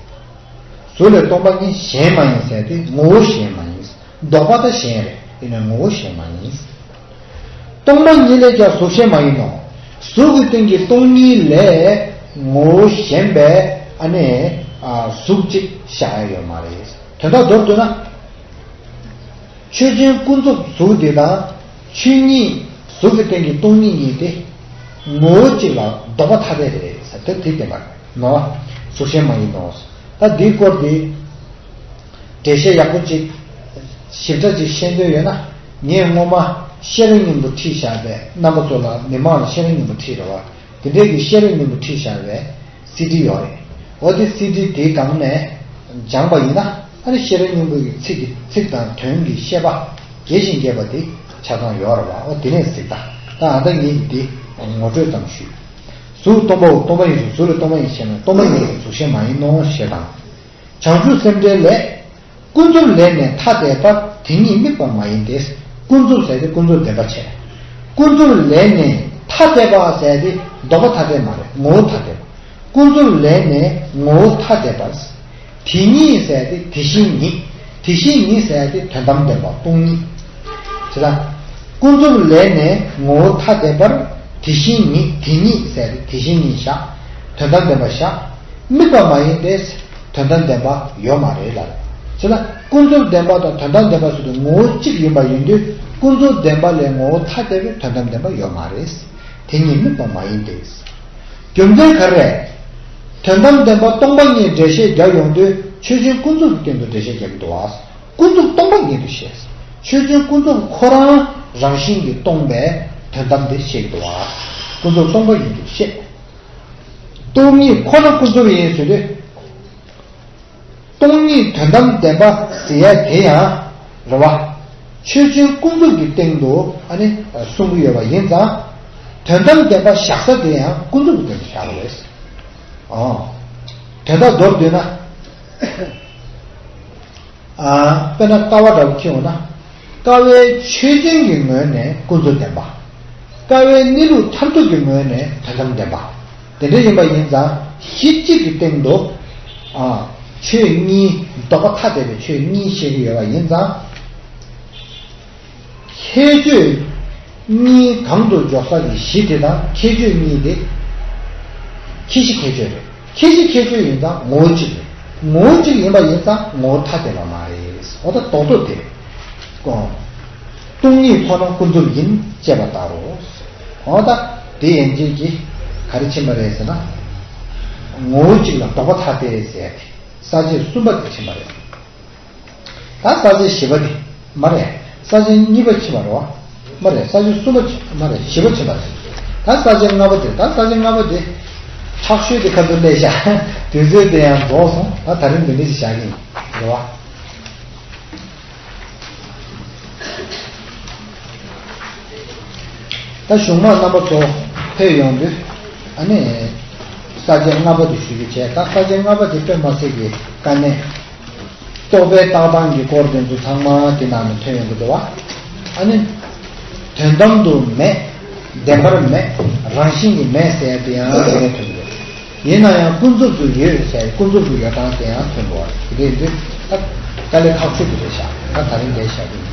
གཟུགས་ལས་སྟོང་པ་ཉིད་གཞན་མ་ཡིན་ཟེར་དེ་ངོ་བོ་གཞན་མ་ཡིན། ལྡོག་པ་ད་གཞན་རེད། ཡིན་ན་ངོ་བོ་གཞན་མ་ཡིན། སྟོང་པ་ཉིད་ལས་ཀྱང་གཟུགས་གཞན་མ་ཡིན་ནོ། གཟུགས་ཀྱི་སྟེང་གི་སྟོང་ཉིད་ལས་ངོ་བོ་གཞན་པའི་ཨ་ནི་ཨ་གཟུགས་གཅིག་བཞག་ཡ་ཡོད་མ་རེད། དོན་དག་མདོར་བསྡུས་ན། ཆོས་ཅན་ཀུན་རྫོབ་གཟུགས་འདི་དང་ཆོས་ཉིད་གཟུགས་ཀྱི་སྟེང་གི་སྟོང་ཉིད་གཉིས་དེ་ངོ་བོ་གཅིག་ལ་ལྡོག་པ་ཐ་དད་རེད་ཟེར་དེ་དེ་བསྟན་པ་ནོ། གཟུགས་གཞན་མ་ཡིན་ནོ། ད་འདིའི་སྐོར་དེ་འགྲེལ་བཤད་ཡག་པོ་ཅིག་ཞིབ་ཕྲ་ཅིག་ཤེས་འདོད་ཡོད་ན་ངས་སྔོན་མ་ཤེས་རབ་སྙིང་པོ་ཁྲིད་བཞག་པའི་རྣམ་པ་ཚོ་ལ་མི་མང་ལ་ཤེས་རབ་སྙིང་པོ་ཁྲིད་རེད་བ། དེ་འདྲའི་གི་ཤེས་རབ་སྙིང་པོ་ཁྲིད་བཞག་པའི་སི་ཌི་ཡོད་རེད། འོ་དེ་སི་ཌི་དེའི་སྒང་ནས་སྦྱངས་པ་ཡིན་ན་ཨ་ནི་ཤེས་རབ་སྙིང་པོ་གི་ཚིག་གི་ཚིག་དང་དོན་གྱི་བཤད་པ་རྒྱས་ཤིང་རྒྱས་པ་དེ་ཆ་ཚང་ཡོད་རེད་བ། འོ་དེ་ནས་གཟིགས་དང་། ད་ཨ་ད་ངས་ཀྱི་དེ་ངོ་སྤྲོད་ཙམ་ཞུས། གཟུགས་སྟོང་པའོ། སྟོང་པ་ཉིད་གཟུགས། གཟུགས་ལས་སྟོང་པ་ཉིད་གཞན་མ་ཡིན། སྟོང་པ་ཉིད་ལས་གཟུགས་གཞན་མ་ཡིན་ནོ་ཞེས་དང་། བྱང་ཆུབ་སེམས་འགྲེལ་ལས། ཀུན་རྫོབ་ལས་ནི་ཐ་དད་པར་དེ་ཉིད་དམིགས་པ་མ་ཡིན་ཏེ། ཀུན་རྫོབ་ཟེར་ཏེ་ཀུན་རྫོབ་བདེན་པ་བྱས། ཀུན་རྫོབ་ལས་ནི་ཐ་དད་པ་ཟེར་ཏེ་ལྡོག་པ་ཐ་དད་མ་རེད། ངོ་བོ་ཐ་དད་པ། ཀུན་རྫོབ་ལས་ནི་ངོ་བོ་ཐ་དད་པ། དེ་ཉིད་ཟེར་ཏེ་དེ་བཞིན་ཉིད། དེ་བཞིན་ཉིད་ཟེར་ཏེ་དོན་དམ་བདེན་པ་སྟོང་ཉིད། བྱས་ཙང་། ཀུན་རྫོབ་ལས་ནི་ངོ་བོ་ཐ་དད་པར་དེ་བཞིན་ཉིད། དེ་ཉིད་ཟེར་ཏེ་དེ་བཞིན་ཉིད་བཞག་དོན་དམ་བདེན་པ་བཞག་དམིགས་པ་མ་ཡིན་ཏེ། དོན་དམ་བདེན་པ་ཡོད་མ་རེད་ལ། བྱས་ཙང་ཀུན་རྫོབ་བདེན་པ་དང་དོན་དམ་བདེན་པ་ཟེར་དུས་ངོ་བོ་གཅིག་ཡིན་པ་ཡིན་དུས་ཀུན་རྫོབ་བདེན་པ་ལས་ངོ་བོ་ཐ་དད་པའི་དོན་དམ་བདེན་པ་ཡོད་མ་རེད། དེ་ཉིད་དམིགས་པ་མ་ཡིན་ཏེ། རྒྱུ་མཚན་ག་རེ་རེད། དོན་དམ་བདེན་པ་སྟོང་པ་ཉིད་འགྲེལ་བཤད་རྒྱག་ཡོང་དུས་ཆོས་ཅན་ཀུན་རྫོབ་ཀྱི་སྟེང་དུ་འགྲེལ་བཤད་རྒྱག་གི་འདུག་བ། ཀུན་རྫོབ་སྟོང་པ་ཉིད་དུ་བཤད། ཆོས་ཅན་ཀུན་རྫོབ་ཁོ་རང་རང་བཞིན་གྱིས་སྟོང་པའི་དོན་དམ་དེ་བཤད་ཀྱི་འདུག་བ། ཀུན་རྫོབ་སྟོང་པ་ཉིད་དུ་བཤད། སྟོང་ཉིད་ཁོ་ན་ཀུན་རྫོབ་ཡིན་ཟེར་དུས། སྟོང་ཉིད་དོན་དམ་བདེན་པ་ཟེར་ཡ་དེ་ཡང་རེད་བ། ཆོས་ཅན་ཀུན་རྫོབ་ཀྱི་སྟེང་དུ་ཨ་ནི་གསུང་གི་ཡོད་པ་ཡིན་ཙང་། དོན་དམ་བདེན་པ་བཞག་ས་དེ་ཡང་ཀུན་རྫོབ་ཀྱི་སྟེང་དུ་བཞག་པ་རེད། ཨོ། དོན་དག་མདོར་བསྡུས་ན། ཨ། དཔེར་ན་ཀ་བ་འདྲ་པོ་ཁྱེར་འོང་ན། ཀ་བས་ཆོས་ཅན་གྱི་ངོས་ནས་ཀུན་རྫོབ་བདེན་པ། ཀ་བས་གནས་ལུགས་མཐར་ཐུག་གི་ངོས་ནས་དོན་དམ་བདེན་པ། དེ་འདྲ་ཡིན་པ་ཡིན་ཙང་གཞི་གཅིག་གི་སྟེང་དུ། ཨ། ཆོས་གཉིས་ལྡོག་པ་ཐ་དད་པའི་ཆོས་གཉིས་བཤད་ཀྱི་ཡོད་པ་ཡིན་ཙང་། ཁྱད་ཆོས་གཉིས་གང་དུ་འཇོག་ས་ཀྱི་གཞི་དེ་དང་ཁྱད་ཆོས་གཉིས་དེ། ཁྱད་གཞི་ཁྱད་ཆོས་རེད། ཁྱད་གཞི་ཁྱད་ཆོས་ཡིན་ཙང་ངོ་བོ་གཅིག་རེད། ངོ་བོ་གཅིག་ཡིན་པ་ཡིན་ཙང་ངོ་བོ་ཐ་དད་པ་མ་རེད། འོ་ད་རྡོག་རྡོག་དེ་རེད། སྟོང་ཉིད་ཁོ་ན་ཀུན་རྫོབ་ཡིན་ཅེས་པ་ལྟར་རོ། འོ་ད་དེ་ཡན་ཆད་ཀྱིས་ག་རེ་ཕྱིན་པ་རེད་ཟེར་ན། ངོ་བོ་གཅིག་ལ་ལྡོག་པ་ཐ་དད་ཟེར་ཏེ། ས་བཅད་གསུམ་པ་དེ་ཕྱིན་པ་རེད། ད་ས་བཅད་བཞི་པ་དེ་མ་རེད། ས་བཅད་གཉིས་པ་ཕྱིན་པ་རེད་བ། མ་རེད། ས་བཅད་གསུམ་པ་ཕྱིན་མ་རེད། བཞི་པ་ཕྱིན་པ་རེད། ད་ས་བཅད་ལྔ་པ་དེ་ད་ས་བཅད་ལྔ་པ་དེ་ཁྲག་ཤུལ་དེ་ཁ་ཐུག་སླེབས་ཤག་དུས་ཚོད་དེ་ཡང་རྫོགས་སོང་། ད་ད་རིང་འདི་འདྲ་ཞིག་བཞག་གི་ཡིན། རེད་བ། ད་གཞུང་མང་རྣམ་པ་ཚོ་ཕེབས་ཡོང་དུས་ཨ་ནི་ས་བཅད་ལྔ་པ་དེ་ཞུ་རྒྱུ་བྱས། ད་ས་བཅད་ལྔ་པ་དེ་དཔེ་མ་སྲིད་ཀྱི་དཀའ་གནད། རྟོག་པའི་བཏགས་སྟངས་ཀྱི་སྐོར་དེ་ཚོ་ཚང་མ་དེ་ནང་ནས་ཐོན་ཡོང་གི་འདུག་བ། ཨ་ནི། དོན་དམ་དུ་མེད། བདེན་པར་མེད། རང་བཞིན་གྱིས་མེད་ཟེར་ཡ་དེ་ཡང་དེ་ནས་ཐོན་གྱི་རེད། ཡིན་ན་ཡང་ཀུན་རྫོབ་ཏུ་ཡོད་ཟེར་ཀུན་རྫོབ་ཏུ་ཡོད་སྟངས་དེ་ཡང་ཐོན་འདུག་བ། དེ་འདྲ་ཡིན་དུས་ད་དཀའ་ལས་ཁག་ཆེ་གི་རེད་ཤག་ད་ད་རིང་འདིར་བཞག་གི་